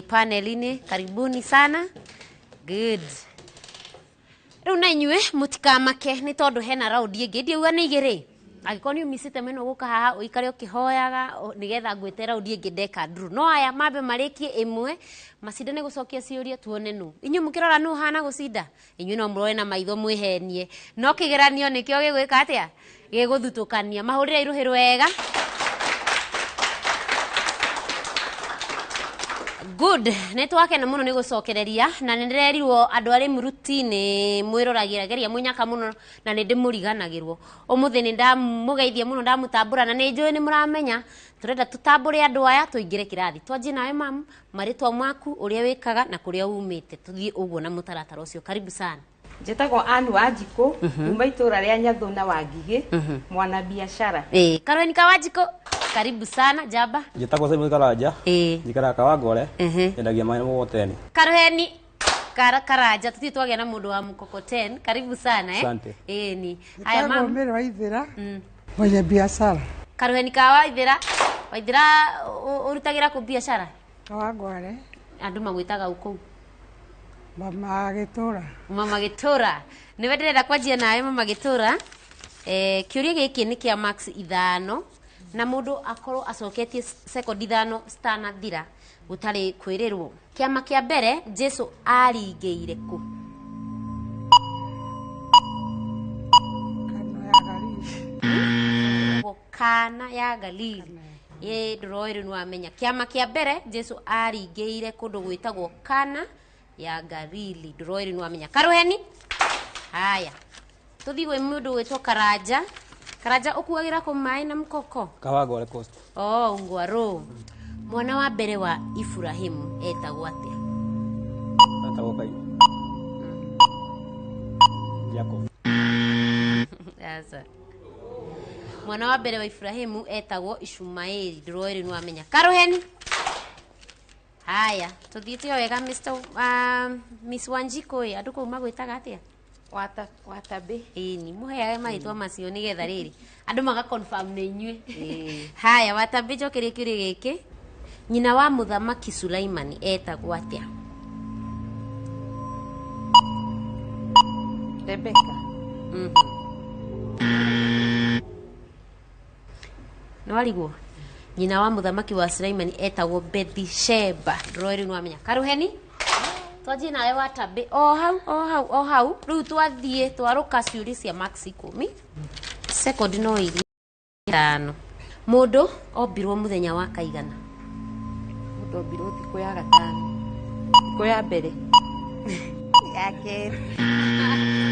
Speaker 23: panel-inĩ. Karibuni sana. Good. Rĩu na inyuĩ mũtikamake nĩ tondũ hena raundi ĩngĩ ndiuga nĩ igĩrĩ. Angĩkorwo nĩ ũmicĩte meno gũka haha ũikare ũkĩhoyaga nĩgetha ngwĩte raundi ĩngĩ ndeka nduru. No aya mambe marĩkie ĩmwe macindane gũcokia ciũria tuone nũ. Inyuĩ mũkĩrora nũ hana gũcinda? Inyuĩ no mũrore na maitho mwĩhenie. No kĩgeranio nĩkĩo gĩgwĩka atĩa? Gĩgũthutũkania. Mahũrĩre irũhĩ wega. Good, nĩ twakena mũno nĩ gũcokereria na nĩ ndĩrerirwo andũ arĩ mũruti-inĩ mwĩroragĩra geria mũnyaka mũno na nĩ ndĩmũriganagĩrwo. Ũmũthĩ nĩ ndamũgeithia mũno ndamũtambũra na nĩ njũĩ nĩ mũramenya tũrenda tũtambũre andũ aya tũingĩre kĩrathi. Twanjie nawe mamu, marĩtwa maku, ũrĩa wĩkaga na kũrĩa umĩte, tũthiĩ ũguo na mũtaratara ũcio. Karibu sana.
Speaker 2: Njĩtagwo Ann Wanjikũ kuma itũra rĩa Nyathuna wa Ngigĩ, mwana biashara.
Speaker 23: Karweni ka Wanjikũ, karibu sana. Jamba.
Speaker 10: Njĩtagwo Simon Karanja. Njikaraga Kawangware. Nyendagia maĩ na mgogoteni.
Speaker 23: Karuheni Karanja, tuthiĩ twagĩa na mũndũ wa mkokoteni. Karibu sana.
Speaker 10: Asante.
Speaker 23: Ni. Haya mama.
Speaker 27: Mary Waithera, mwenye biashara.
Speaker 23: Karuheni ka Waithera. Waithera ũrutagĩra kũ biashara?
Speaker 27: Kawangware.
Speaker 23: Andũ magwĩtaga ũkũu?
Speaker 27: Mama Gĩtũra.
Speaker 23: Mama Gĩtũra. Nĩwe ndĩrenda kwanjia nawe Mama Gĩtũra. Kĩũria gĩkĩ nĩ kĩa marks 5 na mũndũ akorwo acoketie sekondi 5 citanathira gũtarĩ kwĩrĩrwo. Kĩama kĩa mbere Jesu aringĩire kũ? Kana ya Galili. Ĩ ndũroĩ rĩu nĩwamenya. Kĩama kĩa mbere Jesu aringĩire kũndũ gwĩtagwo Kana ya Galili. Ndũroĩ rĩu nĩwamenya. Karuheni. Haya. Tũthiĩ gwĩ mũndũ gwĩtwo Karanja. Karanja ũkuagĩra kũ maĩ na mkoko?
Speaker 10: Kawangware Coast.
Speaker 23: Oh, Ngwaro. Mwana wa mbere wa Ibrahimu etagwo atĩa?
Speaker 10: Etagwo Kaini. Jacob.
Speaker 23: Asa. Mwana wa mbere wa Ibrahimu etagwo Ishumaeli. Ndũroĩ rĩu nĩwamenya. Karuheni. Haya, tũthiĩte o wega Mr. Miss Wanjikũ ĩ, andũ kũu magwĩtaga atĩa?
Speaker 2: Watabe.
Speaker 23: Ĩni, mũheage marĩtwa macio nĩgetha rĩrĩ andũ maga confirm nĩ inyuĩ. Haya, Watabe, njokerie kĩũria gĩkĩ. Nyina wa mũthamaki Sulaimani etagwo atĩa?
Speaker 2: Rebecca.
Speaker 23: Nĩwarigwo? Nyina wa mũthamaki wa Sulaimani etagwo Bethsheba. Ndũroĩ rĩu nĩwamenya. Karuheni. Twanjie nawe Watabe. O hau, o hau, o hau. Rĩu twathiĩ twarũka ciũria cia marks 10. Sekondi no iria 5. Mũndũ ombirwo mũthenya wa kaigana?
Speaker 2: Mũndũ ombirwo thikũ ya gatano. Thikũ ya mbere.
Speaker 23: Ya kerĩ.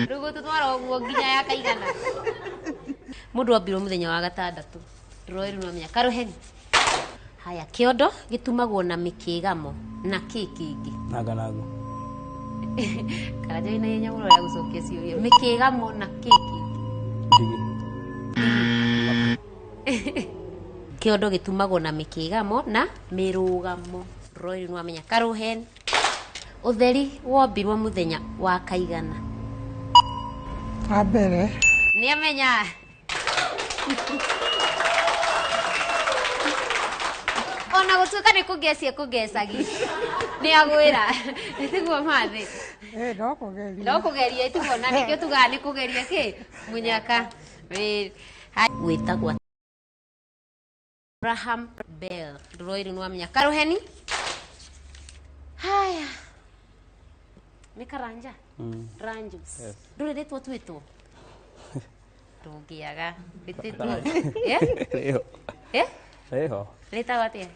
Speaker 23: Rĩu gũtũtwara ũguo nginya ya kaigana. Mũndũ ombirwo mũthenya wa gatandatũ. Ndũroĩ rĩu nĩwamenya. Karuheni. Haya, kĩondo gĩtumagwo na mĩkĩgamo na kĩ kĩngĩ?
Speaker 10: Nanganagu.
Speaker 23: Karanja wĩna ihenya mũno rĩa gũcokia ciũria. Mĩkĩgamo na kĩ kĩngĩ?
Speaker 10: Ndigi.
Speaker 23: Kĩondo gĩtumagwo na mĩkĩgamo na mĩrũgamo. Ndũroĩ rĩu nĩwamenya. Karuheni. Ũtheri wombirwo mũthenya wa kaigana?
Speaker 27: Wa mbere.
Speaker 23: Nĩamenya. Ona gũtuĩka nĩ kũngecia kũngecagi nĩ agwĩra tiguo mathĩ.
Speaker 27: No kũgeria.
Speaker 23: No kũgeria tiguo, na nĩkĩo tugaga nĩ kũgeria kĩ mũnyaka. Wĩtagwo Abraham Bell. Ndũroĩ rĩu nĩwamenya. Karuheni. Haya, nĩ Karanja. Ranjos. Ndũrĩ rĩtwa twĩtwo ndũngĩaga.
Speaker 10: Rĩho. Rĩho.
Speaker 23: Rĩtagwo atĩa?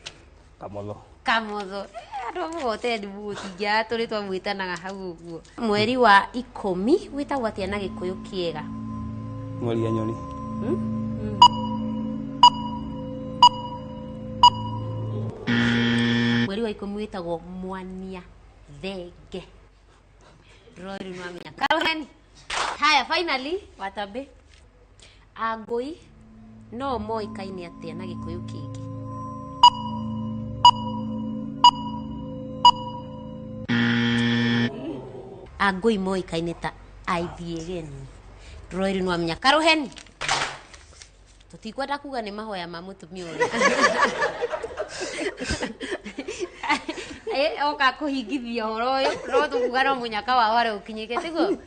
Speaker 10: Kamotho.
Speaker 23: Kamotho. Andũ a mũgoteni mũtingĩaga tũrĩ twamwĩtanaga hau ũguo. Mweri wa 10 wĩtagwo atĩa na Gĩkũyũ kĩega?
Speaker 10: Mweri ya nyoni.
Speaker 23: Mweri wa 10 wĩtagwo Mwania Thenge. Ndũroĩ rĩu nĩwamenya. Karuheni. Haya, finally Watabe. Angũi no moĩkaine atĩa na Gĩkũyũ kĩngĩ? Angũi moĩkaine ta aithiĩgeni. Ndũroĩ rĩu nĩwamenya. Karuheni. Tũtikwenda kuga nĩ mahoya ma mũtumia ũrĩa. Oka kũhingithia ũhoro ũyũ no tũkuga no mũnyaka wao arĩa ũkinyĩte tiguo.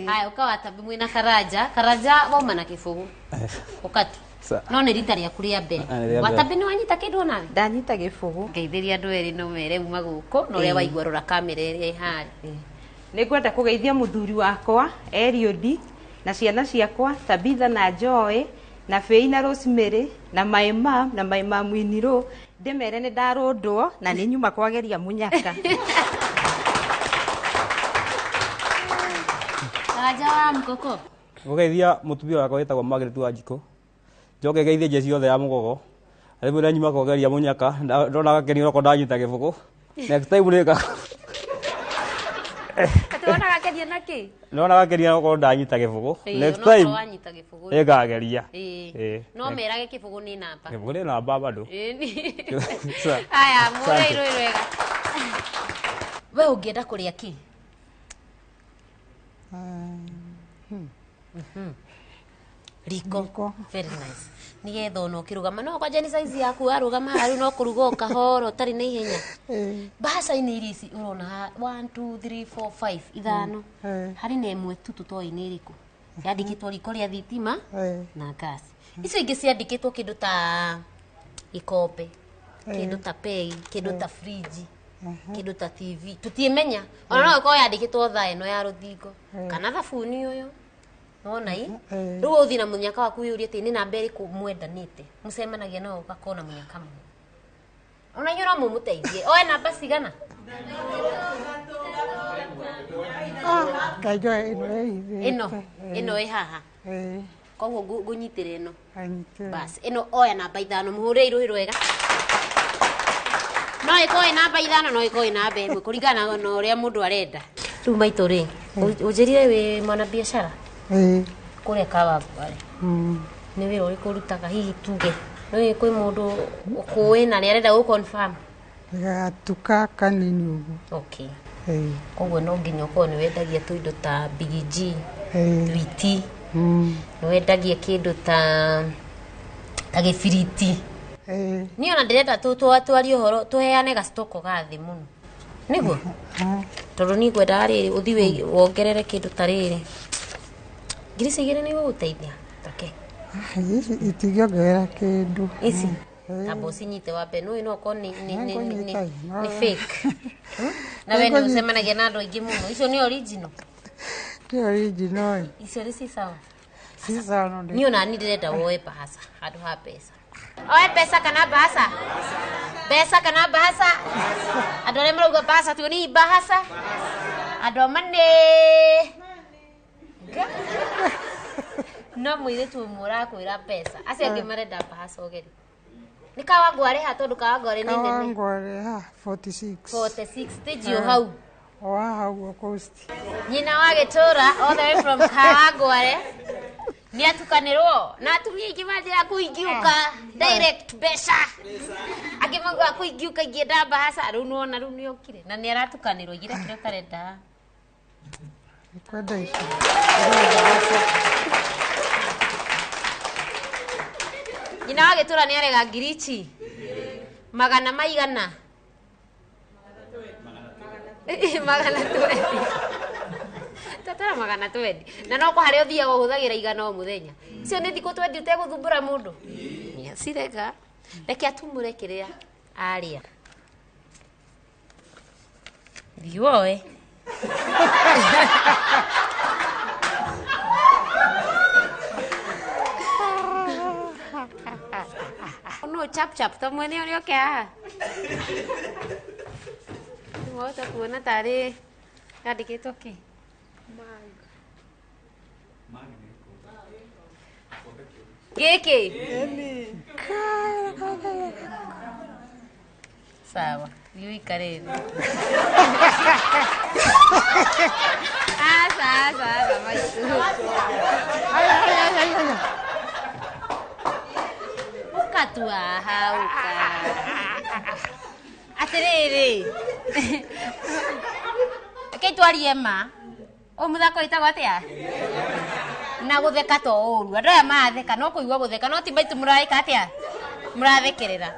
Speaker 23: Haya ũkawatambi mwĩna Karanja. Karanja wauma na kĩbũgũ ũkatu no nĩ rita rĩaku rĩa mbere. Watambi nĩ wanyita kĩndũ onawe?
Speaker 2: Ndanyita gĩbũgũ.
Speaker 23: Ngeithĩria andũ erĩ no mere uma gũkũ na ũrĩa waigua rora kamera ĩrĩa ĩharĩa.
Speaker 2: Nĩ ngwenda kũgeithia mũthuri wakwa Eliud na ciana ciakwa Tabitha na Joy na Fei na Rosemary na my mom na my mom Winiro ndĩmere nĩ ndarũndwo na nĩ nyuma kwageria mũnyaka.
Speaker 23: Karanja wa mkoko.
Speaker 10: Ngũgeithia mũtumia wakwa wĩtagwo Margaret Wanjikũ. Njoke ngeithie njeci yothe ya Mũgogo. Rĩmwe nĩ nyuma kwageria mũnyaka ndona gakenio okorwo ndanyita gĩbũgũ. Next time nĩka.
Speaker 23: Atĩ wona gakenio na kĩ?
Speaker 10: Ndona gakenio okorwo ndanyita gĩbũgũ. Next time
Speaker 23: wanyita gĩbũgũ.
Speaker 10: Nĩngageria.
Speaker 23: No merage kĩbũgũ nĩ namba.
Speaker 10: Gĩbũgũ nĩ namba bado.
Speaker 23: Aya, mũrĩ irũĩ rwega. We ũngĩenda kũrĩa kĩ? Riko. Very nice. Nigetha ona ũkĩrũgama no kwanja nĩ size yaku warũgama haha rĩu no kũruga o kahora ũtarĩ na ihenya. Mbaca-inĩ iria ici ũrona 1 2 3 4 5 ithano harĩ na ĩmwe tu tũtoĩ nĩ ĩrĩkũ yandĩkĩtwo riko rĩa thitima na gas. Icio ingĩ ciandĩkĩtwo kĩndũ ta gĩkombe, kĩndũ ta pegi, kĩndũ ta fridge, kĩndũ ta TV. Tũtiĩmenya ona no ĩkorwo yandĩkĩtwo thaa ĩno ya rũthingo kana thabuni ũyũ. Nona i rĩu ũthiĩ na mũnyaka waku wĩyũrie atĩ nĩ namba ĩrĩkũ mwendanĩte mũcemanagia nao ũgakorwo na mũnyaka mũno ona inyuĩ no mũmũteithie oe namba cigana? Ĩno ĩ haha koguo ngũnyitĩre ĩno bas ĩno oya namba ithano mũhũre irũhĩ rwega. No ĩkorwo ĩ namba ithano no ĩkorwo ĩ namba ĩmwe kũringana na ũrĩa mũndũ arenda. Rĩu maitũ rĩ ũnjĩrire wĩ mwana biacara kũrĩa Kawangware nĩ wĩra ũrĩkũ ũrutaga hihi tuge nĩ kwĩ mũndũ ũkũĩ na nĩ arenda gũ confirm?
Speaker 7: Gatuka kanini ũguo.
Speaker 23: Okay. Koguo no nginya ũkorwo nĩ wendagia tũindo ta Big G, thwiti, nĩ wendagia kĩndũ ta gĩbiriti. Niĩ ona ndĩrenda twarie ũhoro tũheane gacitoko ga thĩ mũno nĩguo tondũ niĩ ngwendaga rĩrĩ ũthiĩ wongerere kĩndũ ta rĩrĩ ngiri icio igĩrĩ nĩ igũgũteithia take
Speaker 7: Ici itingĩongerera kĩndũ.
Speaker 23: Ici tamba ũcinyite wambe nũĩ no ũkorwo nĩ fake na we nĩ ũcemanagia na andũ aingĩ mũno. Icio nĩ original?
Speaker 7: Nĩ original.
Speaker 23: Icio nĩ ci sawa?
Speaker 7: Ci sawa no
Speaker 23: niĩ ona niĩ ndĩrenda woe bahasa handũ ha mbeca. Oe mbeca kana bahasa? Mbeca kana bahasa? Andũ arĩa marauga bahasa tuoni bahasa? Andũ a money no mũirĩtu ũmwe ũrakwĩra mbeca acio angĩ marenda bahasa ũgeri. Nĩ Kawangware ha tondũ Kawangware nĩ nene.
Speaker 7: Kawangware ha 46.
Speaker 23: 46 stage o hau.
Speaker 7: O haha ũguo coast.
Speaker 23: Nyina wa gĩtũra all the way from Kawangware nĩ atukanĩrwo na atumia aingĩ manjĩra kũingiũka direct mbeca angĩ mauga kũingiũka ingĩenda bahasa rĩu nĩwona rĩu nĩokire na nĩ aratukanĩrwo igĩra kĩrĩa ũtarenda.
Speaker 7: Kwenda ici.
Speaker 23: Nyina wa gĩtũra nĩ arega ngiri ici magana maigana magana twendi tatara magana twendi na no kwa harĩa ũthiaga ũhũthagĩra igana o mũthenya icio nĩ thikũ twendi ũtegũthumbũra mũndũ cirega reke atumũre kĩrĩa arĩa thiĩ woe. No chap chap to mwene ũrĩa oke haha wahota kuona tarĩ yandĩkĩtwo kĩ gĩkĩ sawa thiĩ ũikare thĩ. Aca aca aca maitũ ũka tu haha ũka atĩrĩrĩ reke twarie ma ũyũ mũthako wĩtagwo atĩa na gũtheka to ũru andũ aya maratheka no kũigua gũtheka no ti maitũ mũraĩka atĩa mũrathekerera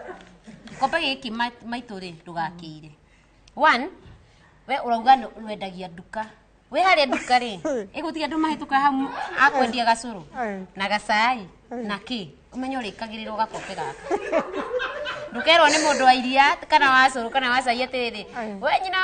Speaker 23: gĩkombe gĩkĩ maitũ rĩ ndũgakĩire One, we ũrauga nĩ wendagia nduka. Wĩ harĩa nduka rĩ, ĩgũtiga andũ mahĩtũka hau akwendia gacũrũ na gacai na kĩ, ũmenye ũrĩkagĩrĩrwo gakombe gaka. Ndũkerwo nĩ mũndũ wa iria kana wa cũrũ kana wa cai atĩrĩrĩ, we nyina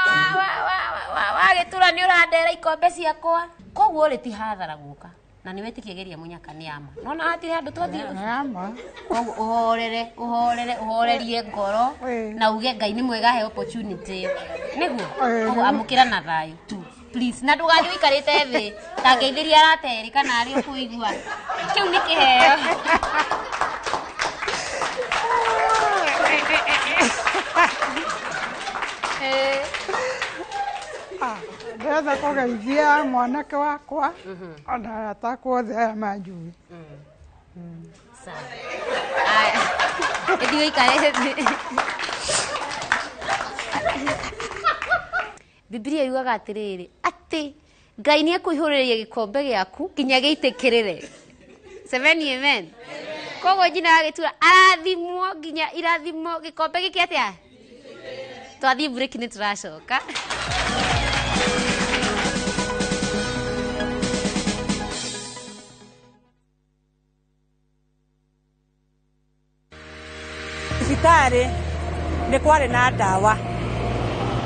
Speaker 23: wa gĩtura nĩ ũrandera ikombe ciakwa. Koguo rĩ, ti hathara gũka na nĩ wetĩkia geria mũnyaka nĩ ama nona hatirĩ handũ twathiĩ.
Speaker 7: Nĩ ama.
Speaker 23: Koguo ũhorere, ũhorere, ũhorerie ngoro na uge Ngai nĩ mwega, he opportunity ĩyo nĩguo. Koguo amũkĩra na thayũ tu, please, na ndũgathiĩ ũikarĩte thĩ ta ngeithĩria arata erĩ kana arĩa ũkũigua. Kĩu nĩ kĩheo.
Speaker 7: Ndĩrenda kũgeithia mwanake wakwa ona arata akwa othe aya manjũĩ.
Speaker 23: Sawa. Aya. Ĩthiĩ ũikare thĩ. Bibilia yugaga atĩrĩrĩ, atĩ Ngai nĩ ekũihũrĩria gĩkombe gĩaku nginya gĩitĩkĩrĩre. Semeni amen. Koguo nyina wa gĩtura arathimwo nginya irathimo gĩkombe gĩkĩ atĩa. Twathiĩ break, nĩ tũracoka.
Speaker 6: Thibitarĩ nĩ kwarĩ na ndawa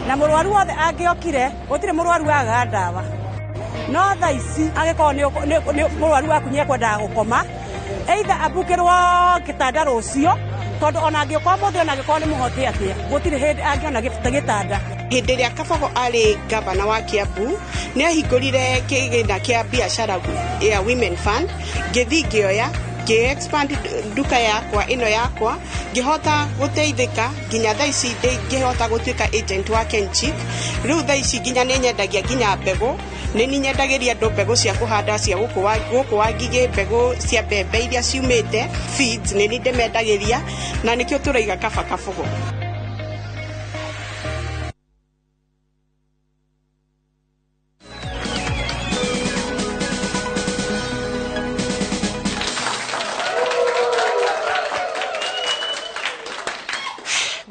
Speaker 6: na mũrwaru wothe angĩokire, gũtirĩ mũrwaru wagaga ndawa. No thaa ici angĩkorwo nĩ mũrwaru waku nĩ ekwendaga gũkoma, either ambukĩrwo gĩtanda rũciũ, tondũ ona angĩũka ũmũthĩ, ona angĩkorwo nĩ mũhote atĩa, gũtirĩ hĩndĩ angĩona gĩtanda.
Speaker 9: Hĩndĩ ĩrĩa Kabogo arĩ gavana wa Kiambu, nĩ ahingũrire kĩgĩna kĩa biacara ya Women Fund. Ngĩthiĩ ngĩoya, ngĩ expand nduka yakwa ĩno yakwa, ngĩhota gũteithĩka nginya thaa ici ngĩhota gũtuĩka agent wa Kenchic. Rĩu thaa ici nginya nĩ nyendagia nginya mbegũ, nĩ nyendagĩria andũ mbegũ cia kũhanda cia gũkũ wa ngigĩ, mbegũ cia mbembe iria ciumĩte feeds, nĩ ndĩmendagĩria, na nĩkĩo tũraiga kaba Kabogo.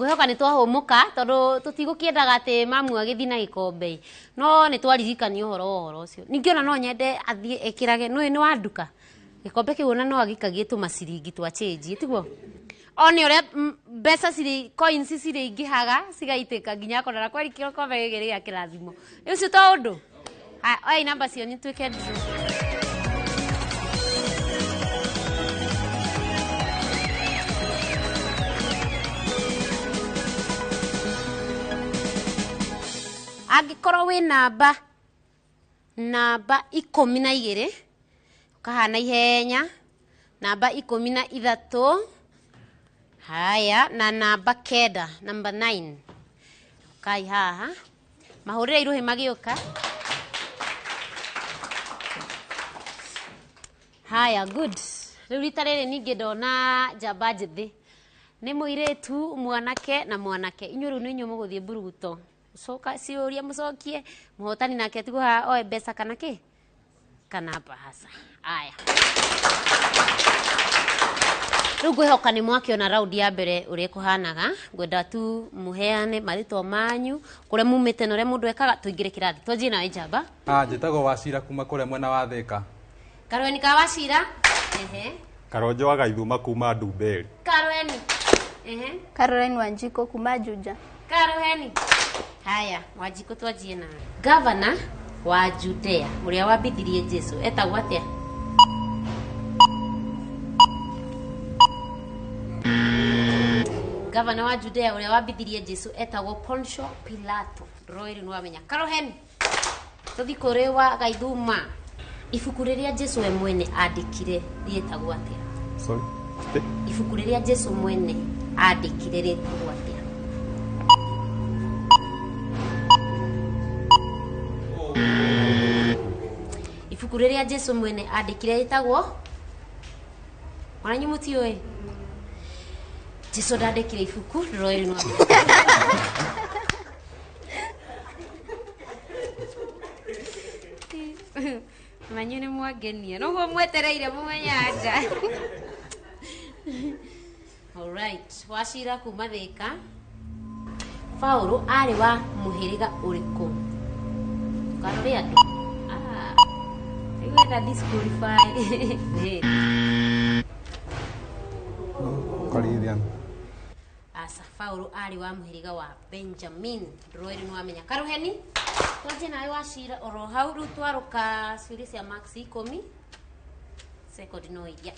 Speaker 23: Ngwĩhoka nĩ twahũmũka, tondũ tũtigũkĩendaga atĩ mamu agĩthiĩ na gĩkombe, no nĩ twaririkanio ũhoro wa ũhoro ũcio. Ningĩ ona no nyende athiĩ ekĩrage nĩ nĩ wa nduka gĩkombe kĩu, ona no agĩikagie tũmaciringi twa change, tiguo one ũrĩa mbeca cirĩ, coins cirĩ ingĩhaga cigaitĩka nginya akona na kweri gĩkombe gĩkĩ nĩ gĩa kĩrathimo. Ũcio to ũndũ. Haya, oyai namba cianyu tuĩke draw. Angĩkorwo wĩ namba 12, ũkahana ihenya, namba 13, haya, na namba 9, namba 9, ũkai haha mahũrĩre irũhĩ magĩũka. Haya, good. Rĩu rita rĩrĩ ningĩ ndona njamba njĩthĩ, nĩ mũirĩtu, mwanake na mwanake. Inyuĩ rĩu nĩ inyuĩ mũgũthiĩ mburuguto, coka ciũria mũcokie, mũhotani nake atigwo haha oe mbeca kana kĩ kana bahasa. Aya, rĩu ngwĩhoka nĩ mwakĩona raundi ya mbere ũrĩa ĩkũhanaga. Ngwenda tu mũheane marĩtwa manyu, kũrĩa mumĩte na ũrĩa mũndũ ekaga, tũingĩre kĩrathi. Twanjie nawe, njamba.
Speaker 12: Ah, njĩtagwo Wacira kuma kũrĩa mwena wa Thĩka.
Speaker 23: Karweni ka Wacira, ehe.
Speaker 14: Karonjo wa Gaithuma kuma Ndumberi.
Speaker 23: Karweni, ehe.
Speaker 15: Caroline Wanjiko kuma Juja.
Speaker 23: Karoheni. Haya, Wanjikũ, twanjie nawe. Gavana wa Judea ũrĩa wambithirie Jesu etagwo atĩa? Gavana wa Judea ũrĩa wambithirie Jesu etagwo Poncio Pilato. Ndũroĩ, rĩu nĩwamenya. Karoheni, tũthi kũrĩ wa Gaithuma. Ibuku rĩrĩa Jesu we mwene andĩkire rĩetagwo atĩa?
Speaker 14: Sorry.
Speaker 23: Ibuku rĩrĩa Jesu mwene andĩkire rĩtagwo atĩa? Ibuku rĩrĩa Jesu mwene andĩkire rĩtagwo, onanyu mũtiũĩ Jesu ndandĩkire ibuku. Ndũroĩ, rĩu nĩwamenya. Manyu nĩ mwangenia noguo mwetereire mũmenye anja. Alright, Wacira kuma Thĩka. Paulo arĩ wa mũhĩrĩga ũrĩkũ? Karore andũ. Ah. Igwenda disqualify.
Speaker 12: Corinthian.
Speaker 23: Asa Paulo arĩ wa mũhĩrĩga wa Benjamin. Ndũroĩrĩ nĩ wamenya. Karuheni. Twanjie nawe Wachira oro hau rĩu twarũka ciũria cia max 10. Second no iria.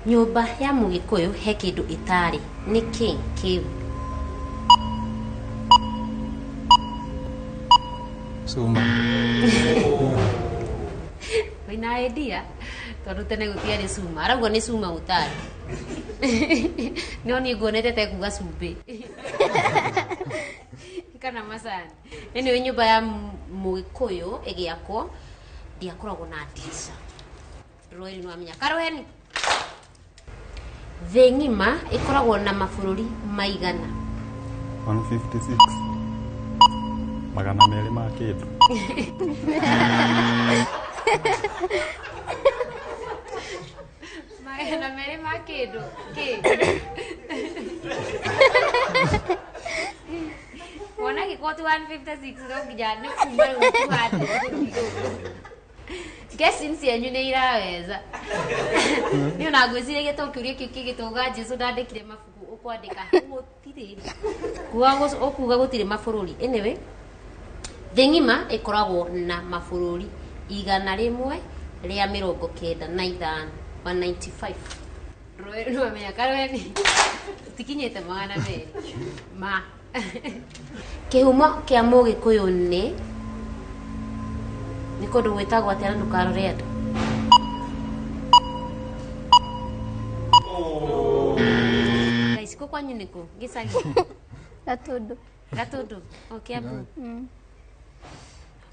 Speaker 23: Nyũmba ya Mũgĩkũyũ he kĩndũ ĩtarĩ. Nĩ kĩ kĩu?
Speaker 12: Cuma.
Speaker 23: Wĩna idea tondũ tene gũtiarĩ cuma. Arauga nĩ cuma gũtarĩ. No niĩ nguonete te kuga cumbĩ. Kana macani. Anyway, nyũmba ya Mũgĩkũyũ ĩgĩakwo ndiakoragwo na ndirica. Ndũroĩrĩ nĩ wamenya. Karuheni. Thĩ ng'ima ĩkoragwo na mabũrũri maigana?
Speaker 14: 156. 200 ma kĩndũ.
Speaker 23: 200 ma kĩndũ. Kĩ? Wona gĩkorwo ti 156 no nginya nĩ kuma rĩu 200. Guessing cianyu nĩ iraweza. Niĩ ona ngwĩciria to kĩũria kĩu kĩgĩtũga Jesũ ndandĩkire mabuku ũkwandĩka gũtirĩ. Ũkuga gũtirĩ mabũrũri. Anyway, thĩ ng'ima ĩkoragwo na mabũrũri 195, 195. Nĩwamenya Karuheni tikinyĩte 200 ma. Kĩhumo kĩa Mũgĩkũyũ nĩ kũndũ gwĩtagwo atĩa na ndũkarore andũ? Guys, kũ kwanyu nĩ kũ? Gĩcagi?
Speaker 15: Gatũndũ.
Speaker 23: Gatũndũ? O Kiambu?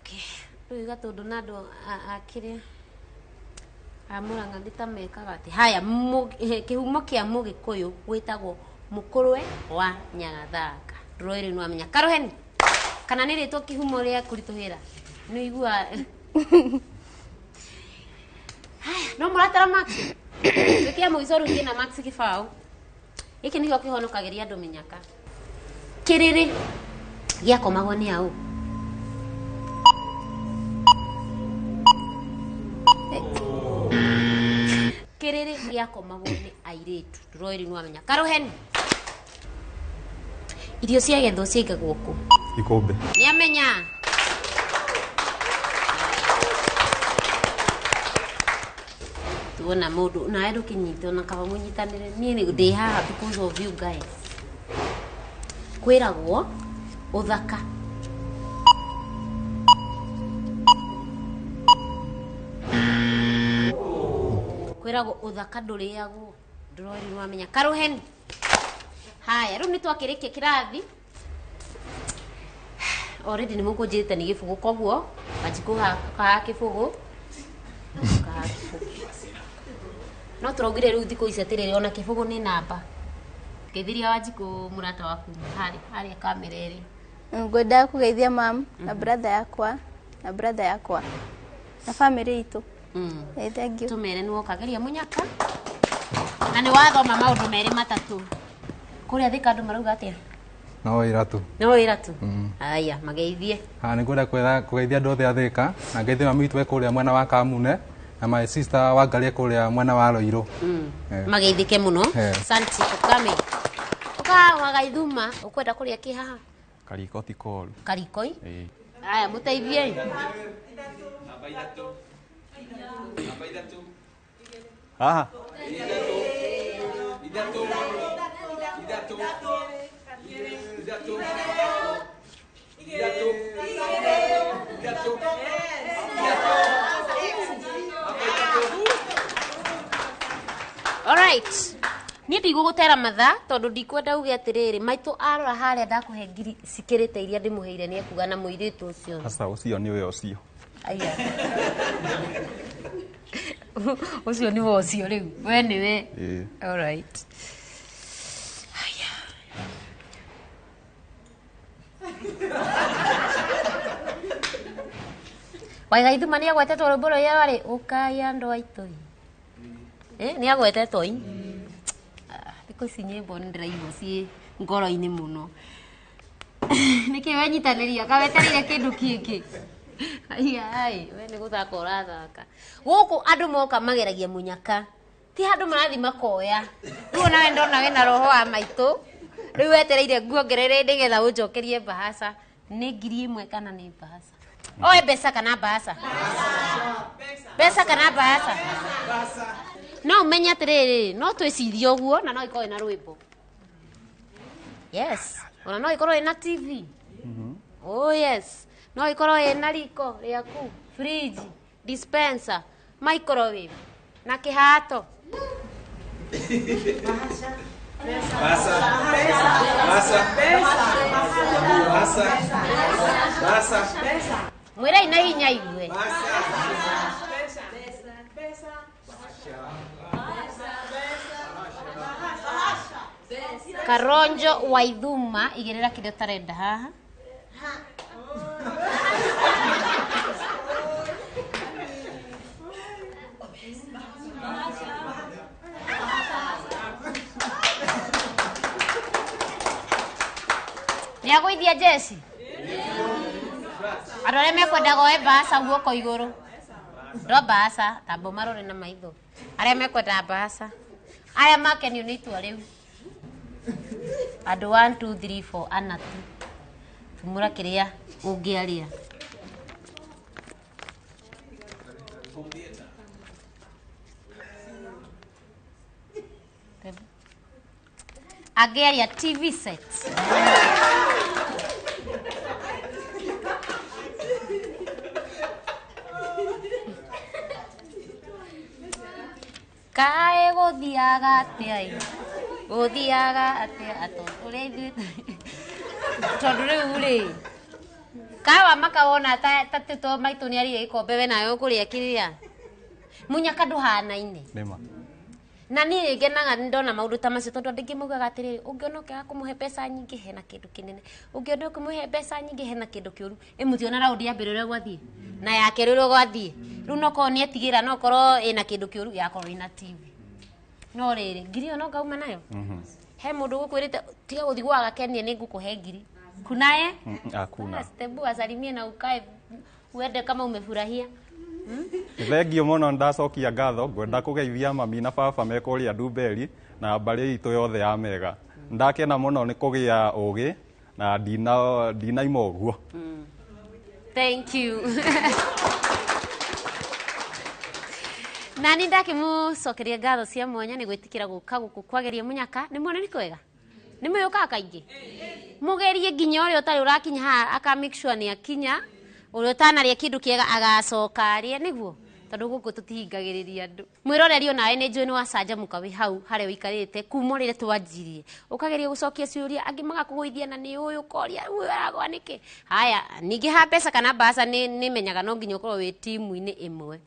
Speaker 23: Okay. Rĩu Gatũndũ na andũ a kĩrĩa a Mũrang'a nĩ ta mekaga atĩ. Haya, kĩhumo kĩa Mũgĩkũyũ gwĩtagwo Mũkũrwe wa Nyagathanga. Ndũroĩ rĩu nĩwamenya. Karuheni, kana nĩ rĩtwa kĩhumo rĩa kũritũhĩra? Nĩ ũiguaga? Haya, no mũratara max. Twĩke mũico rĩu kĩna max kĩbaũ. Gĩkĩ nĩkĩo kĩhonokagĩria andũ mĩnyaka. Kĩrĩrĩ gĩakomagwo nĩ aũ? Kĩrĩrĩ gĩakomagwo nĩ airĩtu. Ndũroĩ rĩu nĩwamenya. Karuheni. Irio ciagethwo ciaigagwo kũ?
Speaker 14: Ikũmbĩ.
Speaker 23: Nĩamenya. Tuona mũndũ nawe ndũkĩnyite ona kaba mũnyitanĩre. Niĩ ndĩ haha because of you guys. Kwĩragwo ũthaka. Kwĩragwo ũthaka ndũrĩagwo. Ndũroĩ rĩu nĩwamenya. Karuheni. Haya, rĩu nĩtwakĩrĩkia kĩrathi. Already nĩ mũkũnjĩrĩte nĩ gĩbũgũ koguo Wanjikũ kaha kĩbũgũ. Kaha kĩbũgũ. No tũraugire rĩu thikũ ici atĩrĩrĩ ona kĩbũgũ nĩ namba. Ngeithiria Wanjikũ mũrata waku harĩa kamera ĩrĩ.
Speaker 15: Ngwendaga kũgeithia mam na brother yakwa na brother yakwa na family itũ. Thank you.
Speaker 23: Tũmere nĩ woka geria mũnyaka. Na nĩ wathoma maũndũ merĩ matatũ. Kũrĩa Thika andũ marauga atĩa?
Speaker 12: No wĩra tu.
Speaker 23: No wĩra tu. Aya, mageithie.
Speaker 12: Ha, nĩ ngwenda kũgeithia andũ othe a Thika na ngeithie mami witũ e kũrĩa mwena wa Kamune na my sister Wangarĩ e kũrĩa mwena wa Roirũ.
Speaker 23: Mageithĩke mũno. Santi ũkame. Ũka wagaithuma ũkwenda kũrĩa kĩ haha?
Speaker 14: Kariko ti koru.
Speaker 23: Karikoi? Aya, mũteithiei.
Speaker 14: Haha.
Speaker 23: All right. Niĩ ndigũgũtera mathaa tondũ ndikwenda uge atĩrĩrĩ maitũ arora harĩa ndakũhe ngiri cikĩrĩte iria ndĩmũheire nĩ ekuga na mũirĩtu ũcio.
Speaker 14: Aca ũcio nĩwe ũcio.
Speaker 23: Aya. Ũcio nĩwe ũcio rĩu. We nĩwe. All right. Aya. Waigaithuma nĩ agwetetwo rwĩmbo rũrĩa rwarĩ ũkai andũ aitũ. Nĩ agwetetwo i. Thikũ ici nyĩmbo nĩ ndĩraigua ciĩ ngoro-inĩ mũno. Nĩkĩ wenyitanĩria kawetereire kĩndũ kĩngĩ? Ai we nĩ gũthaka ũrathaka. Gũkũ andũ moka mageragia mũnyaka. Ti handũ marathiĩ makoya. Rĩu onawe ndona wĩna roho wa maitũ. Rĩu wetereire nguongerere nĩgetha ũnjokerie mbahaca. Nĩ 1000 kana nĩ mbahaca? Oe mbeca kana mbahaca? Mbeca kana mbahaca? No umenye atĩrĩrĩ, no twĩcirie ũguo na no ĩkorwo ĩna rwĩmbo. Yes, ona no ĩkorwo ĩna TV. Oh yes, no ĩkorwo ĩna riko rĩaku, fridge, dispenser, microwave na kĩhato. Mwĩrei na hinya igue. Karonjo wa Ithuma igĩrĩra kĩrĩa ũtarenda haha. Nĩagũithia jeci? Andũ arĩa mekwendaga oe mbaca guoko igũrũ. Ndo mbaca, tamba marore na maitho. Arĩa mekwenda mbaca. Arĩa makenio nĩ itua rĩu. Andũ 1 2 3 4 ana tu. Tumũra kĩrĩa ũngĩaria. Angĩaria TV set. Kaĩ gũthiaga atĩa ĩ? Gũthiaga atĩa tondũ ũrĩa ithuĩ tondũ rĩu rĩ kawa makawona ta to maitũ nĩ arĩire gĩkombe we nawe ũkũrĩa kĩrĩa mũnyaka ndũhanaine.
Speaker 14: Nĩma.
Speaker 23: Na niĩ ngenaga ndona maũndũ ta macio tondũ andũ aingĩ maugaga atĩrĩrĩ, ũngĩona ũkĩaga kũmũhe mbeca nyingĩ hena kĩndũ kĩnene, ũngĩona ũkĩmũhe mbeca nyingĩ hena kĩndũ kĩũru. Ĩ mũtiona raundi ya mbere ũrĩa gwathiĩ na ya kerĩ ũrĩa gwathiĩ. Rĩu no korwo nĩ etigĩra, no korwo ĩna kĩndũ kĩũru, yakorwo ĩna TV. No rĩrĩ, ngiri ĩyo no ngauma nayo. He mũndũ gũkwĩrĩte tiga gũthiĩ gwa gakenie nĩ ngũkũhe ngiri. Kunaye?
Speaker 14: Hakuna.
Speaker 23: Stebu asalimie na ukae uende kama umefurahia.
Speaker 14: Thengio mũno ndacokia ngatho ngwenda kũgeithia mami na baba me kũrĩa Ndumberi na mbarĩ itũ yothe ya Mega. Ndakena mũno nĩ kũgĩa ũgĩ na ndinaima ũguo.
Speaker 23: Thank you. Na nĩ ndakĩmũcokeria ngatho cia mwanya nĩ gwĩtĩkĩra gũka gũkũ kwageria mũnyaka. Nĩ muona nĩ kwega? Nĩ mũyũkaga kaingĩ? Mũgerie nginya ũrĩa ũtarĩ ũrakinya haha aka make sure nĩ akinya. Ũrĩa ũtanarĩa kĩndũ kĩega agacoka arĩe nĩguo tondũ gũkũ tũtihingagĩrĩria andũ. Mwĩroreri onawe nĩ njũĩ nĩ wacanjamũka wĩ hau harĩa ũikarĩte kuma rĩrĩa twanjirie. Ũkageria gũcokia ciũria angĩ magakũgũithia na nĩ ũyũ ũkoria ũyũ aragwa nĩkĩ. Haya, ningĩ ha mbeca kana mbaca nĩ menyaga no nginya ũkorwo wĩ timu-inĩ ĩmwe.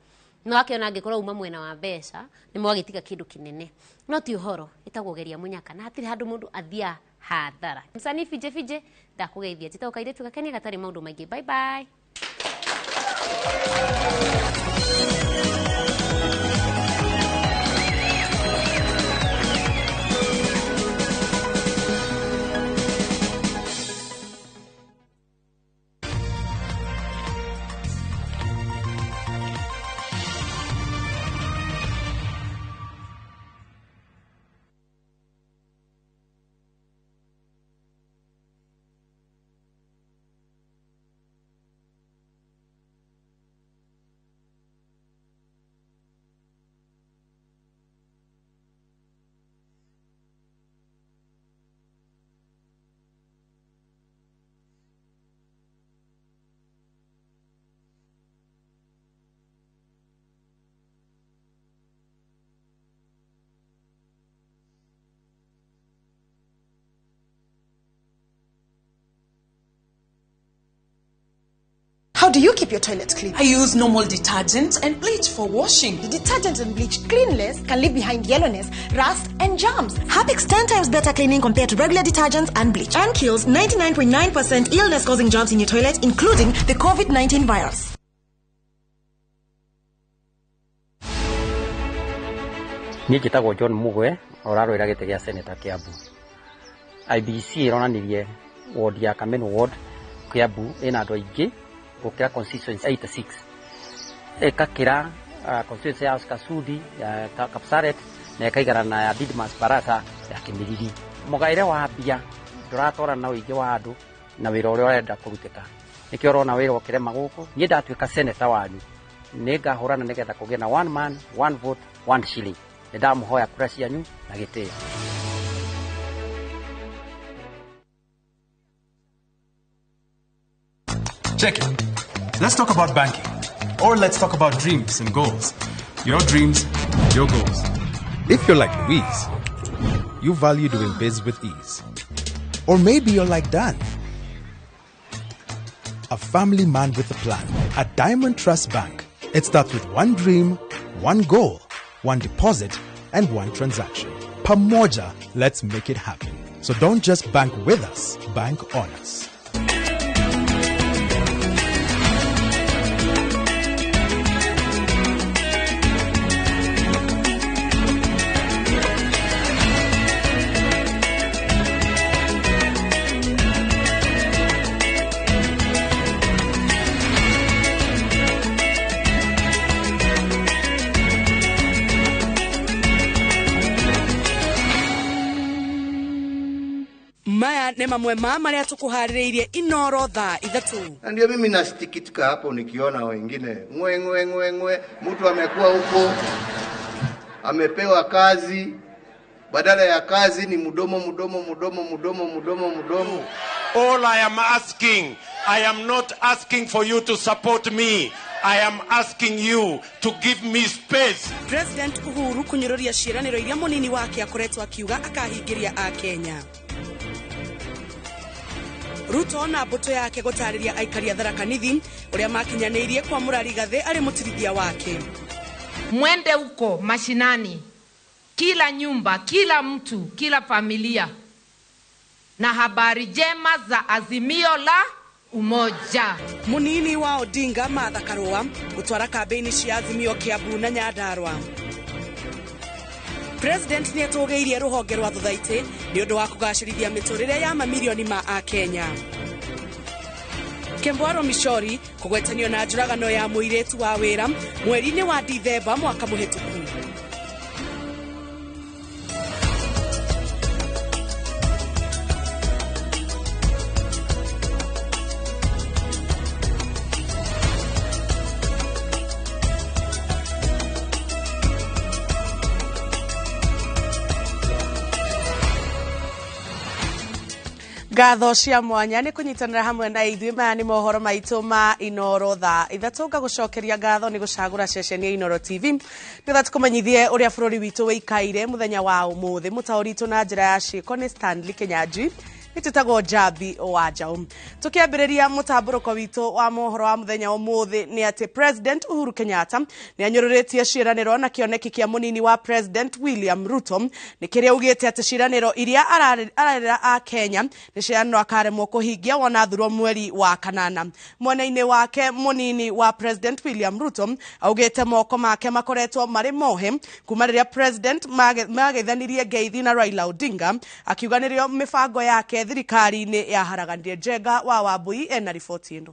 Speaker 23: No akĩona angĩkorwo uma mwena wa mbeca nĩ mwagĩtiga kĩndũ kĩnene. No ti ũhoro ĩtagwo geria mũnyaka na hatirĩ handũ mũndũ athiaga hathara. Msanii Fije Fije ndakũgeithia njĩtagwo kairĩtu gakenia gatarĩ maũndũ maingĩ. Bye bye.
Speaker 4: How do you keep your toilet clean?
Speaker 5: I use normal detergent and bleach for washing.
Speaker 4: The detergent and bleach clean less can leave behind yellowness, rust, and germs. Harpic's 10 times better cleaning compared to regular detergents and bleach, and kills 99.9% illness-causing germs in your toilet, including the COVID-19 virus.
Speaker 8: Niĩ njĩtagwo John Mugwe, ũrarũĩra gĩtĩ gĩa Senator Kiambu. IBC ĩronanirie
Speaker 1: Ward ya Kameno Ward Kiambu ina andũ aingĩ gũkĩra constituency 86, ĩkakĩra constituency ya Oscar Sudi ya Kapsaret, na ĩkaigana na ya Didmus Barasa ya Kimilili. Mũgaĩre wa mbia ndũratwarana na ũingĩ wa andũ na wĩra ũrĩa ũrenda kũrutĩka. Nĩkĩo ũrona wĩra ũkĩrema gũkũ. Niĩ ndatuĩka seneta wanyu, nĩngahũrana nĩgetha kũgĩe na one man, one vote, one shilling. Nĩndamũhoya kura cianyu na gĩtĩo.
Speaker 8: Check it. Let's talk about banking. Or let's talk about dreams and goals. Your dreams, your goals.
Speaker 11: If you're like Louise, you value doing biz with ease.
Speaker 18: Or maybe you're like Dan, a family man with a plan. At Diamond Trust Bank, it starts with one dream, one goal, one deposit, and one transaction. Pamoja, let's make it happen. So don't just bank with us, bank on us.
Speaker 5: Maya nĩ mamwe ma marĩa tũkũharĩrĩirie Inoro thaa 3.
Speaker 13: Na ndio mimi nasikitika hapo nikiona wengine ngwe ngwe ngwe ngwe, mtu amekuwa huko amepewa kazi, badala ya kazi ni mdomo mdomo mdomo mdomo mdomo mdomo.
Speaker 16: All I am asking, I am not asking for you to support me. I am asking you to give me space.
Speaker 5: President Uhuru kunyũrũria ciĩranĩro iria mũnini wake akoretwo akiuga akahingĩria a Kenya. Ruto na mbũtũ yake gũtarĩria aikari a Tharaka Nithi ũrĩa makinyanĩirie kwamũra Rigathĩ arĩ mũtirithia wake.
Speaker 25: Mwende huko mashinani, kila nyumba, kila mtu, kila familia, na habari njema za Azimio la Umoja.
Speaker 5: Munini wa Odinga Martha Karua gũtwara kambĩini cia Azimio Kiambu na Nyandarua. President nĩ atũgĩirie rũhonge rwa thothaitĩ nĩ ũndũ wa kũgacĩrithia mĩtũrĩre ya mamirioni ma akenya. Kembwaro Mishori kũgwetanio na njũragano ya mũirĩtu wa wĩra mweri-inĩ wa Dithemba mwaka mũhĩtũku. Ngatho cia mwanya nĩ kũnyitanĩra hamwe na ithuĩ. Maya nĩ mohoro maitũ ma Inoro thaa 3. Ngagũcokeria ngatho nĩ gũcagũra ceceni ya Inoro TV nĩgetha tũkũmenyithie ũrĩa bũrũri witũ wĩikaire mũthenya wa ũmũthĩ. Mũtaũri witũ na njĩra ya ciĩko nĩ Stanley Kinyanjui, nĩtwĩtagwo Njambi wa Njaũ. Tũkĩambĩrĩria mũtambũrũko witũ wa mohoro wa mũthenya ũmũthĩ nĩ atĩ President Uhuru Kenyatta nĩ anyũrũrĩtie ciĩranĩro na kĩoneki kĩa mũnini wa President William Ruto nĩ kĩrĩa augĩte atĩ ciĩranĩro iria ararĩra a Kenya nĩ ciĩranĩro akaremwo kũhingia wona thurwo mweri wa kanana. Mwena-inĩ wake mũnini wa President William Ruto augĩte moko make makoretwo marĩ mohe kuma rĩrĩa President mageithanirie ngeithi na Raila Odinga, akiuga nĩrĩo mĩbango yake thirikari-inĩ ya haraganire. Njenga wa Wambui ena riboti ĩno.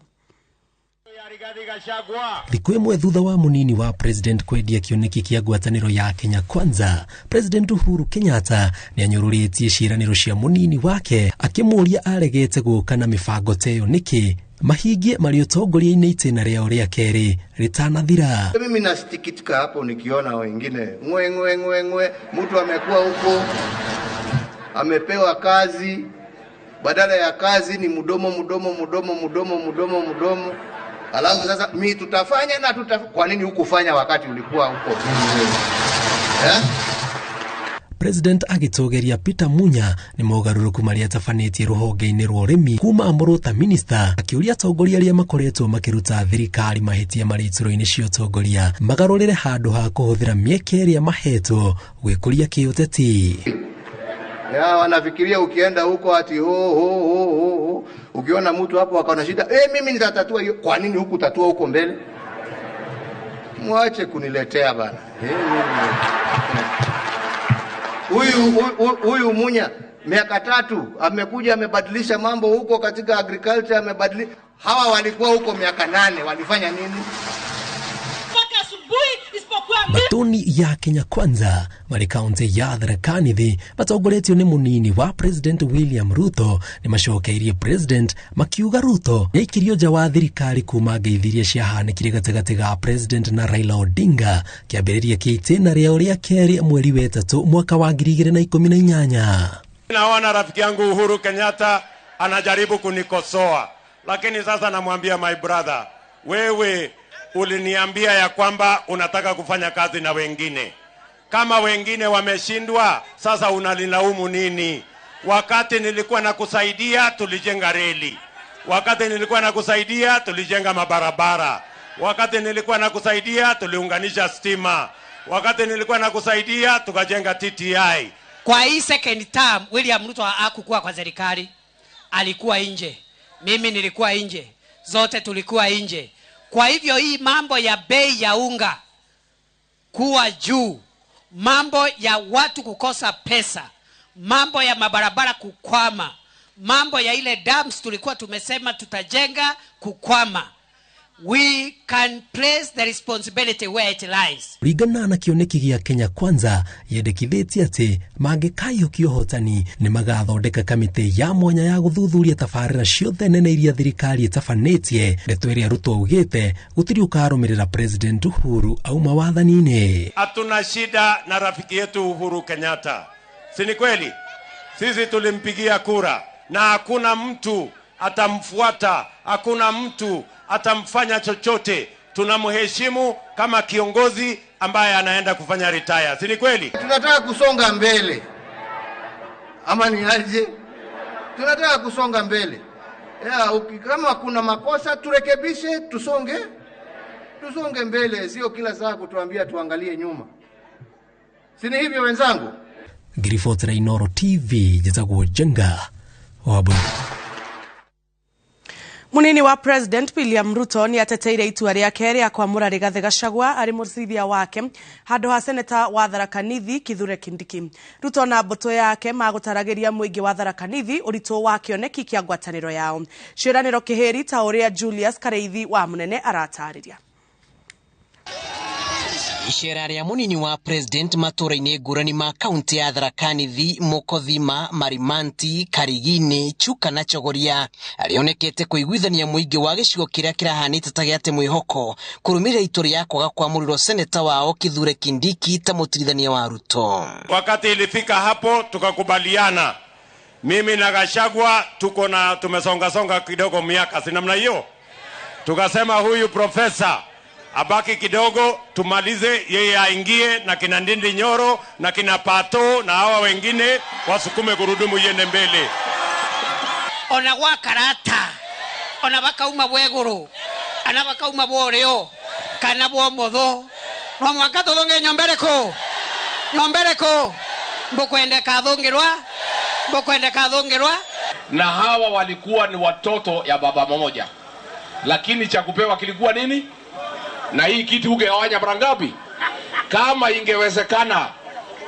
Speaker 26: Thikũ ĩmwe thutha wa mũnini wa President kwendia kĩoneki kĩa ngwatanĩro ya Kenya Kwanza, President Uhuru Kenyatta nĩ anyũrũrĩtie ciĩranĩro cia mũnini wake akĩmũũria aregete gũka na mĩbango ta ĩyo nĩkĩ mahingie marĩ ũtongoria-inĩ itĩna rĩao rĩa kerĩ rĩtanathira.
Speaker 13: Mimi nasikitika hapo nikiona wengine ngwe ngwe ngwe ngwe, mtu amekuwa huko amepewa kazi, badala ya kazi ni mdomo mdomo mdomo mdomo mdomo mdomo. Alafu sasa mimi tutafanya na kwa nini hukufanya wakati ulikuwa huko?
Speaker 26: President agĩtũgĩria Peter Munya nĩ mogarũrũku marĩa atabanĩtie rũhonge-inĩ rwa ũrĩmi kuma amũrwo ta minista, akĩũria atongoria arĩa makoretwo makĩruta thirikari mahĩtia marĩ iturwa-inĩ cia ũtongoria magarũrĩre handũ ha kũhũthĩra mĩeke ĩrĩa mahetwo gwĩkũria kĩũteti.
Speaker 13: Ya wanafikiria ukienda huko ati ho ho ho ho, ukiona mtu hapo akaona shida, mimi nitatatua hiyo. Kwa nini hukutatua huko mbele? Mwache kuniletea bana. Huyu Munya Miaka 3 amekuja amebadilisha mambo huko katika agriculture, amebadilisha. Hawa walikuwa huko miaka 8 walifanya nini?
Speaker 26: Batoni ya Kenya Kwanza marĩ kaunti ya Tharaka Nithi matongoretio nĩ mũnini wa President William Ruto nĩ macokeirie President makiuga Ruto nĩaikirio nja wa thirikari kuma ngeithi iria ciahanĩkire gatagatĩ ga President na Raila Odinga kĩambĩrĩria kĩa itĩna rĩao rĩa kerĩ mweri wa 3 mwaka wa 2018.
Speaker 16: Naona rafiki yangu Uhuru Kenyatta anajaribu kunikosoa, lakini sasa namwambia my brother, wewe uliniambia ya kwamba unataka kufanya kazi na wengine. Kama wengine wameshindwa, sasa unalilaumu nini? Wakati nilikuwa nakusaidia tulijenga reli. Wakati nilikuwa nakusaidia tulijenga mabarabara. Wakati nilikuwa nakusaidia tuliunganisha stima. Wakati nilikuwa nakusaidia tukajenga TTI.
Speaker 3: Kwa hii second term William Ruto hakukuwa kwa serikali, alikuwa nje. Mimi nilikuwa nje. Zote tulikuwa nje. Kwa hivyo hii mambo ya bei ya unga kuwa juu, mambo ya watu kukosa pesa, mambo ya mabarabara kukwama, mambo ya ile dams tulikuwa tumesema tutajenga kukwama. We can place the responsibility where it lies.
Speaker 26: Ringana na kĩoneki gĩa Kenya Kwanza yendekithĩtie atĩ mangĩkaiyũkia ũhotani nĩ magathondeka kamĩtĩ ya mwanya ya gũthuthuria tabarĩra ciothe nene iria thirikari ĩtabanĩtie. Ndeto ĩrĩa Ruto augĩte gũtirĩ ũkarũmĩrĩra President Uhuru auma wathani-inĩ.
Speaker 16: Hatuna shida na rafiki yetu Uhuru Kenyatta, si ni kweli? Sisi tulimpigia kura na hakuna mtu atamfuata, hakuna mtu atamfanya chochote. Tunamheshimu kama kiongozi ambaye anaenda kufanya retire, si ni kweli?
Speaker 13: Tunataka kusonga mbele. Ama ni aje? Tunataka kusonga mbele. Kama kuna makosa turekebishe, tusonge. Tusonge mbele, sio kila saa kutuambia tuangalie nyuma. Si ni hivyo wenzangu?
Speaker 26: Ngiribotera Inooro TV, njĩtagwo Njenga wa
Speaker 5: Munini wa President William Ruto ni ateteire itua rĩake rĩa kwamũra Rigathĩ Gachagua arĩ mũcithia wake handũ ha seneta wa Tharaka Nithi Kithure Kindiki. Ruto na mbũtũ yake magũtaragĩria mũingĩ wa Tharaka Nithi ũritũ wa kĩoneki kĩa ngwatanĩro yao. Ciĩranĩro kĩhĩri ta ũrĩa Julius Kareithi wa Mũnene aratarĩria.
Speaker 17: Icera rĩa munini wa President matũra-inĩ ngũrani ma kaunti ya Tharaka Nithi, Mũkothima, Marimanti, Karigini, Chuka na Chogoria rĩonekete kũiguithania mũingĩ wa gĩcigo kĩrĩa kĩrahanĩte ta gĩate mwĩhoko kũrũmĩrĩra itua rĩa kwaga kwamũrĩrwo seneta wao Kithure Kindiki ta mũtirithania wa Ruto.
Speaker 16: Wakati ilifika hapo tukakubaliana, mimi na Gachagua tuko na tumesonga songa kidogo miaka, si namna hiyo? Tukasema huyu profesa abaki kidogo tumalize, yeye aingie na kina Ndindi Nyoro na kina Pato na hawa wengine wasukume gurudumu iende mbele.
Speaker 3: Ona gwa karata ona bakauma bweguru ana bakauma bworeo kana bwomotho no mwaka tuthonge nyombereko nyombereko mbukwendeka thungirwa mbukwendeka thungirwa.
Speaker 19: Na hawa walikuwa ni watoto ya baba mmoja, lakini cha kupewa kilikuwa nini? Na hii kiti ungegawanya mara ngapi? Kama ingewezekana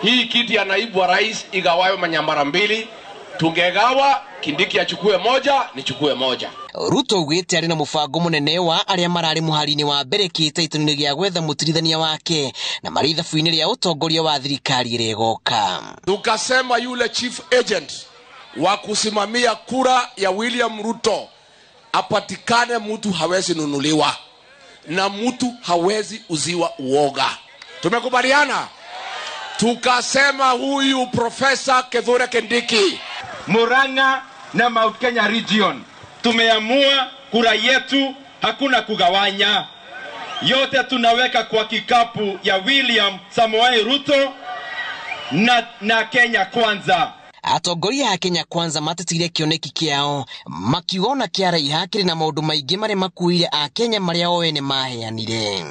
Speaker 19: hii kiti ya naibu wa rais igawayo manyambara mbili, tungegawa Kindiki achukue moja, nichukue moja.
Speaker 17: Ruto augĩte arĩ na mũbango mũnene wa arĩa mararĩ mũhari-inĩ wa mbere kĩhĩtahĩtano-inĩ gĩa gwetha mũtirithania wake na marĩ ithabu-inĩ rĩa ũtongoria wa thirikari ĩrĩa ĩgoka.
Speaker 19: Tukasema yule chief agent wa kusimamia kura ya William Ruto apatikane, mtu hawezi nunuliwa na mtu hawezi uziwa uoga. Tumekubaliana? Tukasema huyu Profesa Kithure Kindiki.
Speaker 20: Murang'a na Mount Kenya region tumeamua kura yetu hakuna kugawanya, yote tunaweka kwa kikapu ya William Samoei Ruto na Kenya Kwanza.
Speaker 17: Atongoria a Kenya Kwanza matetire kĩoneki kĩao makiuga ona kĩaraiha kĩrĩ na maũndũ maingĩ marĩa makuire a Kenya marĩa o ene maheanire.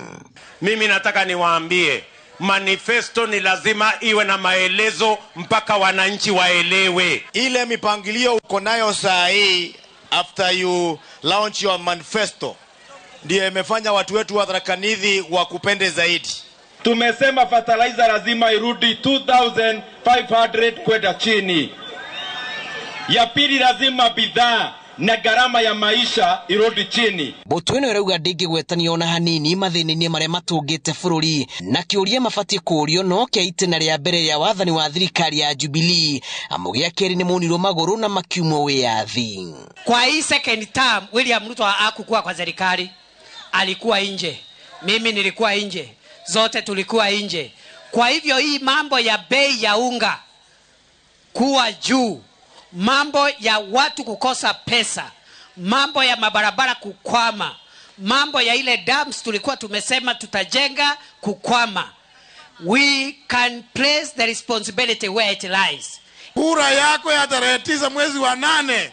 Speaker 16: Mimi nataka niwaambie, manifesto ni lazima iwe na maelezo mpaka wananchi waelewe.
Speaker 23: Ile mipangilio uko nayo saa hii after you launch your manifesto ndiyo imefanya watu wetu wa Tharaka Nithi wakupende zaidi.
Speaker 20: Tumesema fertilizer lazima irudi 2500 kwenda chini. Ya pili, lazima bidhaa na gharama ya maisha irudi chini.
Speaker 17: Mbũtũ ĩno ĩrauga ndĩngĩgwetanio ona hanini mathĩna-inĩ marĩa matũngĩte bũrũri, na kĩũria mabatiĩ kũũrio no kĩa itĩna rĩa mbere rĩa wathani wa thirikari ya Jubilee, amu gĩa kerĩ nĩ monirwo magũrũ na makiumwo wĩyathi.
Speaker 3: Kwa hii second term William Ruto hakukuwa kwa serikali, alikuwa nje, mimi nilikuwa nje, zote tulikuwa nje. Kwa hivyo hii mambo ya bei ya unga kuwa juu, mambo ya watu kukosa pesa, mambo ya mabarabara kukwama, mambo ya ile dams tulikuwa tumesema tutajenga kukwama. We can place the responsibility where it lies.
Speaker 2: Kura yako ya tarehe 9 mwezi wa 8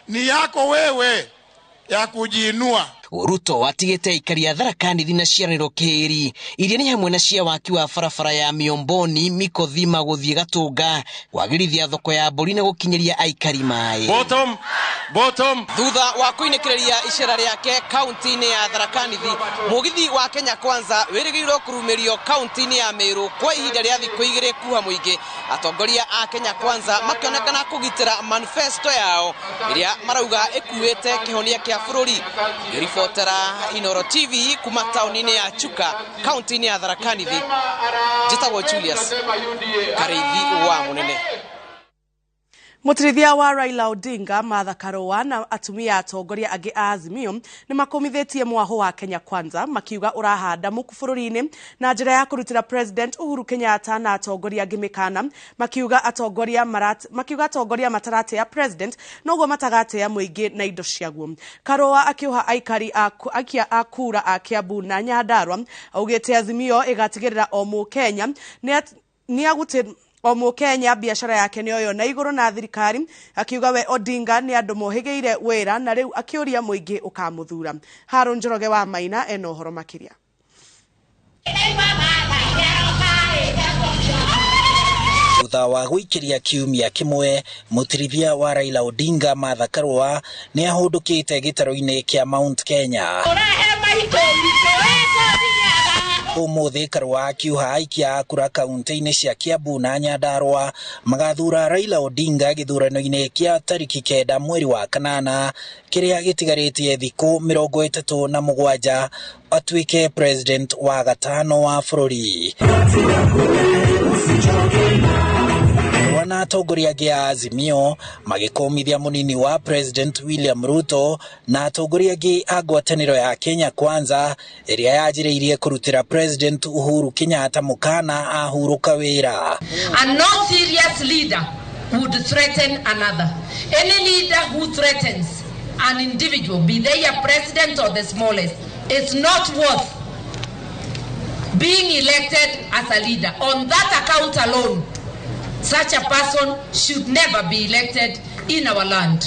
Speaker 2: ni yako wewe ya kujiinua.
Speaker 17: Ruto atigĩte aikari a Tharaka Nithi na ciaranĩro kĩĩri iria nĩ hamwe na cia waki wa barabara ya Miomboni Mikothima gũthiĩ Gatũnga, kwagĩrithia thoko ya mbũri na gũkinyĩria aikari maĩ.
Speaker 16: Bottom, bottom.
Speaker 17: Thutha wa kũinĩkĩrĩria icera rĩake kaunti-inĩ ya Tharaka Nithi, mũgithi wa Kenya Kwanza wĩrĩgĩrĩirwo kũrumĩrio kaunti-inĩ ya Meru kwa ihinda rĩa thikũ 2 kuha mũingĩ. Atongoria a Kenya Kwanza makĩonekana kũgitĩra manifesto yao ĩrĩa marauga ĩkuĩte kĩhonia kĩa bũrũri. Ribotera Inoro TV kuma tauni-inĩ ya Chuka, kaunti-inĩ ya Tharaka Nithi. Njĩtagwo Julius Kariithi wa Munene.
Speaker 5: Mutirithia wa Raila Odinga Martha Karua na atumia atongoria angĩ a Azimio nĩ makomithĩtie mwaho wa Kenya Kwanza makiuga ũrahanda muku bũrũri-inĩ na njĩra ya kũrutĩra President Uhuru Kenyatta na atongoria angĩ mĩkana, makiuga atongoria mataratĩa President noguo matagatĩa mũingĩ na indo ciaguo. Karua akĩoha aikari a kura a Kiambu na Nyandarua augĩte Azimio ĩgatigĩrĩra o Mũkenya nĩ o Mũkenya biashara yake nĩoyo na igũrũ na thirikari, akiuga we Odinga nĩ andũ mohĩgĩire wĩra na rĩu akĩũria mũingĩ ũkamũthura. Harũ Njoroge wa Maina ena ũhoro makĩria.
Speaker 7: Thutha wa gũikĩria kiumia kĩmwe, mũtirithia wa Raila Odinga Martha Karua nĩ ahũndũkĩte gĩtarũ-inĩ kĩa Mount Kenya. Ũmũthĩ Karua akiuha aikia a kura kaunti-inĩ cia Kiambu na Nyandarua magathura Raila Odinga gĩthurano-inĩ kĩa tarĩki 9 mweri wa 8 kĩrĩa gĩtigarĩtie thikũ 37 atuĩke president wa gatano wa bũrũri. Na atongoria angĩ a Azimio magĩkũmithia mũnini wa President William Ruto na atongoria angĩ a ngwatanĩro ya Kenya Kwanza ĩrĩa yanjĩrĩirie kũrutĩra President Uhuru Kenyatta mũkana ahurũka wĩra.
Speaker 25: A no serious leader would threaten another. Any leader who threatens an individual, be they a president or the smallest, is not worth being elected as a leader. On that account alone, such a person should never be elected in our land.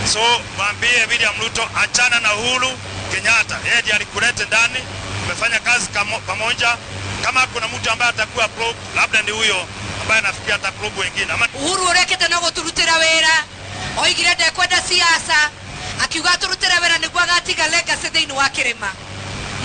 Speaker 16: So, mwambie William Ruto achana na Uhuru Kenyatta. Yeye ndiye alikuleta ndani, umefanya kazi pamoja. Kama kuna mtu ambaye atakuwa probe, labda ni huyo ambaye anafikiria ata probe wengine.
Speaker 3: Uhuru urekete no guturutira wira, oigire ndekwenda siasa, akiuga turutira wira niguo agatiga legacy thiini wa kirima.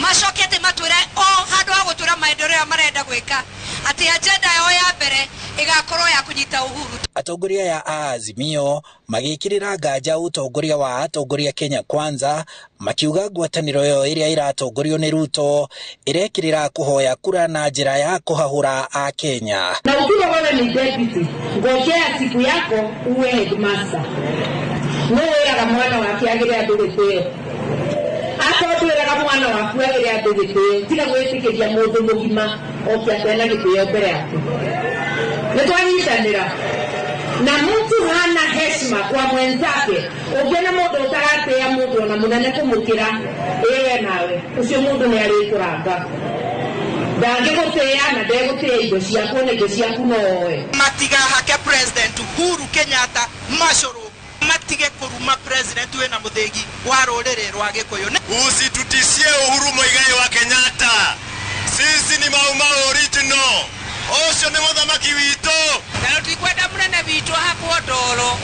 Speaker 3: Macokete matwire o handu ha gutura maendeleo marenda gwika ati agenda yao ya mbere igakorwo ya kunyita Uhuru.
Speaker 7: Atongoria ya Azimio magĩkĩrĩra nganja ũtongoria wa atongoria Kenya Kwanza makiuga ngwatanĩro ĩyo ĩrĩa ĩratongorio nĩ Ruto ĩrekĩrĩra kũhoya kura na njĩra ya kũhahũra a Kenya.
Speaker 23: Na ukiwa wewe ni deputy, ngojea siku yako uwe headmaster. No wĩraga mwana wake agĩre andũ gĩtĩo. Akorwo twĩraga mwana waku agĩre andũ gĩtĩo, tiga gwĩtĩkĩria mũndũ mũgima oke ateana gĩtĩo mbere yaku. Nĩ twanyitanĩra. Na mtu hana heshima kwa mwenzake, ukiona mundu utaratea mundu ona munene kumukira ewe nawe ucio mundu ni arikuraga ndangigutia na ndegutia indo ciaku na indo ciaku noe.
Speaker 10: Matigahake President Uhuru Kenyatta macuru, matige kuruma president wina muthigi wa ruriri rwa Gikuyu.
Speaker 16: Usitutishie Uhuru Muigai wa Kenyatta, sisi ni Mau Mau original. Ucio ni muthamaki witu.
Speaker 3: Na tutikwenda munene witu hakwo ndoro.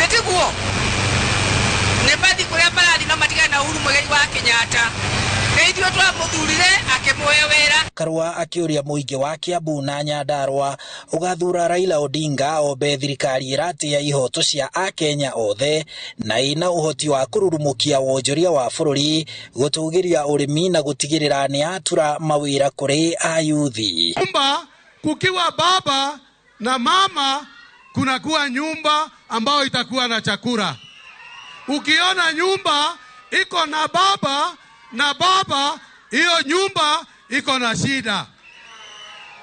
Speaker 3: Nitiguo. Ni bathi kuria marathi no matigane na Uhuru Muigai wa Kenyatta.
Speaker 10: Nĩ ithuĩ twamũthurire akĩmũhe wĩra.
Speaker 7: Karua akĩũria mũingĩ wa Kiambu na Nyandarua ũgathura Raila Odinga ombe thirikari ĩratĩa ihoto cia akenya othe na ĩna ũhoti wa kũrurumũkia wonjoria wa bũrũri, gũtũgĩria ũrĩmi na gũtigĩrĩra nĩ atura mawĩra kũrĩ ayuthi.
Speaker 6: Nyumba kukiwa baba na mama kunakuwa nyumba ambayo itakuwa na chakula. Ukiona nyumba iko na baba na baba, hiyo nyumba iko na shida.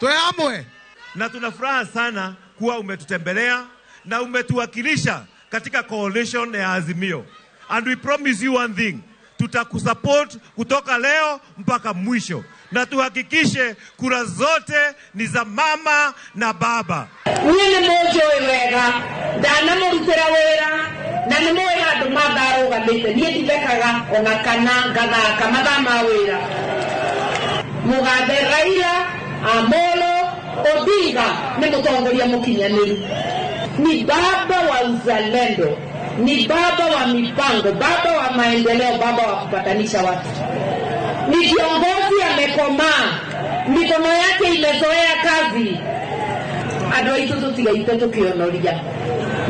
Speaker 6: Tuamwe.
Speaker 9: Na tuna furaha sana kuwa umetutembelea na umetuwakilisha katika coalition ya Azimio. And we promise you one thing, tutakusupport kutoka leo mpaka mwisho. Na tuhakikishe kura zote ni za mama na baba.
Speaker 25: Niĩ nĩ mũnjũĩ wega, ndanamũrutĩra wĩra na nĩ mũĩ handũ ma ndarũgamĩte. Niĩ ndithekaga ona kana ngathaka mathaa ma wĩra. Mũgathe Raila Amolo Odinga nĩ mũtongoria mũkinyanĩru. Ni baba wa uzalendo, ni baba wa mipango, baba wa maendeleo, baba wa kupatanisha watu. Ni kiongozi amekomaa, mikono yake imezoea kazi. Andũ aitũ tũtigaite tũkĩonoria.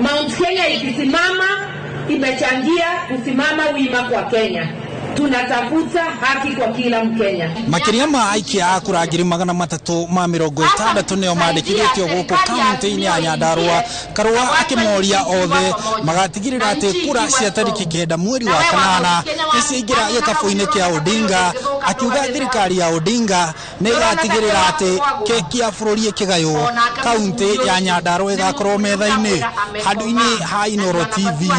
Speaker 25: Mount Kenya ikisimama imechangia kusimama wima kwa Kenya. Tunatafuta haki kwa kila Mkenya.
Speaker 7: Makĩria ma aikia a kura 360,000 nĩo mandĩkithĩtio gũkũ kaunti-inĩ ya Nyandarua. Karua akĩmoria othe magatigĩrĩra atĩ kura cia tarĩki 9 mweri wa 8 nĩciaingĩra gĩkabũ-inĩ kĩa Odinga, akiuga thirikari ya Odinga nĩ ĩgatigĩrĩra atĩ keki ya bũrũri ĩkĩgaywo kaunti ya Nyandarua ĩgakorwo metha-inĩ. Handũ-inĩ ha Inooro TV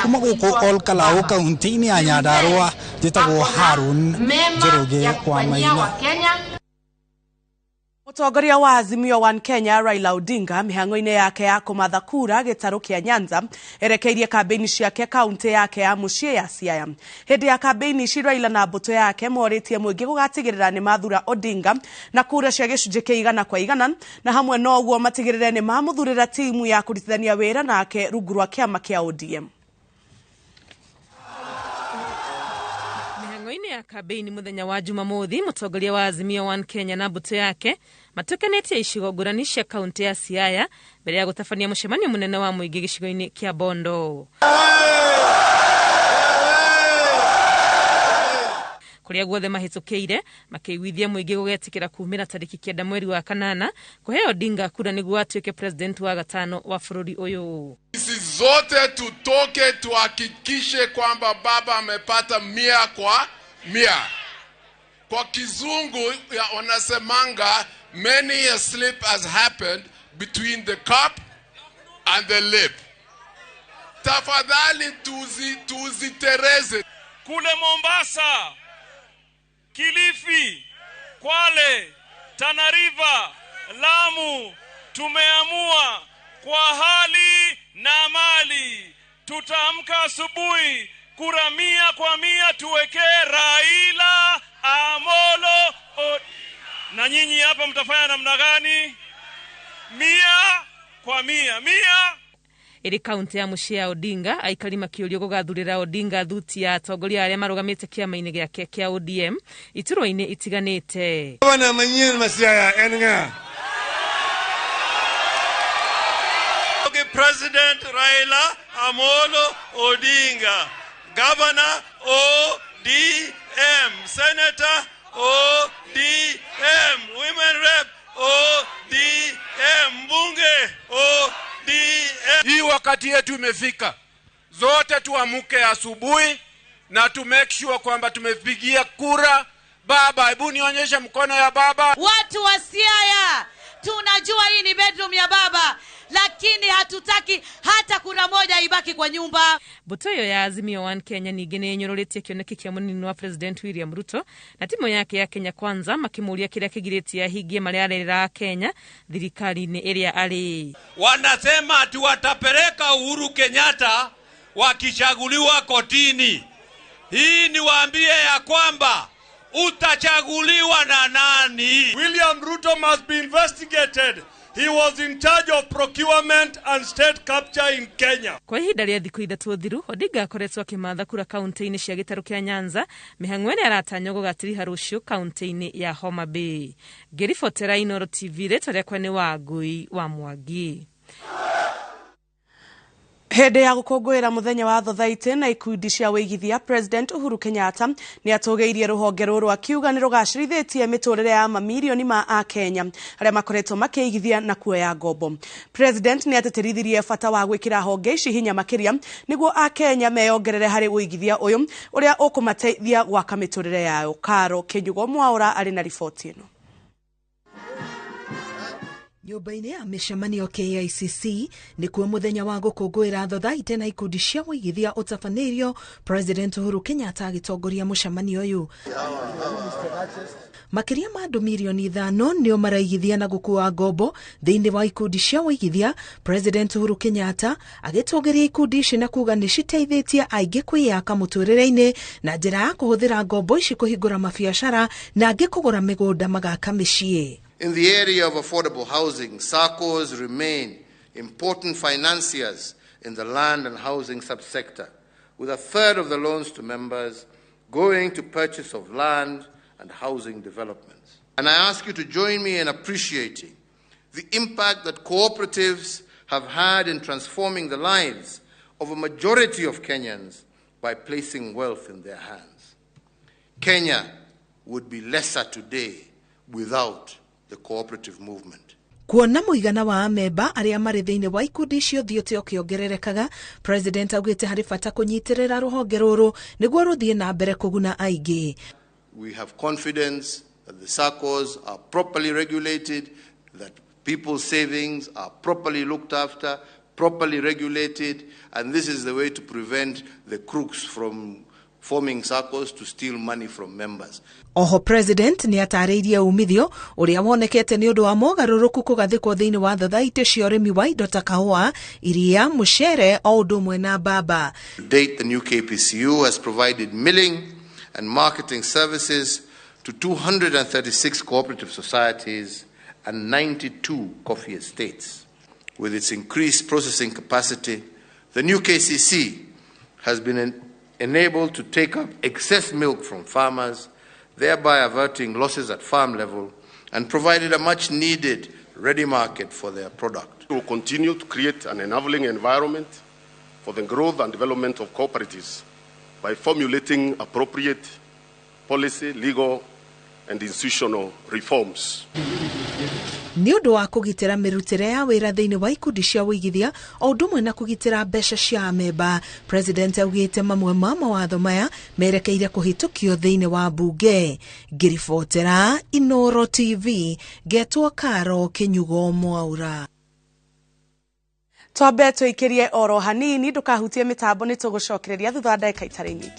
Speaker 7: kuma gũkũ Ol Kalou kaunti-inĩ ya Nyandarua, njĩtagwo Harun Njoroge wa Maina.
Speaker 5: Mũtongoria wa Azimio One Kenya Raila Odinga mĩhang'o-inĩ yake ya kũmatha kura gĩtarũ kĩa Nyanza erekeirie kambĩini ciake kaunti yake ya mũciĩ ya Siaya. Hĩndĩ ya kambĩini ici Raila na mbũtũ yake morĩtie mũingĩ gũgatigĩrĩra nĩ mathura Odinga na kura cia gĩcunjĩ kĩa 100 kwa 100, na hamwe na ũguo matigĩrĩre nĩ mamũthurĩra timu ya kũrutithania wĩra nake rungu rwa kĩama kĩa ODM.
Speaker 15: Ya kambeini muthenya wa Jumamothi, mutongoria wa Azimio One Kenya na mbũtũ yake matukanĩtie icigo ngũrani cia kaunti ya Siaya mbere ya gũtabania mũcemanio mũnene wa mũingĩ gĩcigo-inĩ kĩa Bondo, kũrĩa guothe mahĩtũkĩire makĩiguithia mũingĩ gũgetĩkĩra kumĩra tarĩki 9 mweri wa 8 kũhe Odinga kura nĩguo atuĩke president wa 5 wa bũrũri ũyũ.
Speaker 21: Sisi zote tutoke tuhakikishe kwamba baba amepata 100 kwa 100. Kwa kizungu wanasemanga many a slip has happened between the cup and the lip. Tafadhali tuzitereze.
Speaker 22: Kule Mombasa, Kilifi, Kwale, Tana River, Lamu, tumeamua kwa hali na mali tutaamka asubuhi kura 100 kwa 100 tuwekee Raila Amolo Odinga. Na nyinyi hapa mtafanya namna gani? 100 kwa 100. 100.
Speaker 15: Iri kaunti ya mũciĩ ya Odinga aikari makĩũrio gũgathurĩra Odinga thuti ya atongoria arĩa marũgamĩte kĩama-inĩ gĩake kĩa ODM iturwa-inĩ itiganĩte.
Speaker 24: Bwana manyien Masiaya enga.
Speaker 22: President Raila Amolo Odinga, Governor ODM, Senator ODM, Women Rep ODM, Mbunge ODM.
Speaker 21: Hii wakati yetu imefika. Zote tuamuke asubuhi na tu make sure kwamba tumepigia kura baba. Hebu nionyeshe mkono ya baba.
Speaker 27: Watu wa Siaya, tunajua hii ni bedroom ya baba, lakini hatutaki hata kura moja ibaki kwa nyumba.
Speaker 15: Mbũtũ ĩyo ya Azimio One Kenya ningĩ nĩ ĩnyũrũrĩtie kĩoneki kĩa mũnini wa President William Ruto na timu yake ya Kenya Kwanza makĩmũria kĩrĩa kĩgirĩtie ahingie marĩa arerera Kenya thirikari-inĩ ĩrĩa arĩ.
Speaker 22: Wanasema ati watapeleka Uhuru Kenyatta wakichaguliwa kotini. Hii ni waambie ya kwamba utachaguliwa na nani?
Speaker 28: William Ruto must be investigated
Speaker 22: He was in charge of procurement and state capture in Kenya.
Speaker 15: Kwa ihinda rĩa thikũ 3 thiru, Odinga akoretwo akĩmatha kura kaunti-inĩ cia gĩtarũ kĩa Nyanza, mĩhang'o ĩrĩa aratanywo gũgatiriha rũciũ kaunti-inĩ ya Homa Bay. Ngĩribotera Inooro TV, rĩtwa rĩakwa nĩ Wangui wa Mwangi.
Speaker 5: Hĩndĩ ya gũkũngũĩra mũthenya wa thothaitĩ na ikundi cia wĩigithia, President Uhuru Kenyatta nĩ atũgĩirie rũhonge rũrũ akiuga nĩ rũgacĩrithĩtie mĩtũrĩre ya mamirioni ma akenya arĩa makoretwo makĩigithia na kuoya ngombo. President nĩ atĩtĩrithirie bata wa gwĩkĩra honge ici hinya makĩria nĩguo akenya meyongerere harĩ ũigithia ũyũ ũrĩa ũkũmateithia gwaka mĩtũrĩre yao. Karo Kĩnyugo Mwaũra arĩ na riboti ĩno.
Speaker 1: Nyũmba-inĩ ya mĩcemanio KICC nĩkuo mũthenya wa gũkũngũĩra thothaitĩ na ikundi cia wũigithia ũtabanĩirio, President Uhuru Kenyatta agĩtongoria mũcemanio ũyũ. Makĩria ma andũ mirioni 5 nĩo maraigithia na gũkua ngombo thĩinĩ wa ikundi cia wũigithia. President Uhuru Kenyatta agĩtũgĩria ikundi ici na kuga nĩ citeithĩtie aingĩ kwĩyaka mũtũrĩre-inĩ na njĩra ya kũhũthĩra ngombo ici kũhingũra mabiacara na angĩ kũgũra mĩgũnda magaka mĩciĩ.
Speaker 13: In the area of affordable housing, SACCOs remain important financiers in the land and housing subsector, with a third of the loans to members going to purchase of land and housing developments. And I ask you to join me in appreciating the impact that cooperatives have had in transforming the lives of a majority of Kenyans by placing wealth in their hands. Kenya would be lesser today without the cooperative movement.
Speaker 1: Kuona mũigana wa amemba arĩa marĩ thĩinĩ wa ikundi icio thiĩte ũkĩongererekaga, President augĩte harĩ bata kũnyitĩrĩra rũhonge rũrũ nĩguo rũthiĩ na mbere kũguna aingĩ.
Speaker 13: We have confidence that the SACCOs are properly regulated, that people's savings are properly looked after, properly regulated, and this is the way to prevent the crooks from forming SACCOs to steal money from members.
Speaker 1: Oho President nĩ atarĩirie umithio ũrĩa wonekete nĩ ũndũ wa mogarũrũku kũgathĩkwo thĩinĩ wa thothaitĩ cia ũrĩmi wa indo ta kahũa, iria, mũcere o ũndũ ũmwe na mbamba.
Speaker 13: To date, the new KPCU has provided milling and marketing services to 236 cooperative societies and 92 coffee estates. With its increased processing capacity, the new KCC has been enabled to take up excess milk from farmers, thereby averting losses at farm level, and provided a much-needed ready market for their product.
Speaker 4: We will continue to create an enabling environment for the growth and development of cooperatives by formulating appropriate policy, legal, and institutional reforms.
Speaker 1: Nĩ ũndũ wa kũgitĩra mĩrutĩre ya wĩra thĩinĩ wa ikundi cia wũigithia o ũndũ ũmwe na kũgitĩra mbeca cia amemba, President augĩte mamwe ma mawatho maya merekeire kũhĩtũkio thĩinĩ wa mbunge. Ngĩribotera Inooro TV, ngetwo Karo Kĩnyugo Mwaura.
Speaker 5: Twambe tũikĩrie oro hanini, ndũkahutie mĩtambo nĩ tũgũcokereria thutha wa ndagĩka itarĩ nyingĩ.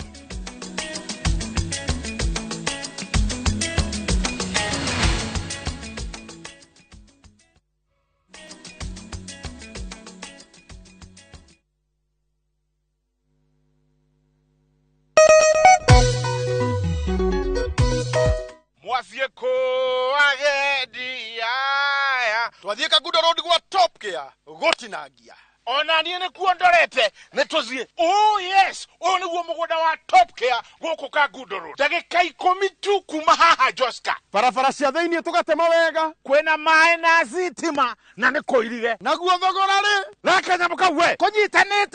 Speaker 8: Twathiĩ Kangundo Road gwa Top Care gũtinangia. Ona niĩ nĩkuo ndorete nĩ tũthiĩ. Oh yes, ũyũ nĩguo mũgũnda wa Top Care gũkũ Kangundo Road. Ndagĩka 10 tu kuma haha Joska.
Speaker 24: Barabara cia thĩinĩ tũgatema wega.
Speaker 8: Kwĩna maĩ na thitima na nĩ kũirige.
Speaker 24: Naguo thogora rĩ?
Speaker 8: Reke nyamũ kau we. Kũnyitanĩte.